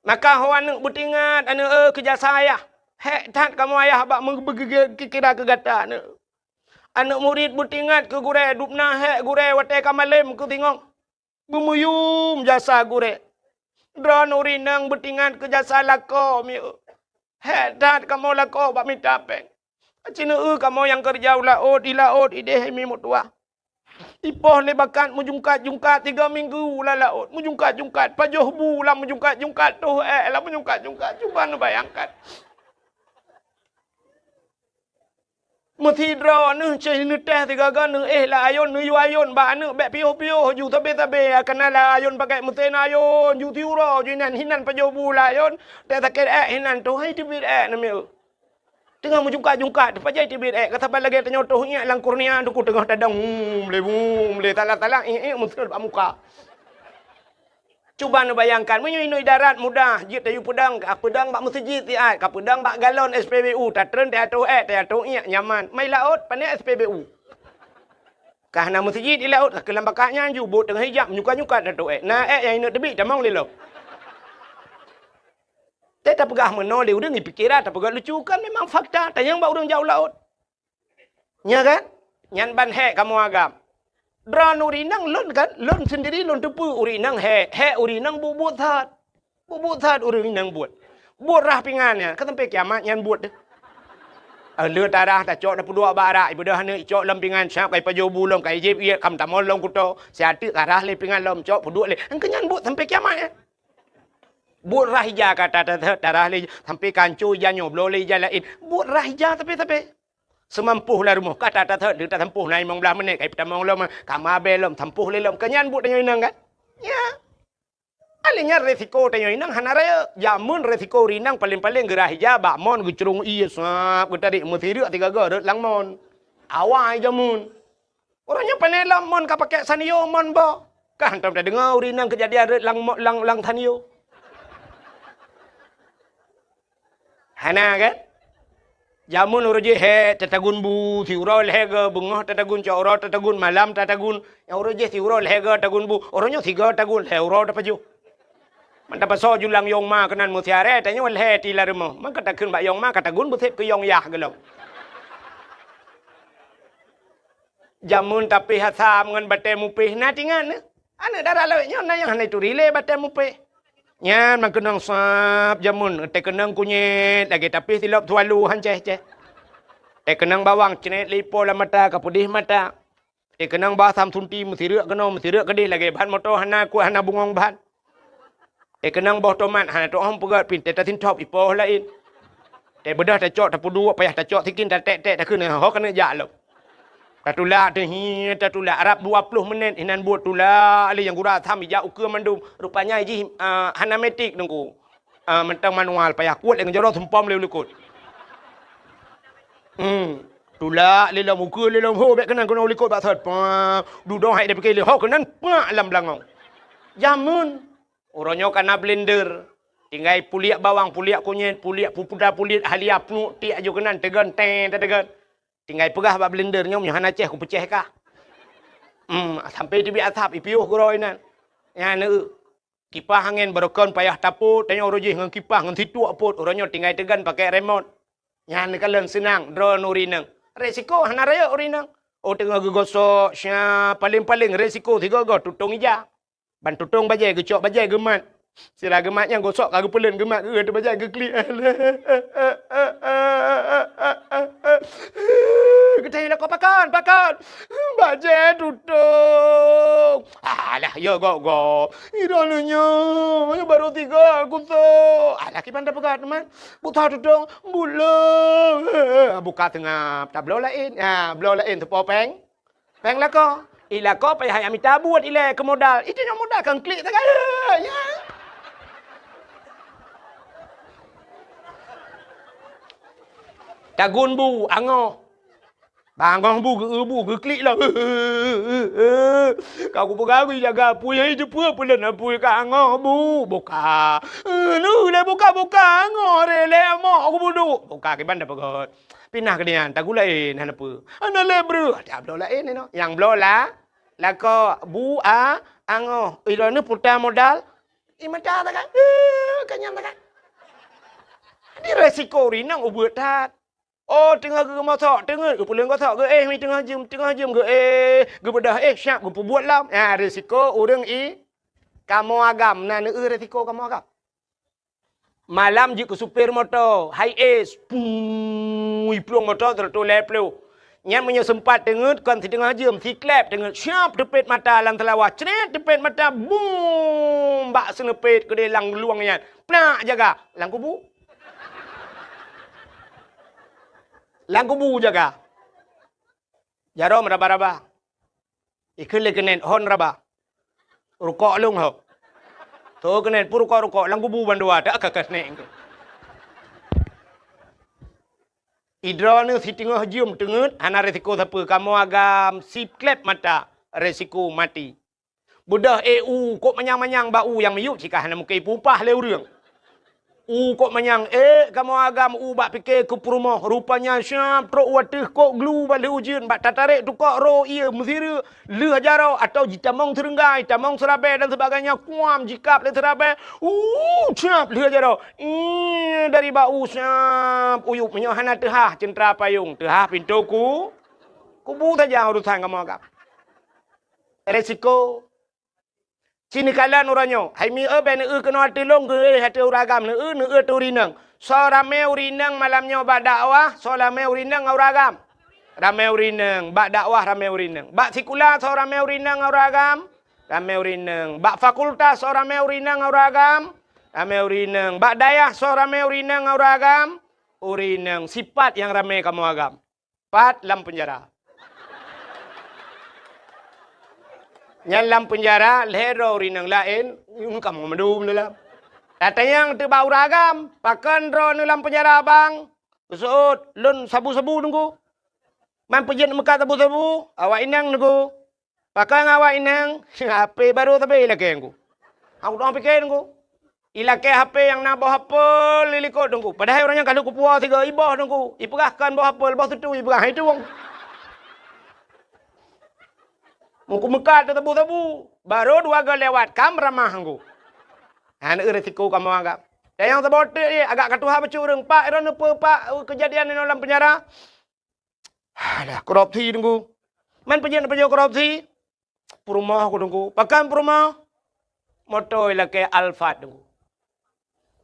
Maka ho aneuk beutingat, aneuk, eh, keu jasa ayah. Hék that kamoe ayah bak meubeugeugée kira keu gata aneuk. Aneuk murit beutingat keu gurée, dubna hék gurée watée ka malém keu singoh. Beumuyum jasa gurée. Droeneuh ureueng inong beutingat keu jasa lakoe mieu. Hék that kamoe lakoe bak mita péng. Aci neueu kamoe nyang keureuja u laôt, di laôt ideh mi meutuah. Ipoh lé bakat meujungkat-jungkat tiga minggu lam laôt, meujungkat-jungkat pajoh bu lam meujungkat-jungkat, toh ék lam meujungkat-jungkat. Cuba neubayangkan. Meusidroe neuh ceh neuteh sigaga neuéh lam ayôn, neuyue ayôn bak aneuk bék piôh-piôh ju sabe-sabe, kana lam ayôn pakai meusén ayôn ju siuroe ju inan hinan pajoh bu lam ayôn, teuh sakét ék hinan toh hai teubiet ék namiet. Teungoh meujungkat-jungkat, teupajai teubiet ék, ka saban lagée tanyoe toh iék lam kurnia teungku teungoh tadong, hum, lé, hum, lé, talang-talang, iék-iék meuseuet bak muka. Cuba neubayangkan, meunyoe inoe darat mudah, jeuet tayue peudong, ka peudong bak meuseujid siat, ka peudong bak galon S P B U, tatreun tayue toh ék, tayue toh iék, nyaman. Mai laôt, pané S P B U. Ka hana meuseujid di laôt, ka keu lam bakat nyan ju, bot teungoh ijak, menyukat-nyukat tatoh ék. Na ék nyang ineuk teubiet, tamong lé lom. Teuh tapeugah meunoe lé ureueng, ipike ra tapeugah lucu, kan memang fakta, tanyong bak ureueng jak u laôt. Nya kan? Nyan ban hék kamoe agam. Droeneuh ureueng inong lôn kan, lôn sendiri lôn teupeue ureueng inong hék, hék ureueng inong buet-buet that. Buet-buet that ureueng inong buet. Buet rhah pingan nyan, ka sampai kiamat nyan buet deh. Eh, le tarhah tacok tapeuduek bak arak, ibeudôh aneuk icok lom pingan, siap ka ipajoh bu lom, ka ijieb ié, ka meutamong lom kuto, siat teuk ka rhah lé pingan lom, cok peuduek lé. Engkeu nyan buet sampai kiamat nyan. Buet rhah ija ka ta-, ta-, ta-, tarhah lé, sampai ka hanco ija nyoe, bloe lé ija laén. Buet rhah ija tapi-tapi. Seumampôh lam rumoh, ka ta-, ta-, ta-, tasampôh na limong blaih menit, ka ipeutamong lom, ka mabée lom, sampôh lé lom. Keu nyan buet tanyoe inong kan? Ya. Akhé nyan resiko tanyoe inong hana rayeuk. Jameun resiko ureueng inong paléng-paléng geurhah ija bak mon geucrông ié sab, geutarek meusireuk sigoe-goe rhot lam mon. Awai jameun. Uroe nyoe pane lom mon ka pakék sanyo mon boh. Ka hantom tadeungoe ureueng inong keujadian rhot lam mo-, lam, lam sanyo. Hana kan? Jameun uroe jih hék tatagun bu, siuroe lhée goe, beungoh tatagun, cot uroe tatagun, malam tatagun. Nyang uroe jih siuroe lhée goe tagun bu, uroe nyoe sigoe tagun, lhée uroe tapajoh. Man tapasoe julang yong ma keunan meusiaré, tanyoe lhée ti lam rumoh. Man ka takheun bak yong ma ka tagun beuseb keu yong yah geulom. Jameun tapéh asam ngon batée mupéh na tingan. Aneuk dara lawét nyoe na nyang hana ituri lé batée mupéh. Nyan meukeunong sab jameun, teukeunong kunyét lagée tapéh silop sualu han céh-céh. Teukeunong bawang cret lé ipo lam mata ka peudeh mata. Teukeunong bawang asam sunti meusireuk keunoe meusireuk keudeh lagée ban moto hana kuat hana bungong ban. Teukeunong boh tomat hana teu'oh peugét pih teutasintop ipo laén. Teubeudôh tacok tapeuduek payah tacok sikin taték-ték takheun ho keuneuk jak lom. Tatulak teuh hi tatulak rab dua ploh menit inan buet tulak lé nyang gura asam ijak ukeue mandum. Rupanya jih, ah, hana metik teungku. Ah, mantong manual payah kuet lé ngon jaroe sumpom lé u likot. Hmm. Tulak lé lom ukeue lé lom ho bék keunan keunoe u likot bak sot. Pah. Dudoe hai dipike lé ho keunan pak lam beulangong. Jameun. Uroe nyoe ka na blender. Tinggai puliek bawang, puliek kunyét, puliek pupuda, puliek halia, pnuek tiek aju keunan teugon tée tateugon. Tinggai peugah bak blender nyoe, nyoe hana céh kupeucéh kah. Hmm, sampai teubiet asap ipiôh keudroe inan. Nyan eu. Kipah angén barokon payah tapot, tanyoe uroe jih ngon kipah ngon situek pot, uroe nyoe tinggai teugon pakai remot. Nyan neukalon seunang droeneuh ureueng inong. Resiko hana rayeuk ureueng inong. Oh teungoh geugosok, sya, paléng-paléng resiko sigoe-goe tutong ija. Ban tutong bajée geucok bajée geumat. Sira geumat nyang gosok ka geupeuleuen geumat geuh teuh bajée geuklik. Geutanyoe lakoe pakon, pakon. Bajée tutong. Alah, ya gop-gop. Droeneuh nyoe, nyoe barô tiga kusok. Alah, kiban tapeugah teuma. Buta tutong, buleue. Buka teungab, tabloe laén. Ha, bloe laén teupo péng. Péng lakoe. I lakoe payah jak mita buet ilée keu modal. Itu nyoe modal kan klik sagai. Ya. Tagun bu, angoh. Bangoh bu geu bu geuklik lah. Ka kupeugah geujaga apui hai teupeue peulon apui ka angoh bu buka. Nu lé buka-buka angoh re lé mok kubudu. Buka kiban dah peugah. Pinah keu nyan tagu laén hana peue. Hana lé breuh ata bloe laén inoe. Nyang bloe la lakoe bu a angoh. Ilôn ni puta modal. I mata takai. Ka nyan takai. Di resiko rinong ubeut that. Oh, teungoh geumosok, teungeut geupeuleueng gosok, geuéh mi teungoh jeuem, teungoh jeuem geuéh, geubeudôh éh siap geupeubuet lom. Nyan risiko ureuëng i kamoe agam, na neueu risiko kamoe agam. Malam jeuet keu supir moto, high ace, pui plueng moto seratus lhèe ploh. Nyan meunyoe seumpat teungeut kon siteungoh jeuem, siklep teungeut siap teupet mata lam seulawa, cret teupet mata, bum bak seuneupet keudeh lam luwang nyan. Plak jaga lam kubu. Lam kubu jaga. Jaroe meuraba-raba. Ikheun lé keunen hon raba. Rukok lôn ho. Tho keunen pun rukok-rukok lam kubu bandua tak ka ka snek. Idroeneuh siteungoh jeuem teungeut hana resiko sapeue kamoe agam siklep mata resiko maté. Beudôh éh u kok manyang-manyang bak u nyang miyueb cit ka hana mungken ipeupah lé ureuëng. U kok manyang ék kamoe agam u bak pike keu peurumoh, rupanya siap trok u ateueh kok glu bak lheueh ujeuen bak tatarek tukok ro ié meusireuk lheueh jaroe atawa jitamong seureunggai, tamong seurabée dan sebagainya kuam jikab lé seurabée. U siap lheueh jaroe. Ih dari bak u siap uyueb meunyoe hana teuhah ceuntra payong, teuhah pintoe ku kubu saja urusan kamoe agam. Resiko. Ci neukalon uroe nyoe, hai mieu bèk neueu keunoe ateueh lôn, geuéh ateueh ureueng agam, neueu, neueu ateueh ureueng inong. Soe ramé ureueng inong malam nyoe bak dakwah, soe ramé ureueng inong ngon ureueng agam? Ramé ureueng inong. Bak dakwah ramé ureueng inong. Bak sikula soe ramé ureueng inong ngon ureueng agam? Ramé ureueng inong. Bak fakultas soe ramé ureueng inong ngon ureueng agam? Ramé ureueng inong. Bak dayah soe ramé ureueng inong ngon ureueng agam? Ureueng inong. Sipat nyang ramé kamoe agam. Pat lam peunjara. Nyan lam peunjara, lhèe droe ureueng inong laén, ngon kamoe mandum dalam. Tatanyong teuk bak ureueng agam, "Pakon droeneuh lam peunjara, Bang?" Geuseuôt, "Lôn sabu-sabu, Teungku." "Man peue jeuet meukat sabu-sabu?" "Awak inong, Teungku." "Pakon awak inong?" "H P barô sabé ilakèe, Teungku." Aku teuma pike, Teungku. Ilakèe H P nyang na boh apel di likot, Teungku. Padahai uroe nyan ka lheueh kupuwoe sigoe, iboh, Teungku. Ipeugah kon boh apel, boh seutu ipeugah, hai tueng. Meukumeukat sabu-sabu, barô dua goe lewat, ka meuramah, Teungku. Hana eu resiko kamoe agam. Dan nyang saboh teuk, agak ka tuha bacut ureueng, "Pak, droeneuh peue, Pak, keujadian inoe lam peunjara?" "Alah, korupsi, Teungku." "Man peue jeuet neupajoh korupsi?" "Peurumoh ku, Teungku." "Pakon peurumoh?" "Moto ilakèe Alphard, Teungku."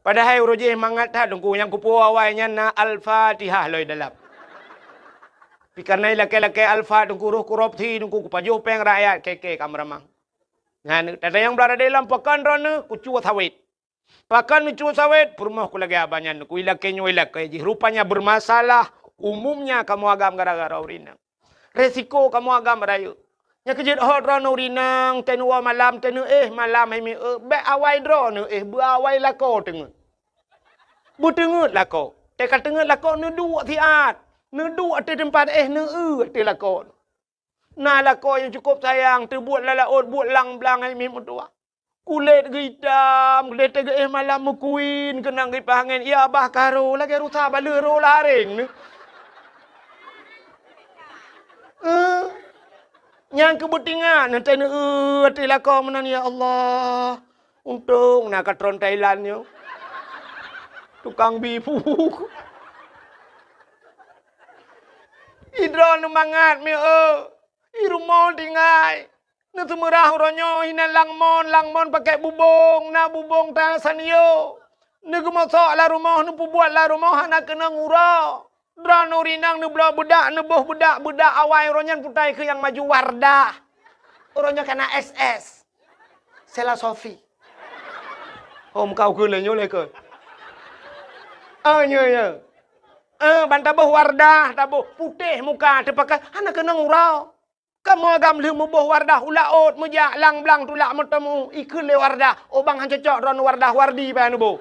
Padahai uroe jéh mangat that, Teungku, nyang kupuwoe awai nyan na Al-Fatihah lom dalam. Tapi kareuna ilakèe-lakèe Alphard, Teungku, roh korupsi, Teungku, kupajoh péng rakyat, kèe-kèe ka meuramah. Nyan, tatanyong bak adoe lom, "Pakon droeneuh?" "Kucue sawét." "Pakon neucue sawét?" "Peurumoh ku lagèe abah nyan, Teungku, ilakèe nyoe ilakèe jih. Rupanya bermasalah umumnya kamoe agam gara-gara ureueng inong. Resiko kamoe agam rayeuk. Nyan keuh jeuet hot droeneuh ureueng inong, teuh neuwoe malam, teuh neuéh malam, hai mieu, bèk awai droeneuh éh, beu awai lakoe teungeut. Beuteungeut lakoe. Teuh ka teungeut lakoe, neuduek siat. Neuduek ateueh teumpat éh, neueu ateueh lakoe. Na lakoe nyang cukôp sayang, teubuet lam laôt, buet lang-blang, hai mieu meutuah. Kulét geuitam, kulét teuh geuéh malam meukuin, keunong geuipah angén, ya bah ka ro, lagèe rusa baleueh ro lam aréng nyoe. Eh, nyang keu beutingat, neutai neueu ateueh lakoe meunan, ya Allah. Untông na katron Thailand nyoe. Tukang bi bu. Idroe neumangat mieu, i rumoh tinggai. Neuseumeurah uroe nyoe hinan lam mon, lam mon pakèk bubông, na bubông tan sanyo. Neugeumosok lam rumoh, neupeubuet lam rumoh hana keunong uroe. Droeneuh ureueng inong neubloe beudak, neuboh beudak, beudak awai uroe nyan peutai keu nyang maju Wardah. Uroe nyoe ka na S S. Sela Sofi. Oh, meukawen keu lé nyoe lé keu. Oh, nyoe, nyoe. Eh, ban taboh Wardah, taboh putéh muka, teupakai hana keunong uroe. Kamoe agam lheueh muboh Wardah u laôt, meujak lang-blang tulak meuteumu, ikheun lé Wardah, "Oh bang, han cocok droeneuh Wardah, Wardi payah neuboh."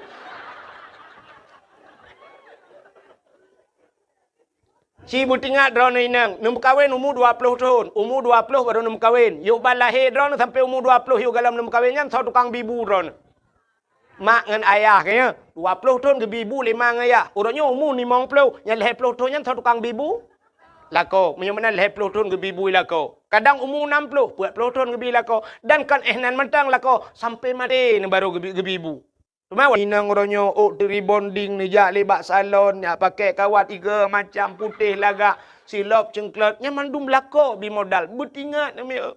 Ci beutingat droeneuh inong, neumeukawen umu dua ploh thon, umu dua ploh barô neumeukawen. Yôh ban lahé droeneuh sampoe umu dua ploh yôh galom neumeukawen nyan soe tukang bi bu droeneuh. Mak ngon ayah, ka nyan, dua ploh thon geubi bu lé ma ngon ayah. Uroe nyoe umu limong ploh, nyang lhèe ploh thon nyan soe tukang bi bu? Lakoe. Meunyoe meunan lhèe ploh thon geubi bu lakoe. Kadang umu nam ploh, peuet ploh thon geubi lakoe. Dan kon éh nan mantong lakoe, sampoe maté neuh barô geubi, geubi bu. Teuma inong uroe nyoe ôk teu rebonding, neujak lé bak salon, jak pakèk kawat igo macam, putéh lagak, silop ceungklot, nyan mandum lakoe bi modal. Beutingat neuh mieu.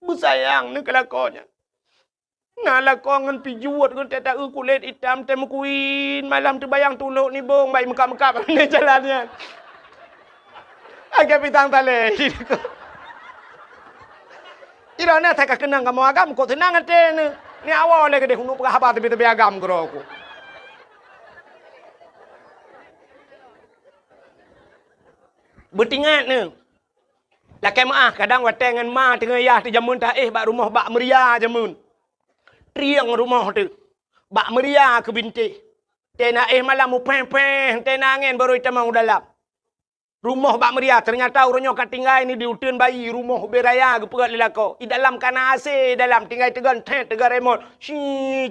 Beusayang neuh keu lakoe nyan. Na lakoe ngon pijuet ngon teuta-eu kulét itam teuh meukuin, malam teubayang tulok nibong, bai meukab-meukab lam jalan nyan. Agak pitang talé. Idroeneuh asai ka keunong kamoe agam, kok seunang até neuh. Ni awai lé keudeh uneuk peugah haba teubi-teubi agam keudroe ku. Beutingat neuh. Lakèe meu'ah, kadang watèe ngon ma teungoh yah teuh jameun taéh bak rumoh bak meuria jameun. Trieng rumoh teuh. Bak meuria keu bintéh. Teuh na éh malam mupéng-péng, teuh na angén barô itamong u dalam. Rumoh bak meuria, teunyata uroe nyoe ka tinggai ni di uteuen bayi, rumoh ubé raya geupeugöt lé lakoe. I dalam ka na AC, i dalam tinggai teugon tét, teugon remot. Shi,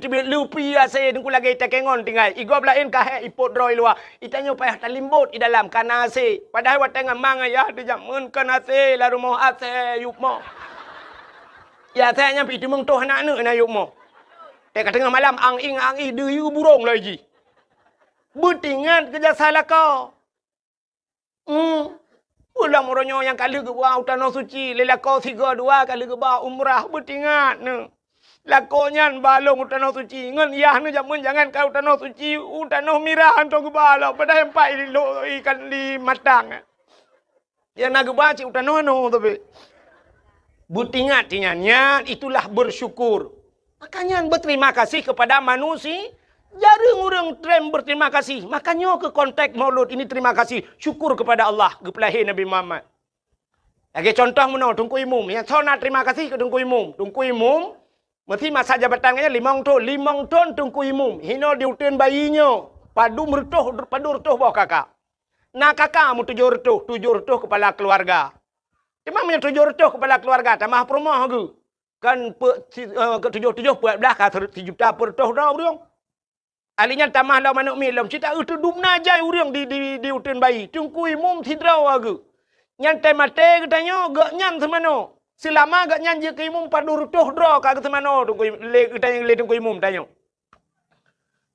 teubiet leupi AC, teungku lagèe itakèe ngon tinggai. I gob laén ka hék ipot droe i luwa. Itanyoe payah talimbot i dalam ka na AC. Padahai watèe ngon ma ngon yah teuh jameun kon AC, lam rumoh AC yup moh. Ya, asai nyan pih teumeung toh aneuk-aneuk na yup moh. Teuh ka teungoh malam, ang-ing, ang-ih, deuh yue burông lagèe jih. Beutingat keu jasa lakoe. Hmm. Uroe nyoe nyang ka lheueh geuba u tanoh suci, lé lakoe sigoe dua ka lheueh geuba umrah, beutingat neuh. Lakoe nyan ba lom u tanoh suci, ngon yah neuh jameun jangan ka u tanoh suci, u tanoh mirah hantom geuba lom, padahai empat i lo-, ikan di matang. Nyang na geuba cit u tanoh anoe tapi. Beutingat nyan, nyan itulah bersyukur. Maka nyan berterima kasih kepada manusia. Jareueng ureuëng trem berterima kasih. Maka nyoe keu konteks Maulud ini terima kasih, syukur kepada Allah geupeulahé Nabi Muhammad. Lagée contoh meunoe Teungku Imum, nyang soe na terima kasih keu Teungku Imum. Teungku Imum meusi masa jabatan nyan limong thon, limong thon Teungku Imum. Hinoe di uteuen bayi nyoe padum reutôh, padum reutôh boh kakak. Na kakak meutujoh reutôh, tujoh reutôh kepala keluarga. Teuma meunyoe tujoh reutôh kepala keluarga tamah peurumoh geuh. Kan pe-, si-, eh, ke tujoh-tujoh peuet blaih ka ser-, sijuta peureutôh droe ureuëng. Ahli nyan tamah lom aneuk miet lom cit taeu teudum na jai ureuëng di, di, di uteuen bayi. Teungku Imum sidroe geuh. Nyan teumaté geutanyoe geuh nyan seumanoe. Seulama geuh nyan jeuet keu imum padum reutôh droe ka geuseumanoe Teungku Im-, lé geutanyoe lé Teungku Imum tanyoe.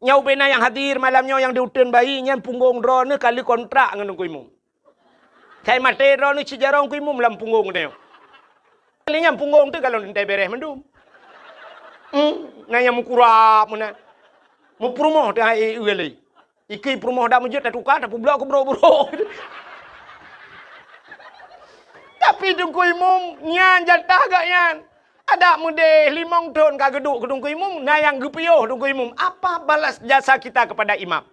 Nyoe ubena nyang hadir malam nyoe nyang di uteuen bayi nyan punggong droeneuh ka lheueh kontrak ngon Teungku Imum. Sai maté droeneuh cit jaroe Teungku Imum lam punggong teuh nyoe. Kali nyan punggong teuh galon teuntée bereh mandum. Hmm, na nyang meukurab meunan. Meupeurumoh teuh hai e lé. Ikui peurumoh dak meujeuet tatuka tapublok keu brok-brok. Tapi Teungku Imum nyan jatah gak nyan. Adak meudeh limong thon ka geuduek keu Teungku Imum, na nyang geupiôh Teungku Imum. Apa balas jasa kita kepada imam?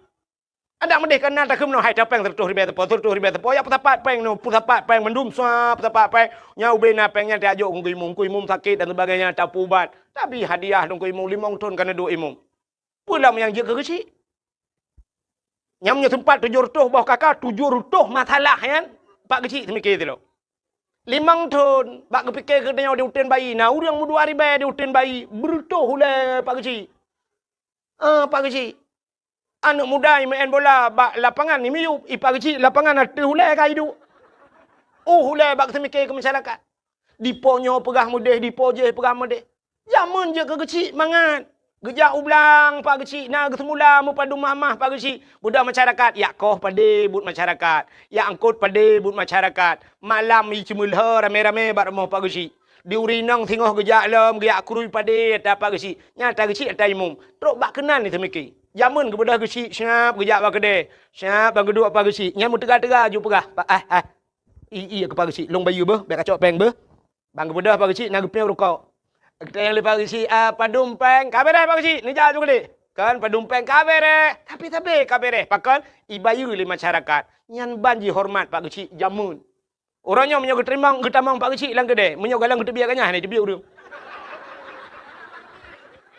Adak meudeh ka na takheun meunoe hai tapéng seureutôh ribée teupeu, seureutôh ribée teupeu, ya peusapat péng nyoe, peusapat péng mandum sua, peusapat péng. Nyan ubena péng nyan tajok keu Teungku Imum, Teungku Imum sakét dan sebagainya, tapeuubat. Tapi hadiah Teungku Imum limong thon ka neuduek Imum. Peue lom nyang jeuet keu geuchik? Nyang meunyoe sempat tujoh reutôh boh kaka, tujoh reutôh masalah nyan, Pak Geuchik seumiké sidroe. Limong thon, bak geupike geutanyoe di uteuen bayi, na ureuëng meudua ribée di uteuen bayi, beureutôh ulée Pak Geuchik. Ah, Pak Geuchik. Aneuk muda imeu'en bola bak lapangan imiyueb, i Pak Geuchik lapangan ateueh ulée ka iduek. Uh, ulée bak seumiké keu masyarakat. Dipo nyoe peugah meudeh, dipo jéh peugah meudeh. Jameun jeuet keu geuchik mangat. Geujak u blang Pak Geuchik na geuseumula meupadum mah-mah Pak Geuchik. Beudoh masyarakat, yak koh padé buet masyarakat. Yak eungkot padé buet masyarakat. Malam i ceumeulhö ramé-ramé bak rumoh Pak Geuchik. Di uri inong singoh geujak lom, geujak krui padé ata Pak Geuchik. Nyan ata geuchik ata imum. Trok bak keunan i seumiké. Jameun geubeudoh geuchik, siap geujak bak keudè. Siap ban geuduek Pak Geuchik. Nyan meuteuga-teuga ju peugah, "Pak, ah, ah. I, i, keu Pak Geuchik, lôn bayeue beuh, bèk kacok péng beuh." Ban geubeudôh Pak Geuchik na geupiyôh rukok. Geutanyong lé Pak Geuchik, "Ah, padum péng?" "Ka bèrèh Pak Geuchik, neujak ju keudéh." Kan padum péng ka bèrèh, tapi sabé ka bèrèh. Pakon? Ibayeue lé masyarakat. Nyan ban jihoreumat Pak Geuchik jameun. Uroe nyoe meunyoe geuteurimong, geutamong Pak Geuchik lam keudè, meunyoe galeng geuteubiet ganyah, hana jiteubiet ureueng.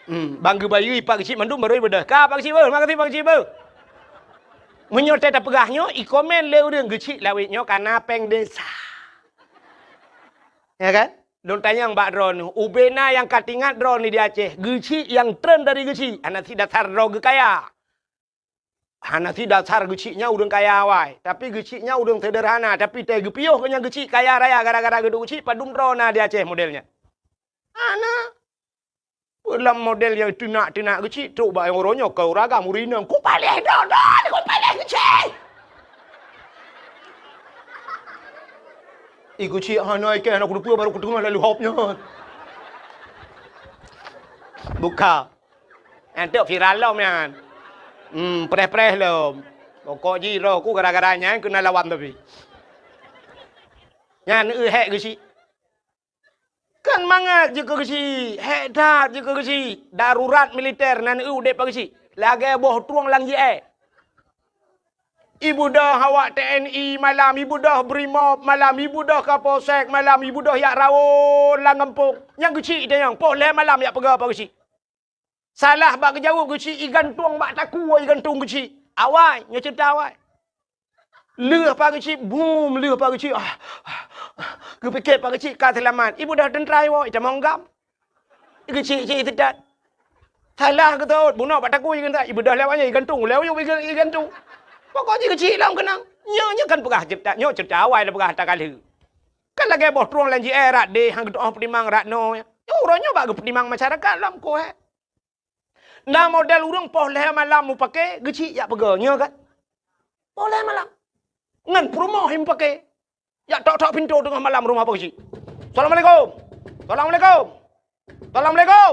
Hmm, ban geubayeue Pak Geuchik mandum barô ibeudôh. "Ka Pak Geuchik beuh, makasih Pak Geuchik beuh." Meunyoe teuh tapeugah nyoe, ikomén lé ureueng, "Geuchik lawét nyoe ka na péng desa." Ya kan? Lôn tanyong bak droeneuh, ubena nyang ka teuingat droeneuh di Aceh, geuchik nyang treun dari geuchik, hana sit dasar droe geukaya. Hana sit dasar geuchik nyan ureueng kaya awai, tapi geuchik nyan ureueng seuderhana, tapi teuh geupiôh keu nyang geuchik kaya raya gara-gara geuduek geuchik, padum droe na di Aceh model nyan. Hana. Lam model nyang teunak-teunak geuchik, trok bak nyang uroe nyoe ka uragam ureueng inong, "Kupaléh dodon, kupaléh geuchik!" Ih, geuchik hana ikèh, hana kuteupeu, barô kuteungoh lalu hop nyan. Buka. Nyan teuk viral lom nyan. Hmm, preh-preh lom. Pokok jih roh ku gara-gara nyan keunan lawan tapi. Nyan eu hék geuchik. Kan mangat jeuet keu geuchik, hék that jeuet keu geuchik. Darurat militer nan eu udép Pak Geuchik. Lagèe boh trueng lam J I. Ibeudôh awak T N I malam, ibeudôh Brimob malam, ibeudôh Kapolsek malam, ibeudôh jak rawon lam gampông. Nyang geuchik itanyong, poh lhèe malam jak peugah Pak Geuchik. Salah bak geujaweueb geuchik, igantung bak takue, igantung geuchik. Awai, nyoe ceurita awai. Lheueh Pak Geuchik, bum, lheueh Pak Geuchik. Ah, ah, ah. Geupike Pak Geuchik ka seulamat. Ibeudôh teuntra iwoe, itamong GAM. Geuchik-chik teutat. Salah geutot, bunoe bak takue igantung, ibeudôh lewat nyan, igantung, lewat iga-, igantung. Pokok jih geuchik lom keunong. Nyoe, nyoe kan peugah ceurita, nyoe ceurita awai lôn peugah ata ka lheueh. Kan lagèe boh trueng lam J I, rat deh, han geutu'oh peutimang rat noe. Nyoe uroe nyoe bak geupeutimang masyarakat lom, koh, eh. Na model ureueng poh lhèe malam mupake geuchik jak peugah, nyoe kan? Poh lhèe malam. Ngon peurumoh mupake. Jak tok-tok pintoe teungoh malam rumoh Pak Geuchik. "Assalamualaikum. Assalamualaikum. Assalamualaikum."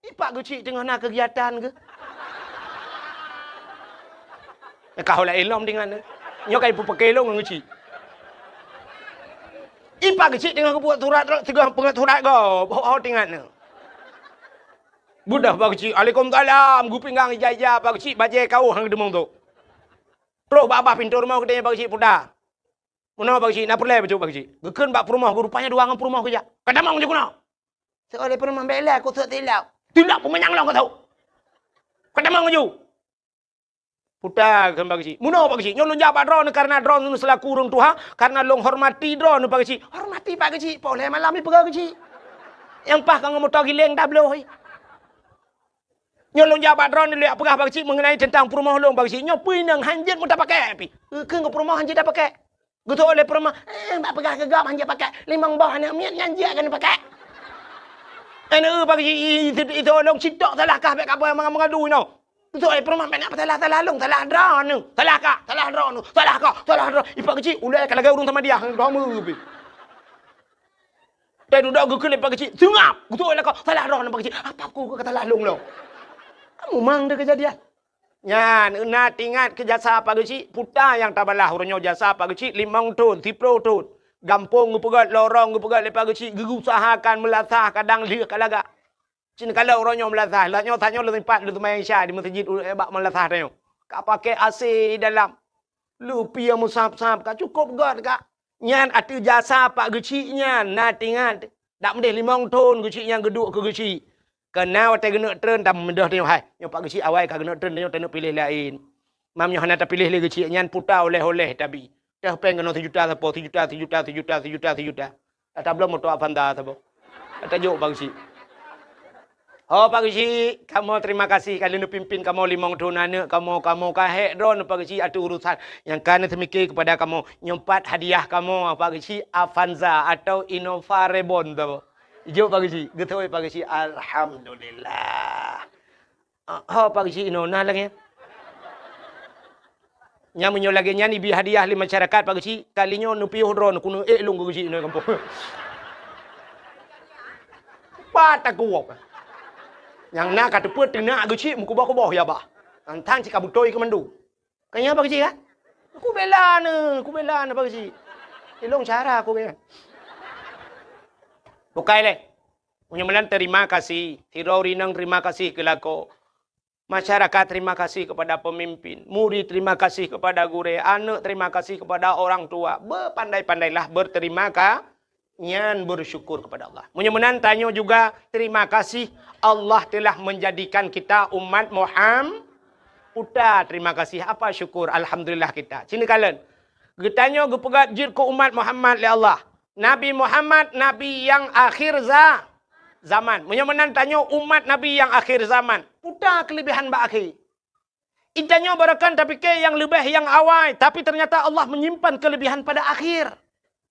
Ipak Geuchik teungoh na keugiatan geuh. Ka ho laén lom tingat nyoe. Nyoe ka ipeupaké lôn ngon Geuchik. Ipak Geuchik teungoh geubuet surat, teungoh peungeut surat gob, ho-ho tingat nyoe. Beudôh Pak Geuchik, "Alaikumsalam," geupinggang ija-ija Pak Geuchik, bajée kaoh han geudeumeung tu. Troh babah pintoe rumoh geutanyoe Pak Geuchik puta. "Meunoe Pak Geuchik, na peureulée bacut Pak Geuchik?" Geukheun bak peurumoh geuh, rupanya dua ngon peurumoh geujak. "Ka tamong ju keunoe." "Soe lé peurumoh bela ku sot tilap." "Tilap peumanyang lom ka tho. Ka tamong ju." Puta kheun Pak Geuchik. "Meunoe Pak Geuchik, nyoe lôn jak bak droeneuh karena droeneuh seulaku ureuëng tuha, karena lôn hormati droeneuh Pak Geuchik." "Hormati Pak Geuchik, poh lhée malam ipeugah Geuchik. Nyang paih ka ngon moto giléng tabloe." "Nyoe lôn jak bak droeneuh lôn jak peugah Pak Geuchik mengenai teuntang peurumoh lôn Pak Geuchik. Nyoe peue inong han jeuet meutapaké pih." Geukheun keu peurumoh han jeuet tapaké. Geutôk lé peurumoh, "Eh, bak peugah keu gob han jeuet paké. Limong boh aneuk miet nyan jeuet keuneuk paké." Aneuk Pak Geuchik, i, i, i, itôk lôn sitok salah kah bék ka boh meuga-, meugadu inoe. Geutôk lé peurumoh, "Bék na peusalah-salah lôn, salah droeneuh. Salah kah, salah droeneuh. Salah kah, salah droe." Ipak Geuchik ulée ka lagée ureuëng Samadiyah, droe meu pih. Teududoe geukheun lé Pak Geuchik, "Seungab!" Geutôk lé lakoe, "Salah droeneuh Pak Geuchik." "Apa ku ka salah lôn lom?" Kamu mang deh keujadian. Nyan, na teuingat keu jasa Pak Geuchik, puta nyang tabalah uroe nyoe jasa Pak Geuchik limong thon, siplôh thon. Gampông geupeugét, lorong geupeugét lé Pak Geuchik, geuusahakan meulasah kadang lheueh ka lagak. Cit kalon uroe nyoe meulasah, lheueh nyoe tanyoe lôn sempat lôn seumayang Isya di meuseujid u-, bak meulasah tanyoe. Ka pakai A C dalam. Leupie meusab-sab, ka cukôp gét ka. Nyan ateueh jasa Pak Geuchik nyan, na teuingat. Dak meudeh limong thon Geuchik nyan geuduek keu Geuchik. Keunan watée geuneuk treun, tameudôh tanyoe hai. Nyoe Pak Geuchik awai ka geuneuk treun, tanyoe taneuk piléh laén. Mam nyoe hana tapiléh lé Geuchik nyan puta oleh-oleh tabi. Teuh péng keunoe sijuta sapo, sijuta, sijuta, sijuta, sijuta, sijuta. Ata bloe moto Avanza sapo. Ata jok Pak Geuchik. Ho Pak Geuchik, kamoe terima kasih ka lheueh neupimpin kamoe limong thon aneuk kamoe, kamoe ka hék droeneuh Pak Geuchik ateueh urusan nyang ka neuseumiké keupada kamoe. Nyoe pat hadiah kamoe Pak Geuchik Avanza atau Innova Reborn sapo. Jok Pak Geuchik, geutôi Pak Geuchik, alhamdulillah. Ah, ho Pak Geuchik inoe na lagée nyan. Nyan meunyoe lagée nyan ibi hadiah lé masyarakat Pak Geuchik, kali nyoe neupiôh droeneuh keuneuk ék lôn keu Geuchik inoe gampông. Pat takuwok. Nyang na ka teupeu teunak Geuchik meukuboh-kuboh ya bah. Nang tan cit ka beutôi keu mandum. Ka nyan Pak Geuchik kan? Kubela neuh, kubela neuh Pak Geuchik. Ilong cara aku kan. Bukai lé. Meunyoe meunan terima kasih, sidroe ureuëng inong terima kasih keu lakoe. Masyarakat terima kasih kepada pemimpin, murid terima kasih kepada gurée, aneuk terima kasih kepada orang tua. Beupandai-pandailah berterima ka-, nyan bersyukur kepada Allah. Meunyoe meunan tanyoe juga terima kasih Allah telah menjadikan kita umat Muham-, puta terima kasih, apa syukur, alhamdulillah kita. Sini kalen. Geutanyoe geupeugah jeuet keu umat Muhammad lé Allah. Nabi Muhammad, nabi nyang akhir za-, zaman. Meunyoe meunan tanyoe umat Nabi nyang akhir zaman, puta keuleubihan bak akhé. Geutanyoe barokon tapike nyang leubeh nyang awai, tapi ternyata Allah menyimpan keuleubihan pada akhir.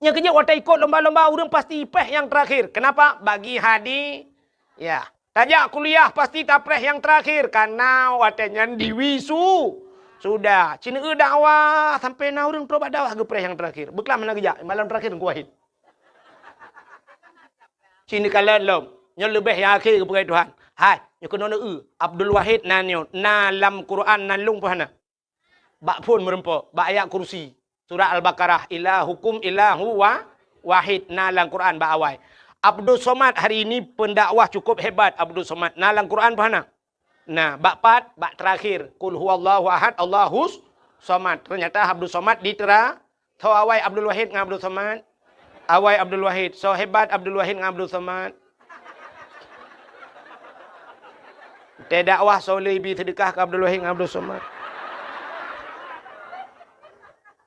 Nyang keujeuet watée ikot lomba-lomba ureuëng pasti ipéh nyang terakhir. Kenapa? Bagi hadi-, ya. Tajak kuliah pasti tapreh nyang terakhir, karena watée nyan diwisu-, sudah. Cine eu dakwah sampai na ureuëng trok bak dakwah geupreh nyang terakhir. Beuklam hana geujak, malam terakhir Teungku Wahid. Cine kalon lom. Nyoe leubeh nyang akhé geupeugah Tuhan. Hai, nyoe keunoe eu, Abdul Wahid nan nyoe, na lam Quran nan lôn pih hana. Bak phon meurumpok, bak ayat kursi. Surat Al-Baqarah, "Ilahukum ilahu wa-, wahid," na lam Quran bak awai. Abdul Somad hari ini pendakwah cukup hebat Abdul Somad. Na lam Quran pih hana? Na, bak pat, bak terakhir. "Qul huwallahu ahad, Allahus somad." Ternyata Abdul Somad di tera-, tho awai Abdul Wahid ngon Abdul Somad. Awai Abdul Wahid, soe hebat Abdul Wahid ngon Abdul Somad? Teudakwah soe lé ibi seudeukah keu Abdul Wahid ngon Abdul Somad?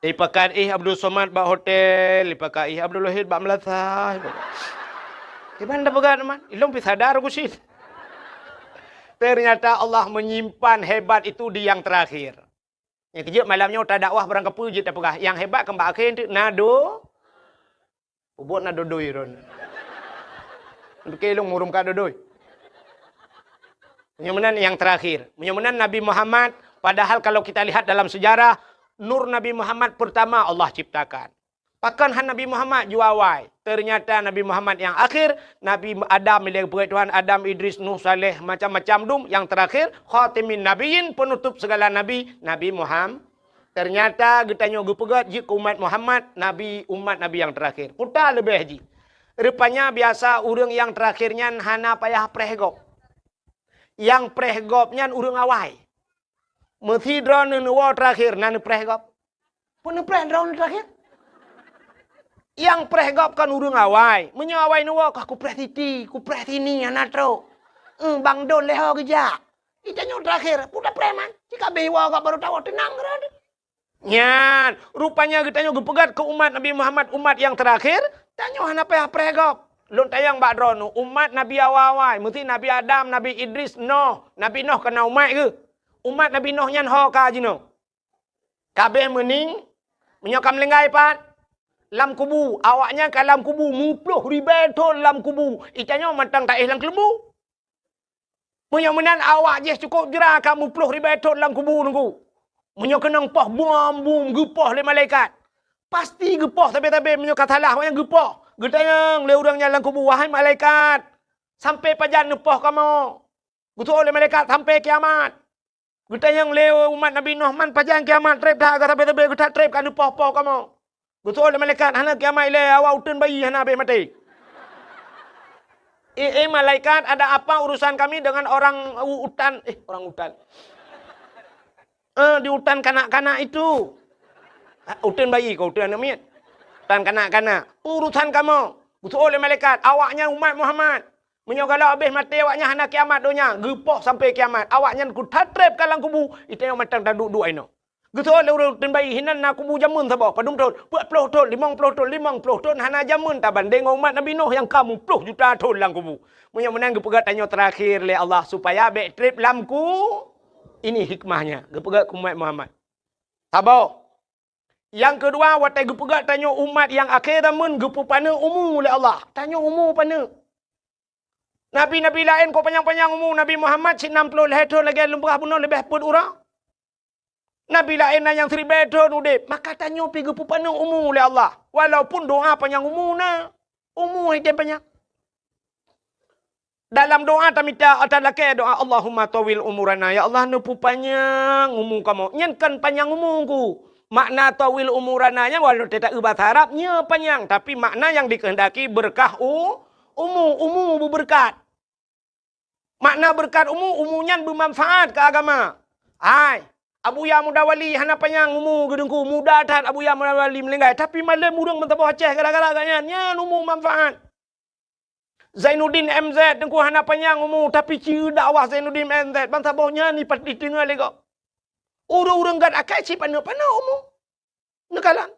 Ipakat ih Abdul Somad bak hotel, ipakat ih Abdul Wahid bak meulasah. Iban dah peugah teman, ilong pi sadar ku sit. Ternyata Allah menyimpan hebat itu di yang terakhir. Nyang keujeuet malam nyoe tadakwah barangkapeue jeuet tapeugah, nyang hebat keu bak akhé teuk na do-, peubuet na dodoi ron. Pike lôn murum ka dodoi. Meunyoe meunan nyang terakhir. Meunyoe meunan Nabi Muhammad, padahal kalau kita lihat dalam sejarah, nur Nabi Muhammad pertama Allah ciptakan. Pakon han Nabi Muhammad jua awai? Ternyata Nabi Muhammad nyang akhir, Nabi Adam ilée geupeugét Tuhan, Adam, Idris, Nuh, Saleh, macam-macam dum, nyang terakhir, khatimin nabiyyin, penutup segala nabi, Nabi Muhammad. Ternyata geutanyoe geupeugét jeuet keu umat Muhammad, nabi, umat Nabi nyang terakhir. Peue ta leubeh jih? Rupanya biasa ureuëng nyang terakhir nyan hana payah preh gob. Nyang preh gob nyan ureuëng awai. Meusi droeneuh neuwoe terakhir na neupreh gob. Peue neupreh droeneuh terakhir? Nyang preh gob kon ureuëng awai. Meunyoe awai neuwoe, kah kupreh siti, kupreh sini, hana trok. Eh, bang don lé ho geujak. Geutanyoe terakhir, peue tapreh man. Cit ka abéh woe gob barô tawoe, teunang keudroe. Nyan, rupanya geutanyoe geupeugét keu umat Nabi Muhammad, umat nyang terakhir, tanyoe hana payah preh gob. Lôn tanyong bak droeneuh, umat Nabi awai-awai, meusi Nabi Adam, Nabi Idris, Noh. Nabi Noh kon na umat geuh. Umat Nabi Noh nyan ho ka jinoe? Ka abéh meuning, meunyoe ka meulinggai pat? Lam kubu, awaknyan ka lam kubu, muploh ribée thon lam kubu. Geutanyoe mantong taéh lam keuleumbu. Meunyoe meunan awak jih cukôp jra ka muploh ribée thon lam kubu Teungku. Meunyoe keunong poh bom-bom geupoh lé malaikat, pasti geupoh sabe-sabe meunyoe ka salah awaknyan geupoh. Geutanyong lé ureuëng nyan lam kubu, "Wahai malaikat, sampai pajan neupoh kamoe?" Geuseuôt lé malaikat, "Sampai kiamat." Geutanyong lé umat Nabi Nuh, "Man pajan kiamat treb that, ka sabe-sabe geuthat treb ka neupoh-poh kamoe?" Geuseuôt lé malaikat, "Hana kiamat ilée, awak uteuen bayi hana abéh maté." "Eh, eh, malaikat, ada apa urusan kami dengan orang u-, utan, eh, orang utan? Eh, di utan kanak-kanak itu." "Ah, uteuen bayi kah, uteuen aneuëk miet? Utan kanak-kanak. Urusan kamoe." Geuseuôt lé malaikat, "Awaknyan umat Muhammad. Meunyoe galak abéh maté awaknyan hana kiamat donya, geupoh sampai kiamat. Awaknyan geuthat treb ka lam kubu, geutanyoe mantong taduek-duek inoe." Geuseuôt lé ureuëng uteuen bayi, "Hinan na kubu jameun saboh, padum thon?" "Peuet ploh thon, limong ploh thon." "Limong ploh thon hana jameun tabandéng ngon umat Nabi Nuh nyang ka muploh juta thon lam kubu." Meunyoe meunan geupeugah tanyoe terakhir lé Allah supaya bék treb lam ku-, ini hikmahnya, geupeugah keu umat Muhammad. Saboh. Nyang keudua, watée geupeugah tanyoe umat nyang akhé zameun geupeupaneuk umu lé Allah. Tanyoe umu paneuk. Nabi-nabi laén kok panyang-panyang umu, Nabi Muhammad cit nam ploh lhée thon lagée lôn peugah bunoe leubeh peuet uroe. Nabi laén na nyang siribée thon udeb, maka tanyoe pih geupeupaneuk umu lé Allah. Walaupun doá panyang umu na, umu hana panyang. Dalam doá tamita, talakée doá, "Allahumma tawwil umurana." Ya Allah, neupeupanyang umu kamoe. Nyan kon panyang umu Teungku. Makna tawwil umurana nyan walau teuta eu bahasa Arab, nyoe panyang, tapi makna nyang dikehendaki beureukat u-, umu, umu beubeureukat. Makna beureukat umu, umu nyan beumanfaat keu agama. Hai, Abuya Muda Wali hana panyang umu geuh Teungku, muda that Abuya Muda Wali meuninggai, tapi malem ureuëng meusaboh Aceh gara-gara gobnyan, nyan umu manfaat. Zainuddin M Z Teungku hana panyang umu, tapi ci dakwah Zainuddin M Z, ban saboh nyan ipat diteungoh lé gob. Ureuëng-ureuëng gét akai cit paneuk-paneuk umu. Neukalon.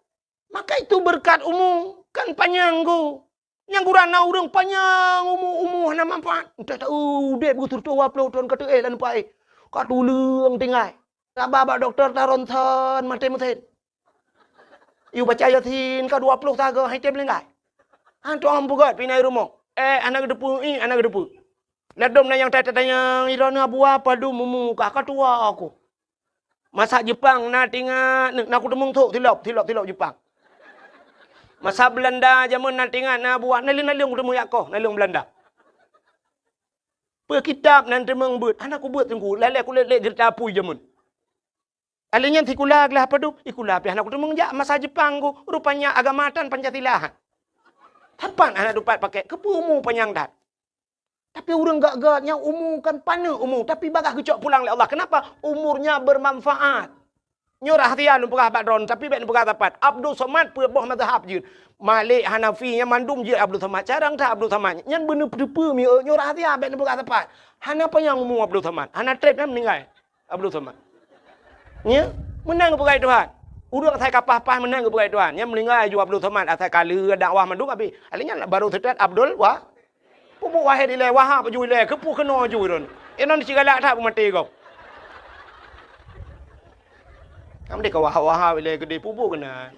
Maka itu beureukat umu, kon panyang Teungku. Nyang gura na ureuëng panyang umu, umu hana manfaat. Entah tahu udeb geuh sireutoh dua ploh thon ka teuéh lam paih. Ka tuleueng tinggai. Saba bak dokto ta ronsen maté meusen. Yue baca Yasin ka dua ploh sagoe han item meuninggai. Han tuang peugét pih na i rumoh. Eh, hana geuteupeue, ih, hana geuteupeue. Ladom na nyang ta-, tatanyong, "Droeneuh Abuya padum umu kah?" "Ka tuha aku." Masa Jepang na tingat, na kuteumeung sôk silop, silop, silop Jepang. Masa Beulanda jameun na tingat na Abuya, naleueng-naleueng kuteumeung jak koh, naleueng Beulanda. Peue kitab nan teumeung beuet, hana kubeuet Teungku, lalée kulét-lét geurita apui jameun. Alèh nyan sikula glah padub, sikula pih hana kuteumeung jak masa Jepang ku. Rupanya agama tan Pancasila. Sapat hana tupat pakai, keupeue umu panyang that. Tapi ureuëng gét-gét nyan umu kan paneuk umu, tapi bagaih geucok pulang lé Allah. Kenapa? Umurnya bermanfaat. Nyoe rahsia lôn peugah bak droeneuh, tapi bék neupeugah sapat. Abdul Somad peuet boh mazhab jeuet. Malik, Hanafi, nyan mandum jeuet Abdul Somad. Carông that Abdul Somad. Nyan beuneuteupeu mieu, nyoe rahsia bék neupeugah sapat. Hana panyang umu Abdul Somad. Hana trép nyan meuninggai Abdul Somad. Nya, meunan geupeugah Tuhan. Ureuëng asai ka paih-paih meunan geupeugah Tuhan. Nyan meuninggai ju Abdul Somad, asai ka lheueh dakwah mandum habéh. Alèh nyan baru seutôt Abdul Wa-, Peubuet Wahid ilèe, Wahab ju ilèe, keupeue keunoe ju droeneuh. Inong sigalak that beumaté gob. Kamoe deh ka Wahab-Wahab ilèe keudeh, peubuet keunan.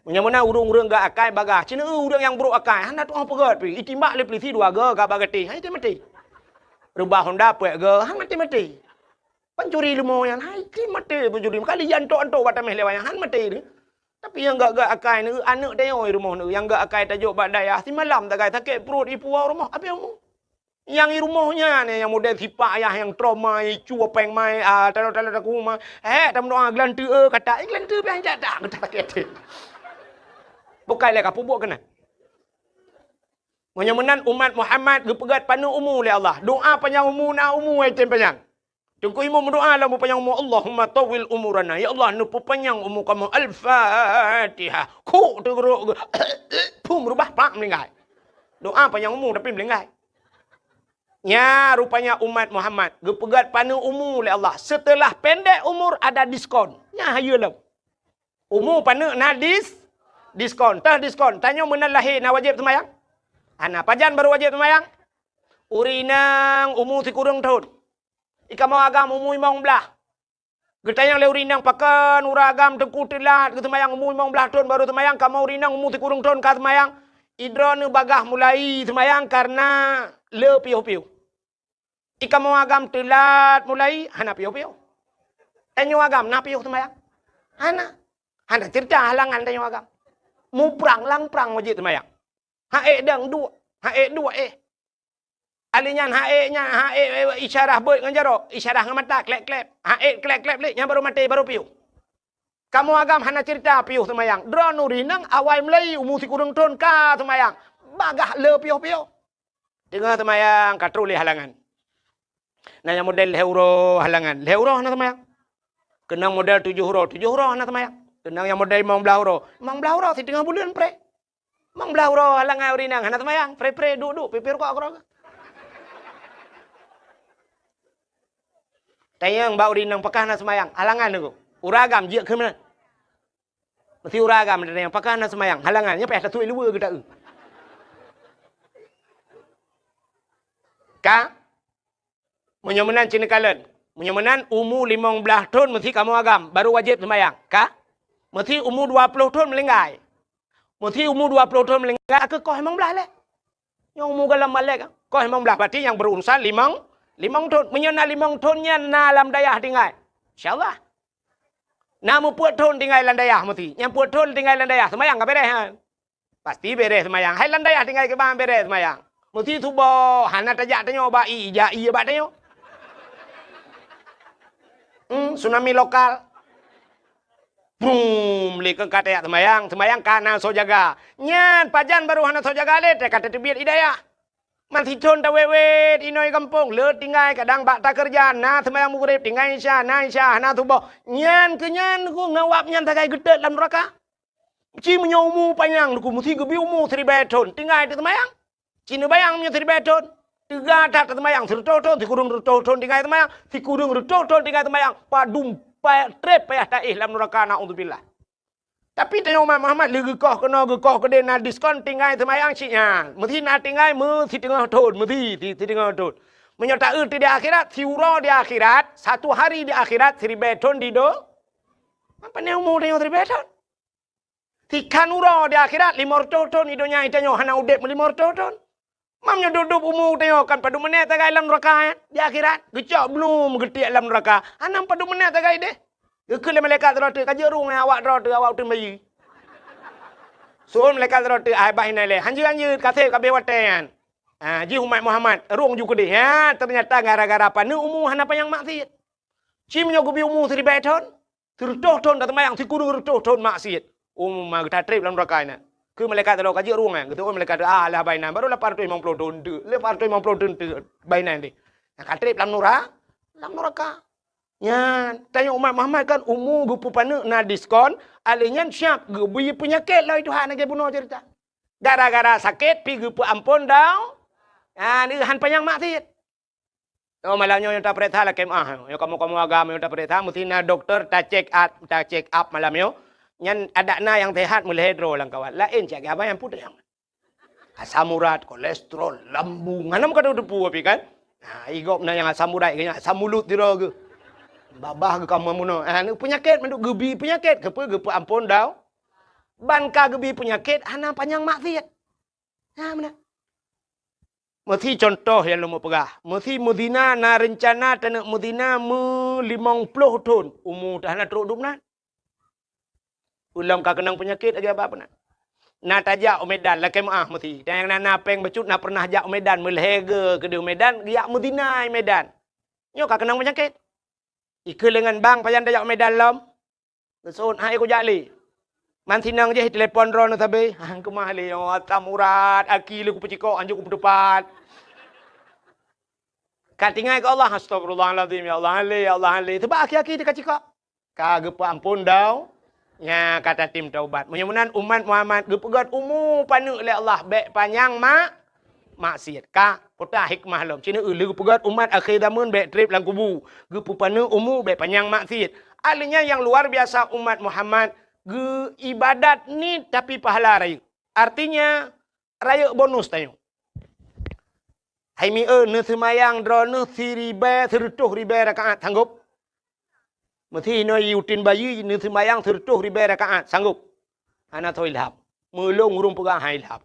Meunyoe meunan ureuëng-ureuëng gét akai bagaih, cit na ureuëng nyang brôk akai, hana tu'oh peugét pih. Itimbak lé peulisi dua goe ka bak gatéh, han item maté. Reubah honda peuet goe, han maté-maté. Pancuri leumo nyan, han item maté pancuri. Meukalia antok-antok bak taméh lé wayang, han maté deh. Tapi nyang gak-gak akai ni, aneuk tanyoe i rumoh ni, nyang gak akai tajok bak dayah, simalam tagai sakét pruet i puwoe rumoh, abéh umu. Nyang i rumoh nyan, nyang model sipak ayah nyang trauma, i cue péng mai, ah, talo-talo taku ma. Hék, tameudoa geulanteue, eh, kata, eh, geulanteue piah jak dak, kata sakét. Bukai lé ka peubuet keunan. Meunyoe meunan umat Muhammad geupeugét paneuk umu lé Allah. Doa panyang umu na umu ai tem panyang. Teungku Imum meudoa lam panyang umu, "Allahumma tawwil umurana." Ya Allah, neupeupanyang umu kamoe. Al-Fatihah. Kuk teugrok. Pum rubah pak meulinggai. Doa panyang umu tapi meulinggai. Nya rupanya umat Muhammad geupeugét paneuk umu lé Allah. Setelah pendek umur ada diskon. Nya hayeue lom. Umu paneuk na dis-, diskon. Teuh diskon. Tanyoe meunan lahé na wajéb seumayang? Hana. Pajan barô wajéb seumayang? Ureueng inong umu sikureueng thon. I kamoe agam umu limong blaih. Geutanyong lé ureueng inong, "Pakon ureueng agam teungku teulat geuseumayang, umu limong blaih thon barô seumayang, kamoe ureueng inong umu sikureueng thon ka seumayang?" I droeneuh bagaih mulai seumayang kareuna le piôh-piôh. I kamoe agam teulat mulai, hana piôh-piôh. Tanyoe agam na piôh seumayang? Hana. Hana cerita halangan tanyoe agam. Muprang lam prang wajéb seumayang. Ha'ék dang duek, ha'ék duek éh. Ahli nyan ha'ék nyan, ha'ék, eh, isyarah beuet ngon jaroe, isyarah ngon mata, klep-klep. Ha'ék klep-klep lé, nyan barô maté, barô piôh. Kamoe agam hana cerita piôh seumayang. Droeneuh ureueng inong awai mulai umu sikureueng thon ka seumayang. Bagaih le piôh-piôh. Teungoh seumayang ka trôh lé halangan. Na nyang model lhèe uroe halangan, lhèe uroe hana seumayang. Keunong model tujoh uroe, tujoh uroe hana seumayang. Keunong nyang model limong blaih uroe, limong blaih uroe siteungoh buleuen pré. Limong blaih uroe halangan ureueng inong hana seumayang, pré-pré duek-duek, pipir kok keudroe. Tanyong bak ureueng inong pakon hana seumayang, halangan teungku. Ureueng agam jeuet keu meunan. Meusti ureueng agam tanyong, pakon hana seumayang? Halangan, nyan payah tatuek luweue geuta-eu. Ka? Meunyoe meunan cit neukalon. Meunyoe meunan umu limong blaih thon meusti kamoe agam, barô wajéb seumayang. Ka? Meusti umu dua ploh thon meulinggai. Meusti umu dua ploh thon meulinggai, keu koh limong blaih lé. Nyang umu goh lom malèe, koh limong blaih, berarti nyang berurusan limong, limong thon. Meunyoe na limong thon nyan na lam dayah tinggai. Insya Allah. Na meupeuet thon tinggai lam dayah meusti. Nyang peuet thon tinggai lam dayah, seumayang ka beureh nyan. Pasti beureh seumayang. Hai lam dayah tinggai kiban beureh seumayang. Meusti suboh, hana tajak tanyoe bak ie, jak ie bak tanyoe. Hmm, tsunami lokal. Brum, lé keu ka tajak seumayang, seumayang ka na soe jaga. Nyan, pajan barô hana soe jaga lé, teuka tateubiet i dayah. Meusti thon tawét-wét inoe gampông, le tinggai kadang bak takeureuja, na seumayang Maghrib, tinggai Isya, na Isya, hana suboh. Nyan keu nyan ku ngon wab nyan sagai geutot lam nuraka. Ci meunyoe umu panyang ku meusti geubri umu siribèe thon, tinggai teuseumayang. Ci neubayang meunyoe siribèe thon, teuga that teuseumayang, sireutôh thon, sikureueng reutôh thon tinggai seumayang, sikureueng reutôh thon tinggai seumayang, padum pa-, trép payah taéh lam nuraka, naudzubillah. Tapi tanyoe umat Muhammad lé geukoh keunoe geukoh keudéh na diskon tinggai seumayang cit nyan. Meusti na tinggai meusiteungoh thon, meusti si-, siteungoh thon. Meunyoe taeu di akhirat, siuroe di akhirat, satu hari di akhirat, siribèe thon di do-, apa ni umu tanyoe siribèe thon? Sikhan uroe di akhirat, limong reutôh thon di donya tanyoe hana udép meulimong reutôh thon. Mam nyoe dub-dub umu tanyoe kan padum menét tagai lam nuraka, eh? Di akhirat, geucok blum geutiek lam nuraka. Hana padum menét tagai deh. Geukheun lé malaikat sidroe teuk, "Ka jeuet rueng awak droe teuh, awak uteuen bayeue." Seuôn malaikat sidroe teuk, "Ai bah inan lé, hanjeuet-hanjeuet, ka sép ka abéh watèe nyan." Ah, jih umat Muhammad, rueng ju keudeh. Ha, teunyata gara-gara paneuk umu hana panyang maksiet. Ci meunyoe geubri umu siribèe thon, sireutôh thon taseumayang, sikureueng reutôh thon maksiet. Umu ma geuta trép lam nuraka inan. Keu malaikat sidroe ka jeuet rueng, eh, geuteu'ôn malaikat, "Ah, lah bah inan, barô lapan reutôh limong ploh thon teuk, lapan reutôh limong ploh thon teuk bah inan deh." Nah, ka trép lam nura-, lam nuraka. Nyan, tanyoe umat Muhammad kan umu geupeupaneuk na diskon, alèh nyan siap geubri peunyakét lom Tuhan lagèe bunoe cerita. Gara-gara sakét pi geupeuamphon dau-, ah, han panyang maksiet. Oh, malam nyoe nyang tapeuriksa lakèe meu'ah. Nyoe kamoe-kamoe agam nyang tapeuriksa, meusti na dokto ta-check up, ta-check up malam nyoe. Nyan adak na nyang sehat meulhèe droe lam kawan. Laén cit abang nyang putéh. Asam urat, kolesterol, lambung. Hana meukateupeu tapi kan? Ha, i gob na nyang asam urat, nyang asam mulut sidroe geuh. Babah geuh ka meunoe. Ha, ni peunyakét mandum geubri peunyakét. Keupeue geupeuamphon dau-, ban ka geubri peunyakét, hana panyang maksiet. Ha, meunan. Meusti contoh nyang lôn peugah. Meusti meuzina na reuncana taneuk meuzina meulimong ploh thon. Umu teuh hana trok dum nan. Ulôn ka keunong peunyakét lagèe babah peunan. Na tajak u Medan, lakèe meu'ah meusi. Dan nyang na, na péng bacut na pernah jak u Medan, meulhèe geu keudéh u Medan, geujak meuzina i Medan. Nyoe ka keunong peunyakét. Ikheun lé ngon bang, pajan tajak u Medan lom. Geuseuôt, "Hai, kujak lé." Man sinong jih telepon droeneuh sabe. "Hang keumah lé, oh, asam urat, aki lé kupeucikok, hanjeuet kupeuteupat." Ka tinggai keu Allah, "Astagfirullahalazim, ya Allah, han lé, ya Allah, han lé." Sabab aki-aki teuka cikok. Ka geupeuamphon dau, nya ka tatem taubat. Meunyoe meunan umat Muhammad geupeugöt umu paneuk lé Allah, bèk panyang mak-, maksiat. Ka peugah hikmah lom. Sineuk lheueh geupeugöt umat akhé zaman bèk trép lam kubu. Geupeupaneuk umu bèk panyang maksiat. Ahli nyan nyang luar biasa umat Muhammad geu ibadat niet tapi pahala rayeuk. Artinya, rayeuk bonus tanyoe. Hai mieu, neuseumayang droeneuh siribèe, sireutôh ribèe rakaat, sanggôp? Meusi inoe yutin bayi neuseumayang sireutôh ribèe rakaat, sanggôp? Hana soe ilham. Meulôn ureueng peugah han ilham.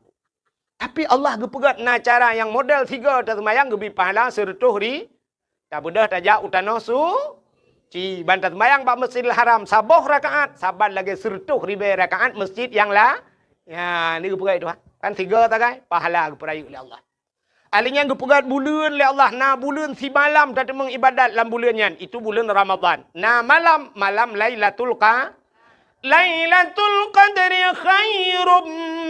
Tapi Allah geupeugöt na cara nyang model sigoe taseumayang geubri pahala sireutôh ri-, tabeudôh tajak u tanoh suci. Ban taseumayang bak Masjidil Haram saboh rakaat, saban lagèe sireutôh ribèe rakaat masjid nyang la-, nya, ni geupeugöt Tuhan. Kan sigoe sagai, pahala geupeurayeuk lé Allah. Ahli nyan geupeugöt buleuen lé Allah, na buleuen simalam tateumeung ibadat lam buleuen nyan, itu buleuen Ramadhan. Na malam, malam Lailatul Qa-, Lailatul Qadri khairum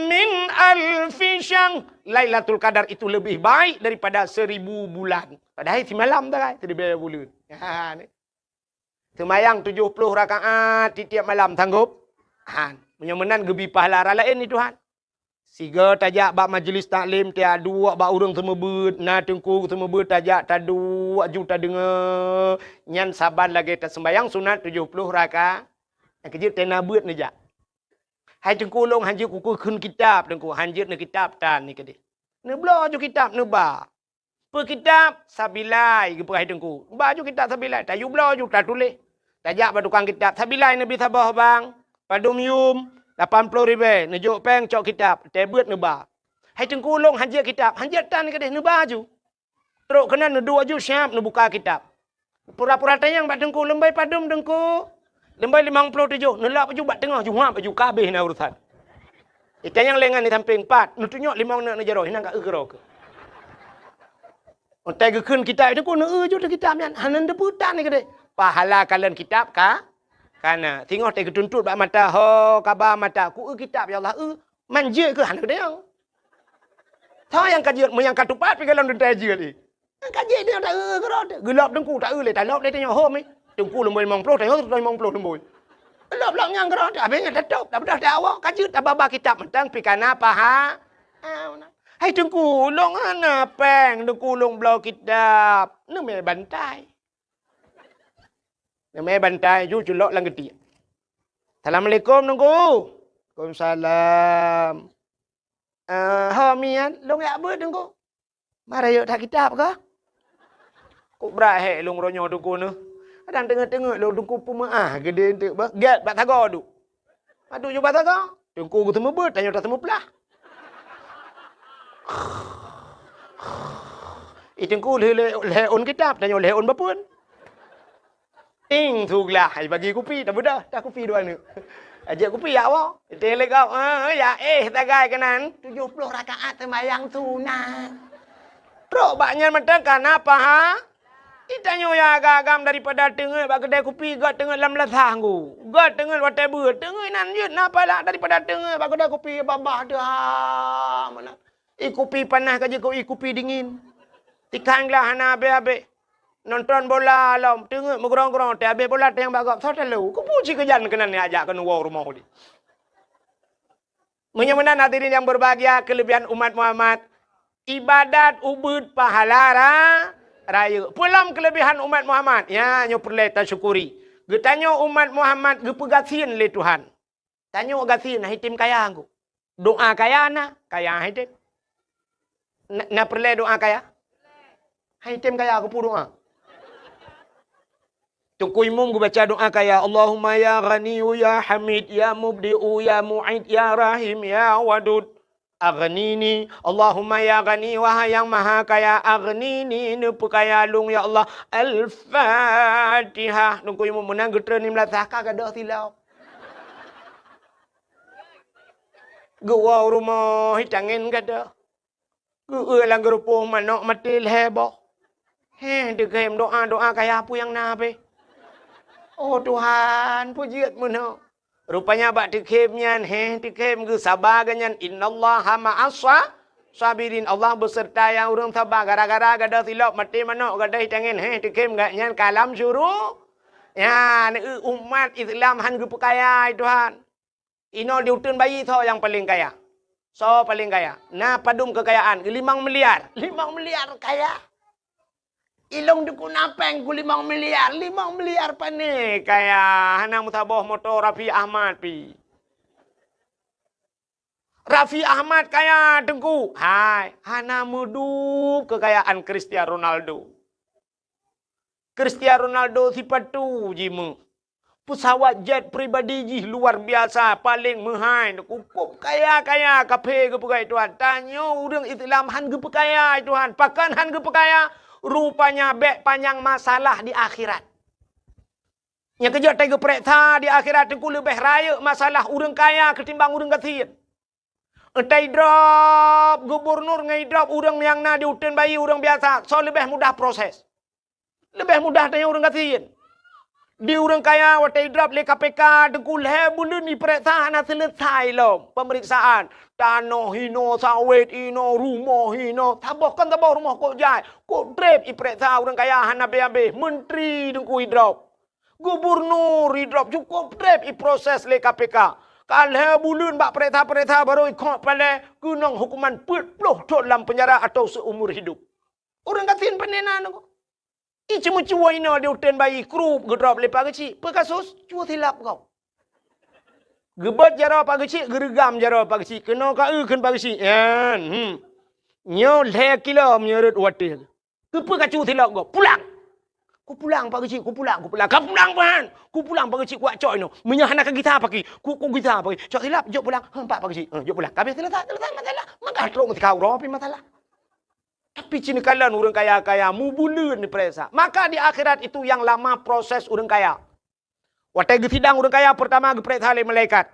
min alfi syahr. Lailatul Qadar itu lebih baik daripada seribu bulan. Padahai simalam sagai, siribèe buleuen. Ha, ni. Seumayang tujoh ploh rakaat tiep-tiep malam, sanggôp? Han. Meunyoe meunan geubri pahala raya laén ni Tuhan. Sigoe tajak bak majlis taklim, taduek bak ureueng seumeubeuet, na teungku seumeubeuet tajak taduek ju tadeungoe. Nyan saban lagèe taseumayang sunat tujoh ploh raka-, nyang keujeuet tena beuet neujak. Hai teungku, lôn hanjeuet kukheun kitab, teungku, hanjeuet neukitab tan ni keudéh. Neubloe ju kitab neuba. Peue kitab? Sabilai, geupeugah teungku. Ba ju kitab Sabilai, tayue bloe ju tatuléh. Tajak bak tukang kitab, "Sabilai neubri saboh bang, padum yum, lapan ploh ribèe, neujok péng cok kitab, teuh beuet neuba." "Hai teungku, lôn hanjeuet kitab." "Hanjeuet tan keudéh, neuba ju." Trok keunan neuduek ju siab neubuka kitab. Pura-pura tanyong bak teungku, "Lôn bri padum teungku?" "Lôn bri limong ploh tujoh." Neulap ju bak teungoh, ju huab ju, ka abéh na urusan. Itanyong lé ngon di sampéng, "Pat?" Neutunyok limong neuk neujaroe, hinan ka eu keudroe keuh. Watèe geukheun kitab teungku, neueu ju teuh kitab nyan, hana neuteupeue tan ni keudéh. Pahala kalon kitab ka, ka na. Singoh teuh geutuntot bak mata, ho, kaba mata, "Ku eu kitab, ya Allah, eu." Man jeuet keuh hana geutanyong. Soe nyang ka jeuet, meunyo nyang ka tupat pih gohlom teuntèe jeuet lé. Nyang ka jeuet nyoe taeu keudroe teuh. Geulop teungku taeu lé, talop lé tanyoe hom, eh. Teungku lôn bri limong ploh, tanyoe limong ploh lôn bri. Lop-lop nyang keudroe teuh, abéh nyan tatôb, tabeudôh teuh awak, ka jeuet tababa kitab mantong pih ka na paha-, ah, hai teungku, lôn hana péng, teungku lôn bloe kitab. Neumè bantai. Neumè bantai, ju culok lam geutiek. "Assalamualaikum, teungku." "Waalaikumsalam." "Eh, ho miet, lôn jak beuet, teungku." "Ma rayeuk that kitab kah?" "Kok brat hék lôn uroe nyoe teungku neuh. Kadang teungeut-teungeut lôn teungku peumeu'ah geudeh eunteuk beuh. Gèt bak sagoe duek." Padub ju bak sagoe. Teungku geuseumeubeuet, tanyoe taseumeuplah. Ih, teungku lheueh lhèe ôn kitab, tanyoe lhèe ôn bapeuen. Ting, su glah, ai bagi kupi, tabeudôh, tah kupi dua neuk. Ajak kupi yak woe. Teuh lé gob, eh, yak éh sagai keunan. Tujoh ploh rakaat seumayang sunat. Trok bak nyan mantong ka na paha. Itanyoe nyang agam-agam daripada teungeut bak keudè kupi, göt teungeut lam lasah ngku. Göt teungeut watèe beuet, teungeut nan jeuet na pahala daripada teungeut bak keudè kupi babah teuh ha meunan. Ih kupi panas ka jeuet keu ih kupi dingin. Tikang glah hana abéh-abéh. Nonton bola lom, teungeut meugrong-grong, teuh abéh bola teuh nyang bak gob, soe talo. Keupeue ci keujan keunan nyang ajak keunoe woe rumoh di. Meunyoe meunan hadirin nyang berbahagia, keulebihan umat Muhammad, ibadat ubeuet pahala ra-, rayeuk. Peue lom keulebihan umat Muhammad? Nya, nyoe peureulèe tasyukuri. Geutanyoe umat Muhammad geupeugasien lé Tuhan. Tanyoe gasien, han item kaya ngku. Doa kaya na, kaya han item. Na, na peureulèe doa kaya? Han item kaya keupeue doa? Teungku Imum geubaca doa kaya, "Allahumma ya Ghaniyyu ya Hamid ya Mubdi'u ya Mu'id ya Rahim ya Wadud, aghnini." Allahumma ya Ghani, wahai nyang maha kaya, aghnini, neupeukaya lôn ya Allah. Al-Fatihah. Teungku Imum meunan geutreun lam lasah ka gadôh silop. Geuwoe u rumoh, hi tangen gadoh. Geuék lam geurupoh manok maté lhée boh. Heh, teukhem doa-doa kaya peue nyang na pih. Oh Tuhan, peue jeuet meunoe. Rupanya bak teukhem nyan, heh, teukhem geusaba geuh nyan, "Innallaha ma'as sa-, sabirin." Allah beuseurta nyang ureuëng saba. Gara-gara gadoh silop maté manok, gadoh hi tangen, heh, teukhem geuh nyan ka lam syuru-, nyan, eu, umat Islam han geupeukaya, hai Tuhan. Inoe di uteuen bayi soe nyang paleng kaya? Soe paleng kaya? Na padum keukayaan? Limong miliar. Limong miliar kaya. Ilong dukun apeng ku limong miliar. Limong miliar pane kaya? Hana meusaboh moto Raffi Ahmad pi. Raffi Ahmad kaya, Teungku. Hai, hana meudup keukayaan Cristiano Ronaldo. Cristiano Ronaldo sipatu jimeuh. Pesawat jet pribadi jih luar biasa, paleng meuhai, cukup kaya-kaya, kaphé geupeugah Tuhan. Tanyoe ureuëng Islam han geupeukaya, Tuhan. Pakon han geupeukaya? Rupanya bék panyang masalah di akhirat. Nyang keujeuet tai geupeureksa di akhirat teungku leubeh rayeuk masalah ureuëng kaya ketimbang ureuëng gasien. Enta idrop gubunur ngon idrop ureuëng nyang na di uteuen bayi ureuëng biasa, soe leubeh mudah proses? Leubeh mudah tanyoe ureuëng gasien. Di ureuëng kaya watée idrop lé K P K teungku lhée buleuen ipereksa hana seuleusoe lom peumeriksaan. Tanoh hinoe, sawét hinoe, rumoh hinoe, saboh kon saboh rumoh kok jai, kok treb ipereksa ureuëng kaya hana habéh-habéh. Menteri teungku idrop. Gubunur idrop cukup treb iproses lé K P K. Ka lhée buleuen bak peurintah-peurintah barô ikhot palée keunong hukuman peuet ploh thon lam peunjara atawa seumur hidup. Ureuëng gasien pane na nyoe. Iceumeucue inoe di uteuen bayi krup geudrop lé Pak Geuchik. Peue kasus? Cue silap gob. Geubeuet jaroe Pak Geuchik, geureugam jaroe Pak Geuchik. Keunoe ka eu kheun Pak Geuchik. Nyan, hmm. Nyoe lhée kilo meunyoe rot watée. Keupeue kacu silop gob? Pulang! Kupulang, Pak Geuchik, kupulang, kupulang. Ka pulang ban! Kupulang, Pak Geuchik, kuwak cok inoe. Meunyoe hana kagisa paki, ku, kugisa paki. Cok silap, jok pulang. Heuh, empat, Pak Geuchik. Heuh, jok pulang. Ka habéh selesai, selesai masalah. Maka trok meusikau uroe pih masalah. Tapi cina kalon ureuëng kaya-kaya mubuleuen dipereksa. Maka di akhirat itu yang lama proses ureuëng kaya. Watée geusidang ureuëng kaya, peurtama geupereksa lé malaikat.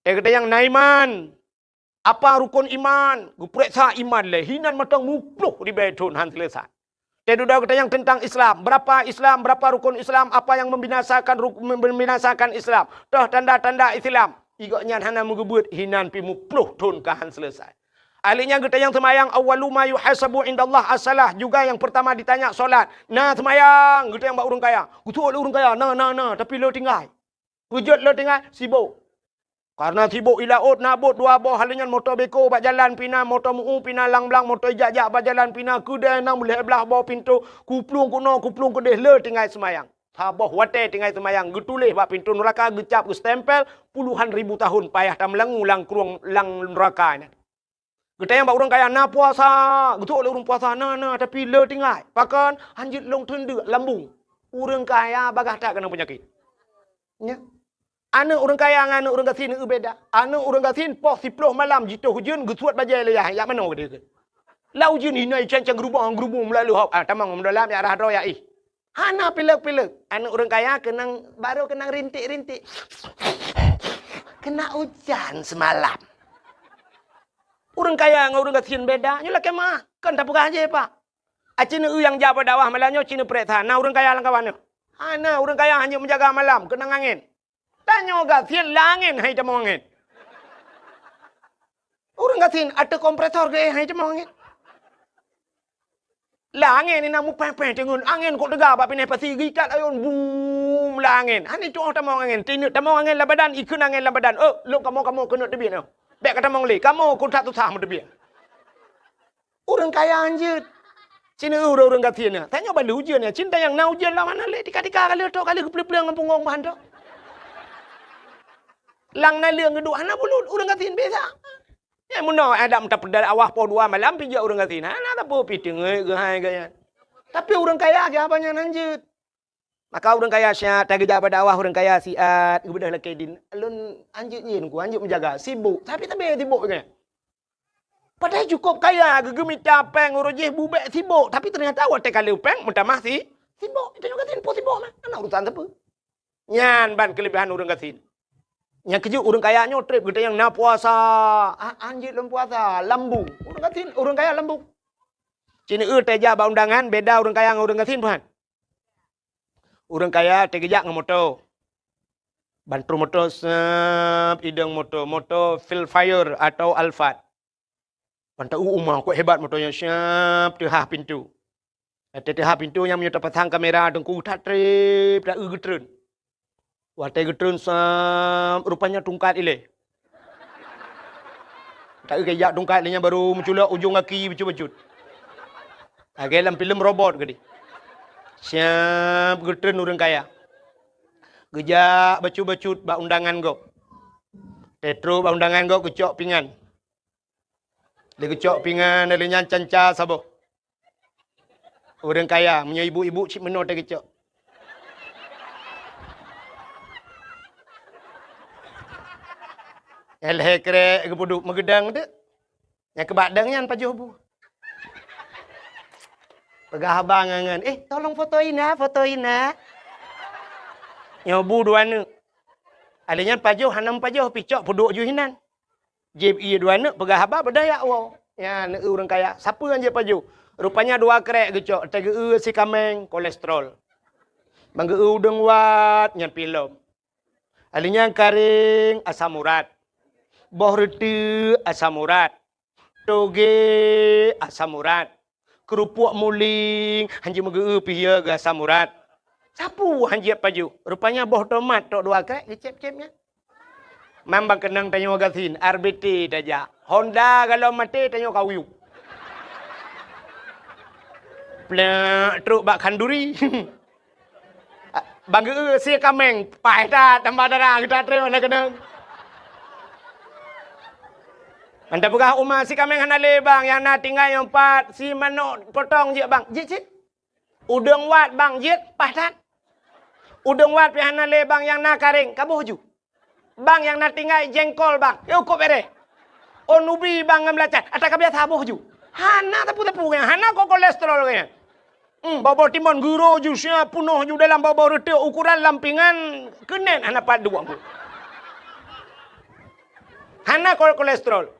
Teukeudeh nyang na iman. Apa rukon iman? Geupereksa iman lé hinan mantong muploh ribée thon han seuleusoe. Teududoe geuta nyang teuntang Islam, berapa Islam, berapa rukon Islam, apa yang membinasakan ruk-, membinasakan Islam, toh tanda-tanda Islam, igok nyan hana meugeubeuet hinan pi muploh thon ka han seuleusoe. Ahli nyan geuta nyang seumayang, awwalu ma yuhasabu indallah as-salah, juga yang pertama ditanya solat. Na seumayang, geuta nyang bak ureuëng kaya. Geutuek lé ureuëng kaya, na, na, na, tapi le tinggai. Peujeuet le tinggai, sibok. Karena sibok i laôt na bot dua boh, hal nyan moto beko bak jalan pina, moto meu pina lang blang, moto ijak-jak bak jalan pina, keudeh na meulhée blaih boh pintoe, kuplueng keunoe, kuplueng keudeh le tinggai seumayang. Saboh watée tinggai seumayang, geutuléh bak pintoe nuraka, geucab, geustempel, puluhan ribu tahun payah tameulangu lam krueng lam nuraka nyan. Geutanyong bak ureuëng kaya na puasa, geutuek lé ureuëng puasa na, na, tapi le tinggai. Pakon? Hanjeuet lôn teundeuk lambung. Ureuëng kaya bagaih that keunong peunyakét. Nya. Aneuëk ureuëng kaya ngon aneuëk ureuëng gasien eu beda. Aneuëk ureuëng gasien poh siploh malam jitoh ujeuen geusuet bajée lé yah, jak manoe geude. Lam ujeuen hinoe cang-cang geurubong-geurubong meulalu hop. Ah, tamong meudolab jak rhah droe jak ih. Hana pilek-pilek. Aneuëk ureuëng kaya keunong, barô keunong rintik-rintik. Kena ujan semalam. Ureuëng kaya ngon ureuëng gasien beda. Nyoe lakée meuah. Kon tapeugah jih, Pak. Aci neu nyang jak bak dakwah malam nyoe ci neupereksa. Na ureuëng kaya lam kawan nyoe? Hana, ureuëng kaya hana meujaga malam, keunong angén. Tanyoe gasien lam angén hai tamong angén. Ureuëng gasien ateueh kompresor geuéh hai tamong angén. Lam angén inan mupéh-péh teungeun, angén kok teuga bak pineh pasi geuikat ayôn bum lam angén. Hana tuoh tamong angén, tineuk tamong angén lam badan, ikheun angén lam badan. Oh, lôn kamoe-kamoe keuneuk teubiet nyoe. Bék ka tamong lé, kamoe kon that susah meuteubiet. Ureuëng kaya hanjeuet. Cina ureuëng, ureuëng gasien nyan. Tanyoe ban lé ujeuen nyan. Cin tanyong na ujeuen lam hana lé, tika-tika ka lheueh trok, ka lheueh geupleueng-pleueng lam punggong bah trok. Lam naleueng geuduek hana bulut, ureuëng gasien biasa. Nyan meunoe adak meuta peudal awah poh dua malam pih jak ureuëng gasien. Hana sapeue pih teungeut geuhai gaya. Tapi ureuëng kaya geuhaba nyan hanjeuet. Maka ureuëng kaya siat, tageujak bak dakwah ureuëng kaya siat, geubeudôh lakée din. Lôn hanjeuet nyan ku, hanjeuet meujaga, sibok. Tapi sabe sibok nyan. Padahai cukup kaya, geugeumita péng uroe jih bubek sibok, tapi teunyata watée ka lheueh péng meutamah si, sibok. Tanyoe gasien po sibok mah, hana urusan sapeue. Nyan ban keuleubehan ureuëng gasien. Nyang keujeuet ureuëng kaya nyoe treb geutanyong na puasa, ah, anjeuet lom puasa, lambung. Ureuëng gasien, ureuëng kaya lambung. Cit na eu teuh jak bak undangan, beda ureuëng kaya ngon ureuëng gasien, paham? Ureuëng kaya teugeujak ngon moto. Ban trok moto, sep, idong moto, moto Vellfire atau Alphard. Ban ta-eu uma, kok hebat moto nyan, siap teuhah pintoe. Watée teuhah pintoe nyan meunyoe tapasang kamera teungku, that treb, ta-eu geutreun. Watée geutreun, sep, rupanya tungkat ilée. Ta-eu geujak tungkat lé nyan baru meuculok ujong gaki bacut-bacut. Lagée lam filem robot geude. Siap geutreun ureuëng kaya. Geujak bacut-bacut bak undangan gob. Teutrok bak undangan gob geucok pingan. Lé geucok pingan, lé nyan canca saboh. Ureuëng kaya, meunyoe ibu-ibu cit meunoe teuh geucok. Nyang lhée krek geupeuduek meugeudang teuk. Nyang keubak dang nyan pajoh bu. Peugah abang ngon, "Eh, tolong foto ina, foto ina." Nyoe bu dua neuk. Alé nyan pajoh hana meupajoh, picok peuduek ju hinan. Jieb ié dua neuk peugah haba beudaya woe. Nyan ureuëng kaya, sapeue nyang jieb pajoh? Rupanya dua krek geucok, teugeue si kaméng kolesterol. Ban geue udeueng wat nyan pilom. Alé nyan karéng asam urat. Boh reuteuek asam urat. Toge asam urat. Keurupuk muling hanjeuet meugeue pih geuasam urat. Sapeue hanjeuet pajoh? Rupanya boh tomat tok dua krek geucép-cép nyan. Mam ban keunong tanyoe gasien, R B T tajak. Honda galom maté tanyoe kawiyup. Plek trok bak khanduri. Ban geue sie kaméng, paih that tambah dara geuta treun na keunong. Anda peugah uma si kaméng hana lé bang, nyang na tinggai nyoe pat si manok potong jeuet bang. Jeuet cit. Udeueng wat bang jeuet paih that. Udeueng wat pih hana lé bang, nyang na karéng kaboh ju. Bang nyang na tinggai jengkol bang, yôh kok bereh. Oh nubi bang ngon belacan, ata ka biasa boh ju. Hana tepu-tepu nyan, hana ko kolesterol nyan. Hmm, boh-boh timon guro ju sia punoh ju dalam boh-boh reuteuek ukuran lampingan keunen hana pat duek. Hana ko kolesterol.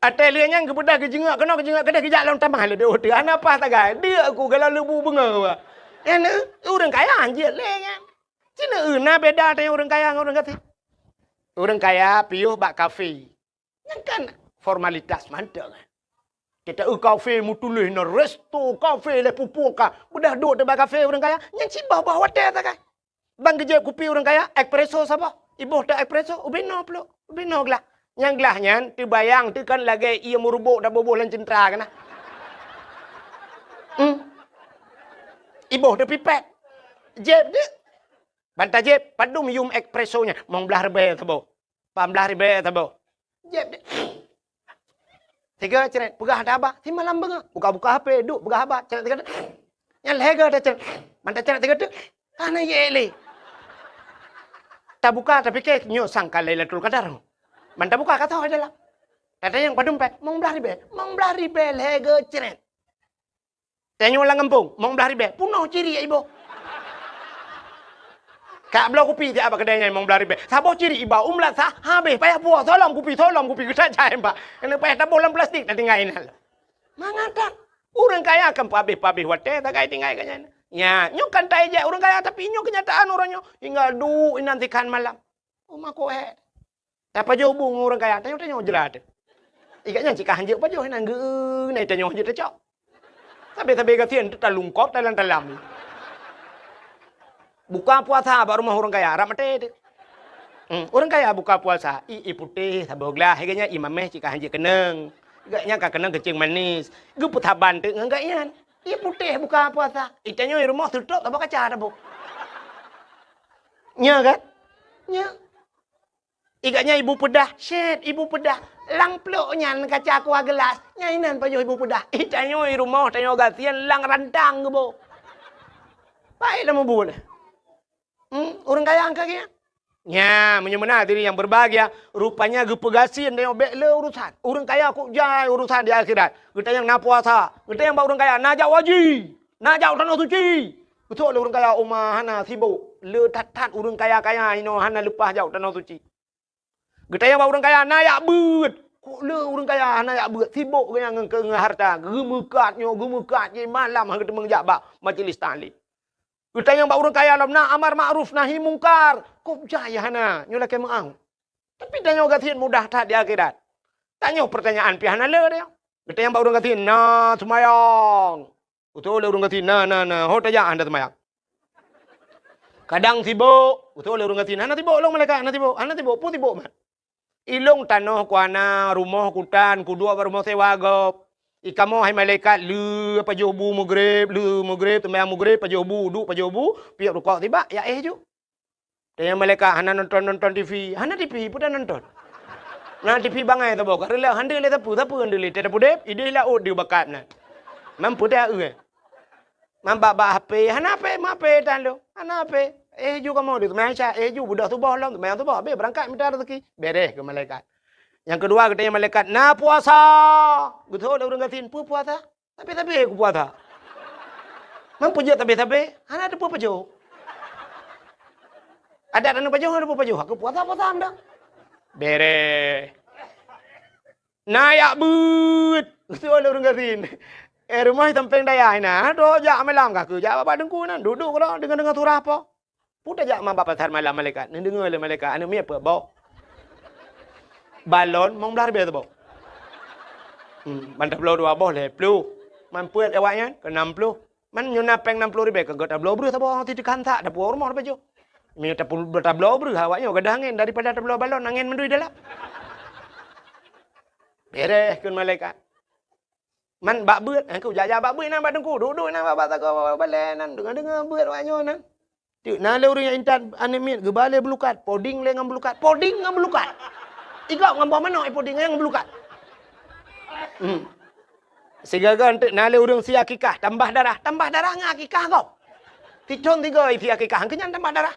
Até lheueh nyan geubeudôh geujeungok keunoe geujeungok keudeh geujak lom tamah lé deuh teuh. Hana paih tagai. Deuk aku gala leubu beungoh. Nyan ureuëng kaya hanjeuet lé nyan. Cina na beda teuh ureuëng kaya ngon ureuëng gasien. Ureuëng kaya piôh bak kafe. Nyan kan formalitas mantong. Kita eu kafe meutuléh na resto kafe lé pupu ka. Beudôh duek teuh bak kafe ureuëng kaya. Nyan cit boh-boh watée tagai. Bang geujép kupi ureuëng kaya, espresso saboh. Iboh teuh espresso, ubé noe pluek, ubé noe glah. Nyang glah nyan teubayang teuh kan lagée ié meurubok taboh-boh lam ceuntra keunan. Hmm. Iboh teuh pipet. Jép deuh. Ban tajép, padum yum espresso nyan, mong blaih ribée saboh. Pah blaih ribée saboh. Jép deh. Tiga ceret, peugah haba. Simalam beungoh. Buka-buka H P, duek peugah haba. Ceret tiga. Nyan lhée goe taceret. Ban taceret tiga tu. Hana yek lé. Tabuka, tapike, nyoe sang ka Lailatul Qadar. Ban tabuka, ka soe dalam. Tatanyong padum pet, mong blaih ribée. Mong blaih ribée lhée goe ceret. Tanyoe lam gampông, mong blaih ribée, punoh ciri iboh. Ka bloe kupi siat bak keudée nyan mong blaih ribée. Saboh ciri iba umlat sah, habéh payah puwoe, solom kupi, solom kupi, geuta jai bak. Keuneuk payah taboh lam plastik, tatinggai inan. Mangat that. Ureuëng kaya kan pabéh-pabéh watée tagai tinggai ka nyan. Nya, nyoe kan taijak ureuëng kaya, tapi nyoe keunyataan uroe nyoe. Tinggai duek inan sikhan malam. Uma koe. Tapajoh bu ngon ureuëng kaya, tanyoe-tanyoe jrat. Ikat nyan cit ka hanjeuet pajoh, nyan geu-, nyan tanyoe hanjeuet tacok. Sabe-sabe gasien teuh talungkop talam-talam. Buka puasa bak rumoh ureuëng kaya, rab maté teuh. Hmm, ureuëng kaya buka puasa, i, i putéh saboh glah, geuh nyan i mameh cit ka hanjeuet keunong. Geuh nyan ka keunong keucing manis. Geupeusaban teuh ngon geuh nyan. I putéh buka puasa. I tanyoe i rumoh seutôt saboh kaca taboh. Nya kan? Nya. Ikat nyan ibu peudah, syet ibu peudah. Lam plok nyan kaca kuah geulas, nyan inan pajoh ibu peudah. I tanyoe i rumoh tanyoe gasien lam rantang geuboh. Baik lam mubu nyan. Hmm, ureuëng kaya angka geuh. Nya, meunyoe meunan hadirin yang berbahagia, rupanya geupeugasien tanyoe bék le urusan. Ureuëng kaya kok jai urusan di akhirat. Geutanyong na puasa, geutanyong bak ureuëng kaya na jak haji, na jak tanoh suci. Geusok lé ureuëng kaya uma hana sibok. Le that-that ureuëng kaya-kaya inoe hana leupah jak u Tanoh Suci. Geutanyong bak ureuëng kaya, "Na jak beuet?" Kok le ureuëng kaya hana jak beuet, sibok geuh nyan ngon, ngon hareuta, geumeukat nyoe, geumeukat jih, malam han geuteumeung jak bak majeulis taklim. Geutanyong bak ureuëng kaya lom, "Na amar ma'ruf nahi mungkar?" Kok jak hana, nyoe lakée meu'ah. Tapi tanyoe gasien mudah that di akhirat. Tanyoe peurtanyaan pih hana le tanyoe. Geutanyong bak ureuëng gasien, "Na seumayang?" Geutanyong lé ureuëng gasien, "Na, na, na." Ho tajak hana seumayang. Kadang sibok, geutanyong lé ureuëng gasien, "Hana sibok lôn malaikat, hana sibok, hana sibok, peue sibok mat?" "Ilôn tanoh ku hana, rumoh ku tan, kuduek bak rumoh sewa gob. Ikamoe hai malaikat, le pajoh bu meugreb, le meugreb, seumayang meugreb, pajoh bu, duek pajoh bu, piep rukok sibak, jak éh ju." Tanyong malaikat, "Hana nonton-nonton T V?" "Hana T V, peue tanonton?" "Na T V bangai saboh, ka reuloh, hana lé sapeue, sapeue hana lé, teuh tapudeb, ideh laôt di bakat nan. Man peue teuh?" "Man bak-bak H P, hana H P, ma H P tan lôn, hana H P." "Éh ju kamoe di seumayang Isya, éh ju beudôh suboh lom, seumayang suboh, abéh beurangkat mita raseuki." Beres keu malaikat. Nyang keudua geutanyong malaikat, "Na puasa?" Geutanyong lé ureuëng gasien, "Peue puasa?" "Sabé-sabé kupuasa." "Man peue jeuet sabé-sabé?" "Hana teupeue pajoh." "Adat hana pajoh, hana teupeue pajoh. Aku puasa, puasa anda." Beres. "Na jak beuet?" Geutanyong lé ureuëng gasien. "Eh, rumoh sampéng dayah inan, hana jak malam kah keu jak bak teungku nan, duek-duek keudroe deungon-deungon surah po." Peue tajak ma bak pasar malam malaikat? Neudeungoe lé malaikat, aneuëk miet peuet boh. Balon limong blaih ribée saboh. Hmm, ban tabloe dua boh lhée ploh. Man peuet awaknyan keu nam ploh. Man nyoe na péng nam ploh ribée, ka gét tabloe breueh saboh, ti teuka hansak, tapuwoe rumoh tapajoh. Meunyoe tapu-, tabloe breueh awaknyan gadôh angén daripada tabloe balon, angén mandum dalam. Beres kheun malaikat. Man bak beuet, eh, keu jak-jak bak beuet nan bak teungku, duek-duek nan bak, bak sagoe balée nan, deungoe-deungoe beuet awaknyoe nan. Teuk na lé ureuëng nyang intat aneuëk miet geuba lé beulukat, poding lé ngon beulukat, poding ngon beulukat. Igop ngon boh manok, eh, poding ngon beulukat. Hmm. Sigaga teuk na lé ureuëng sie akikah, tambah darah, tambah darah ngon akikah gob. Sithon sigoe sie akikah, keu nyan tambah darah.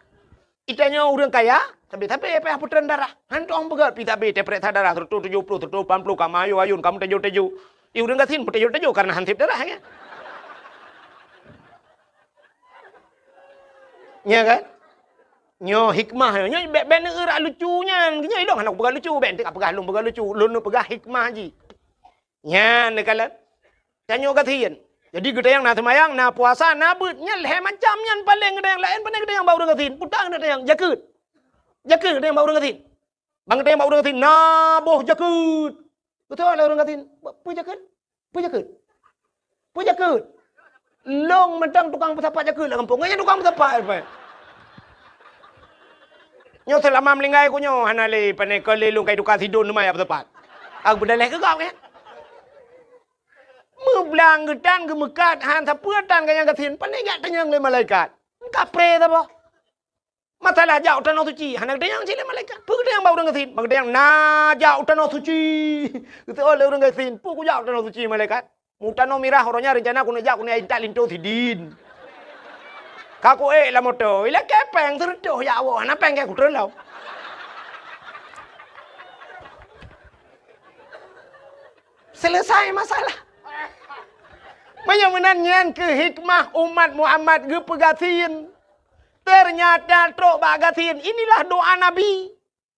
Itanyoe ureuëng kaya, sabé-sabé payah peutreun darah. Han tueng peugét pih sabé teupeuriksa darah, seratus tujuh puluh, seratus lapan puluh, ka meuayun-ayun, ka meuteujô-teujô. I ureuëng gasien meuteujô-teujô karena han sép darah, ya. Nya kan? Nyoe hikmah nyoe. Nyoe bék, bék neueu rak lucu nyan. Nyoe ilong hana kupeugah lucu, bék enteuk kapeugah lôn peugah lucu. Lôn neupeugah hikmah jih. Nyan neukalon. Tanyoe gasien. Jadi geutanyong na seumayang, na puasa, na beuet. Nyan lhée macam nyan paleng geutanyong, laén pane geutanyong bak ureuëng gasien. Peue ta geutanyong, jakeuet. Jakeuet geutanyong bak ureuëng gasien. Ban geutanyong bak ureuëng gasien, na boh jakeuet. Geutanyong lé ureuëng gasien, "Peue jakeuet? Peue jakeuet? Peue jakeuet?" Lôn mantong tukang peusapat jakeuet lam gampông. Nyan tukang peusapat, apa? Nyoe seulama meuninggai ku nyoe hana lé pane keu lé lôn kai tukang sidon teuma jak peusapat. Aku beudaleh keu gob nyan. Meublang geutan geumeukat han sapeue tan ganyang gasien, pane jak tanyong lé malaikat. Kapré saboh. Masalah jak u Tanoh Suci, hana geutanyong cit lé malaikat. Peue geutanyong bak ureuëng gasien? Bak geutanyong na jak u Tanoh Suci. Geutanyong lé ureuëng gasien, peue kujak u Tanoh Suci malaikat? Mu tanoh mirah uroe nyan reuncana keuneuk jak keuneuk intat linto sidin. Ka kuék lam moto, ilakée péng seureutôh jak woe, hana péng keu kutreun lom. Selesai masalah. Meunyoe meunan nyan keuh hikmah umat Muhammad geupeugasien. Ternyata trok bak gasien, inilah doa Nabi.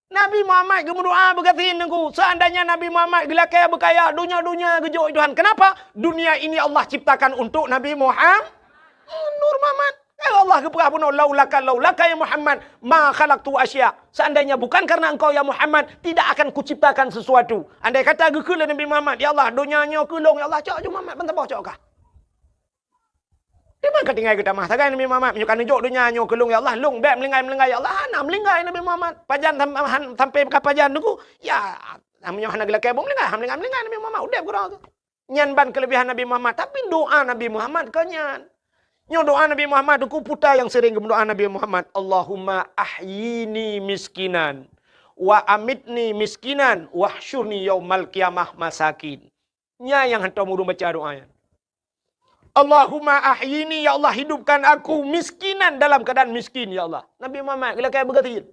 Nabi Muhammad geumeudoa beugasien Teungku. Seandainya Nabi Muhammad geulakée beukaya, donya-donya geujok Tuhan. Kenapa? Dunia ini Allah ciptakan untuk Nabi Muhammad. Nur Muhammad. Ya Allah geupeugah bunoe, "Laulaka, laulaka ya Muhammad, ma khalaqtu asya." Seandainya bukan karena engkau ya Muhammad, tidak akan kuciptakan sesuatu. Andai kata geukheun lé Nabi Muhammad, "Ya Allah, donya nyoe keu lôn, ya Allah, cok ju Muhammad ban saboh cok kah." Di mana ka tinggai geutamah sagai Nabi Muhammad, "Meunyoe ka neujok donya nyoe keu lôn, ya Allah, lôn bék meulinggai-meulinggai, ya Allah." Hana meulinggai Nabi Muhammad. Pajan sam-, han-, sampai ka pajan Teungku, ya, meunyoe hana geulakée buet meulinggai, han meulinggai-meulinggai Nabi Muhammad, udeb keudroe. Nyan ban keulebihan Nabi Muhammad, tapi doa Nabi Muhammad kon nyan. Nyoe doa Nabi Muhammad, Teungku, peue ta nyang sering geumeudoa Nabi Muhammad, "Allahumma ahyini miskinan, wa amitni miskinan, wahsyurni yaumal qiyamah masakin." Nyan nyang hantom ureuëng baca doa nyan. "Allahumma ahyini, ya Allah, hidupkan aku miskinan, dalam keadaan miskin, ya Allah." Nabi Muhammad geulakée beugasien.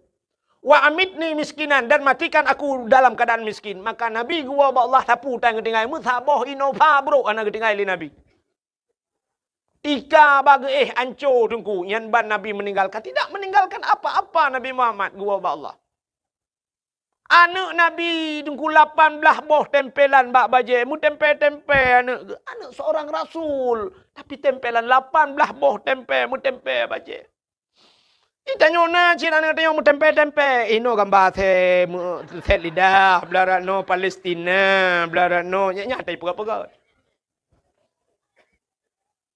"Wa amitni miskinan, dan matikan aku dalam keadaan miskin." Maka Nabi geuwoe bak Allah sapeue tan geutinggai, meusaboh Innova brok hana geutinggai lé Nabi. Tika bak geuéh anco Teungku, nyan ban Nabi meninggalkan. Tidak meninggalkan apa-apa Nabi Muhammad geuwoe bak Allah. Aneuk Nabi Teungku lapan blaih boh tempelan bak bajée, meutempé-tempé aneuk geuh. Aneuk seorang rasul, tapi tempelan lapan blaih boh tempé, meutempé bajée. Di tanyoe na cit aneuk tanyoe meutempé-tempé. Inoe gamba sét, meu-, sét lidah, blah rot noe Palestina, blah rot noe, nyak-nyak tai peugah-peugah.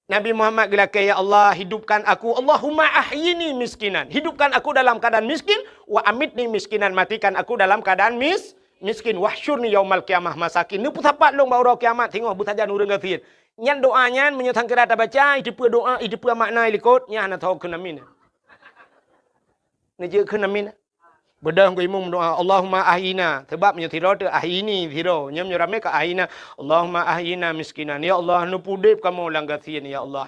Nabi Muhammad geulakée, "Ya Allah, hidupkan aku, Allahumma ahyini miskinan. Hidupkan aku dalam keadaan miskin, wa amitni miskinan, matikan aku dalam keadaan mis-, miskin. Wahsyurni yaumal qiyamah masakin." Neupeusapat lôn bak uroe kiamat singoh beusajan ureuëng gasien. Nyan doa nyan meunyoe sangkira tabaca, iteupeue doa, iteupeue makna ilikot, nyan hana tho keunamin. Neujeuet keunamin. Beudôh geuimum doa, "Allahumma ahyina." Sebab meunyoe sidroe teuh ahyini sidroe, nyoe meunyoe ramé ka ahyina. "Allahumma ahyina miskinan." Ya Allah, neupudeb kamoe lam gasien, ya Allah.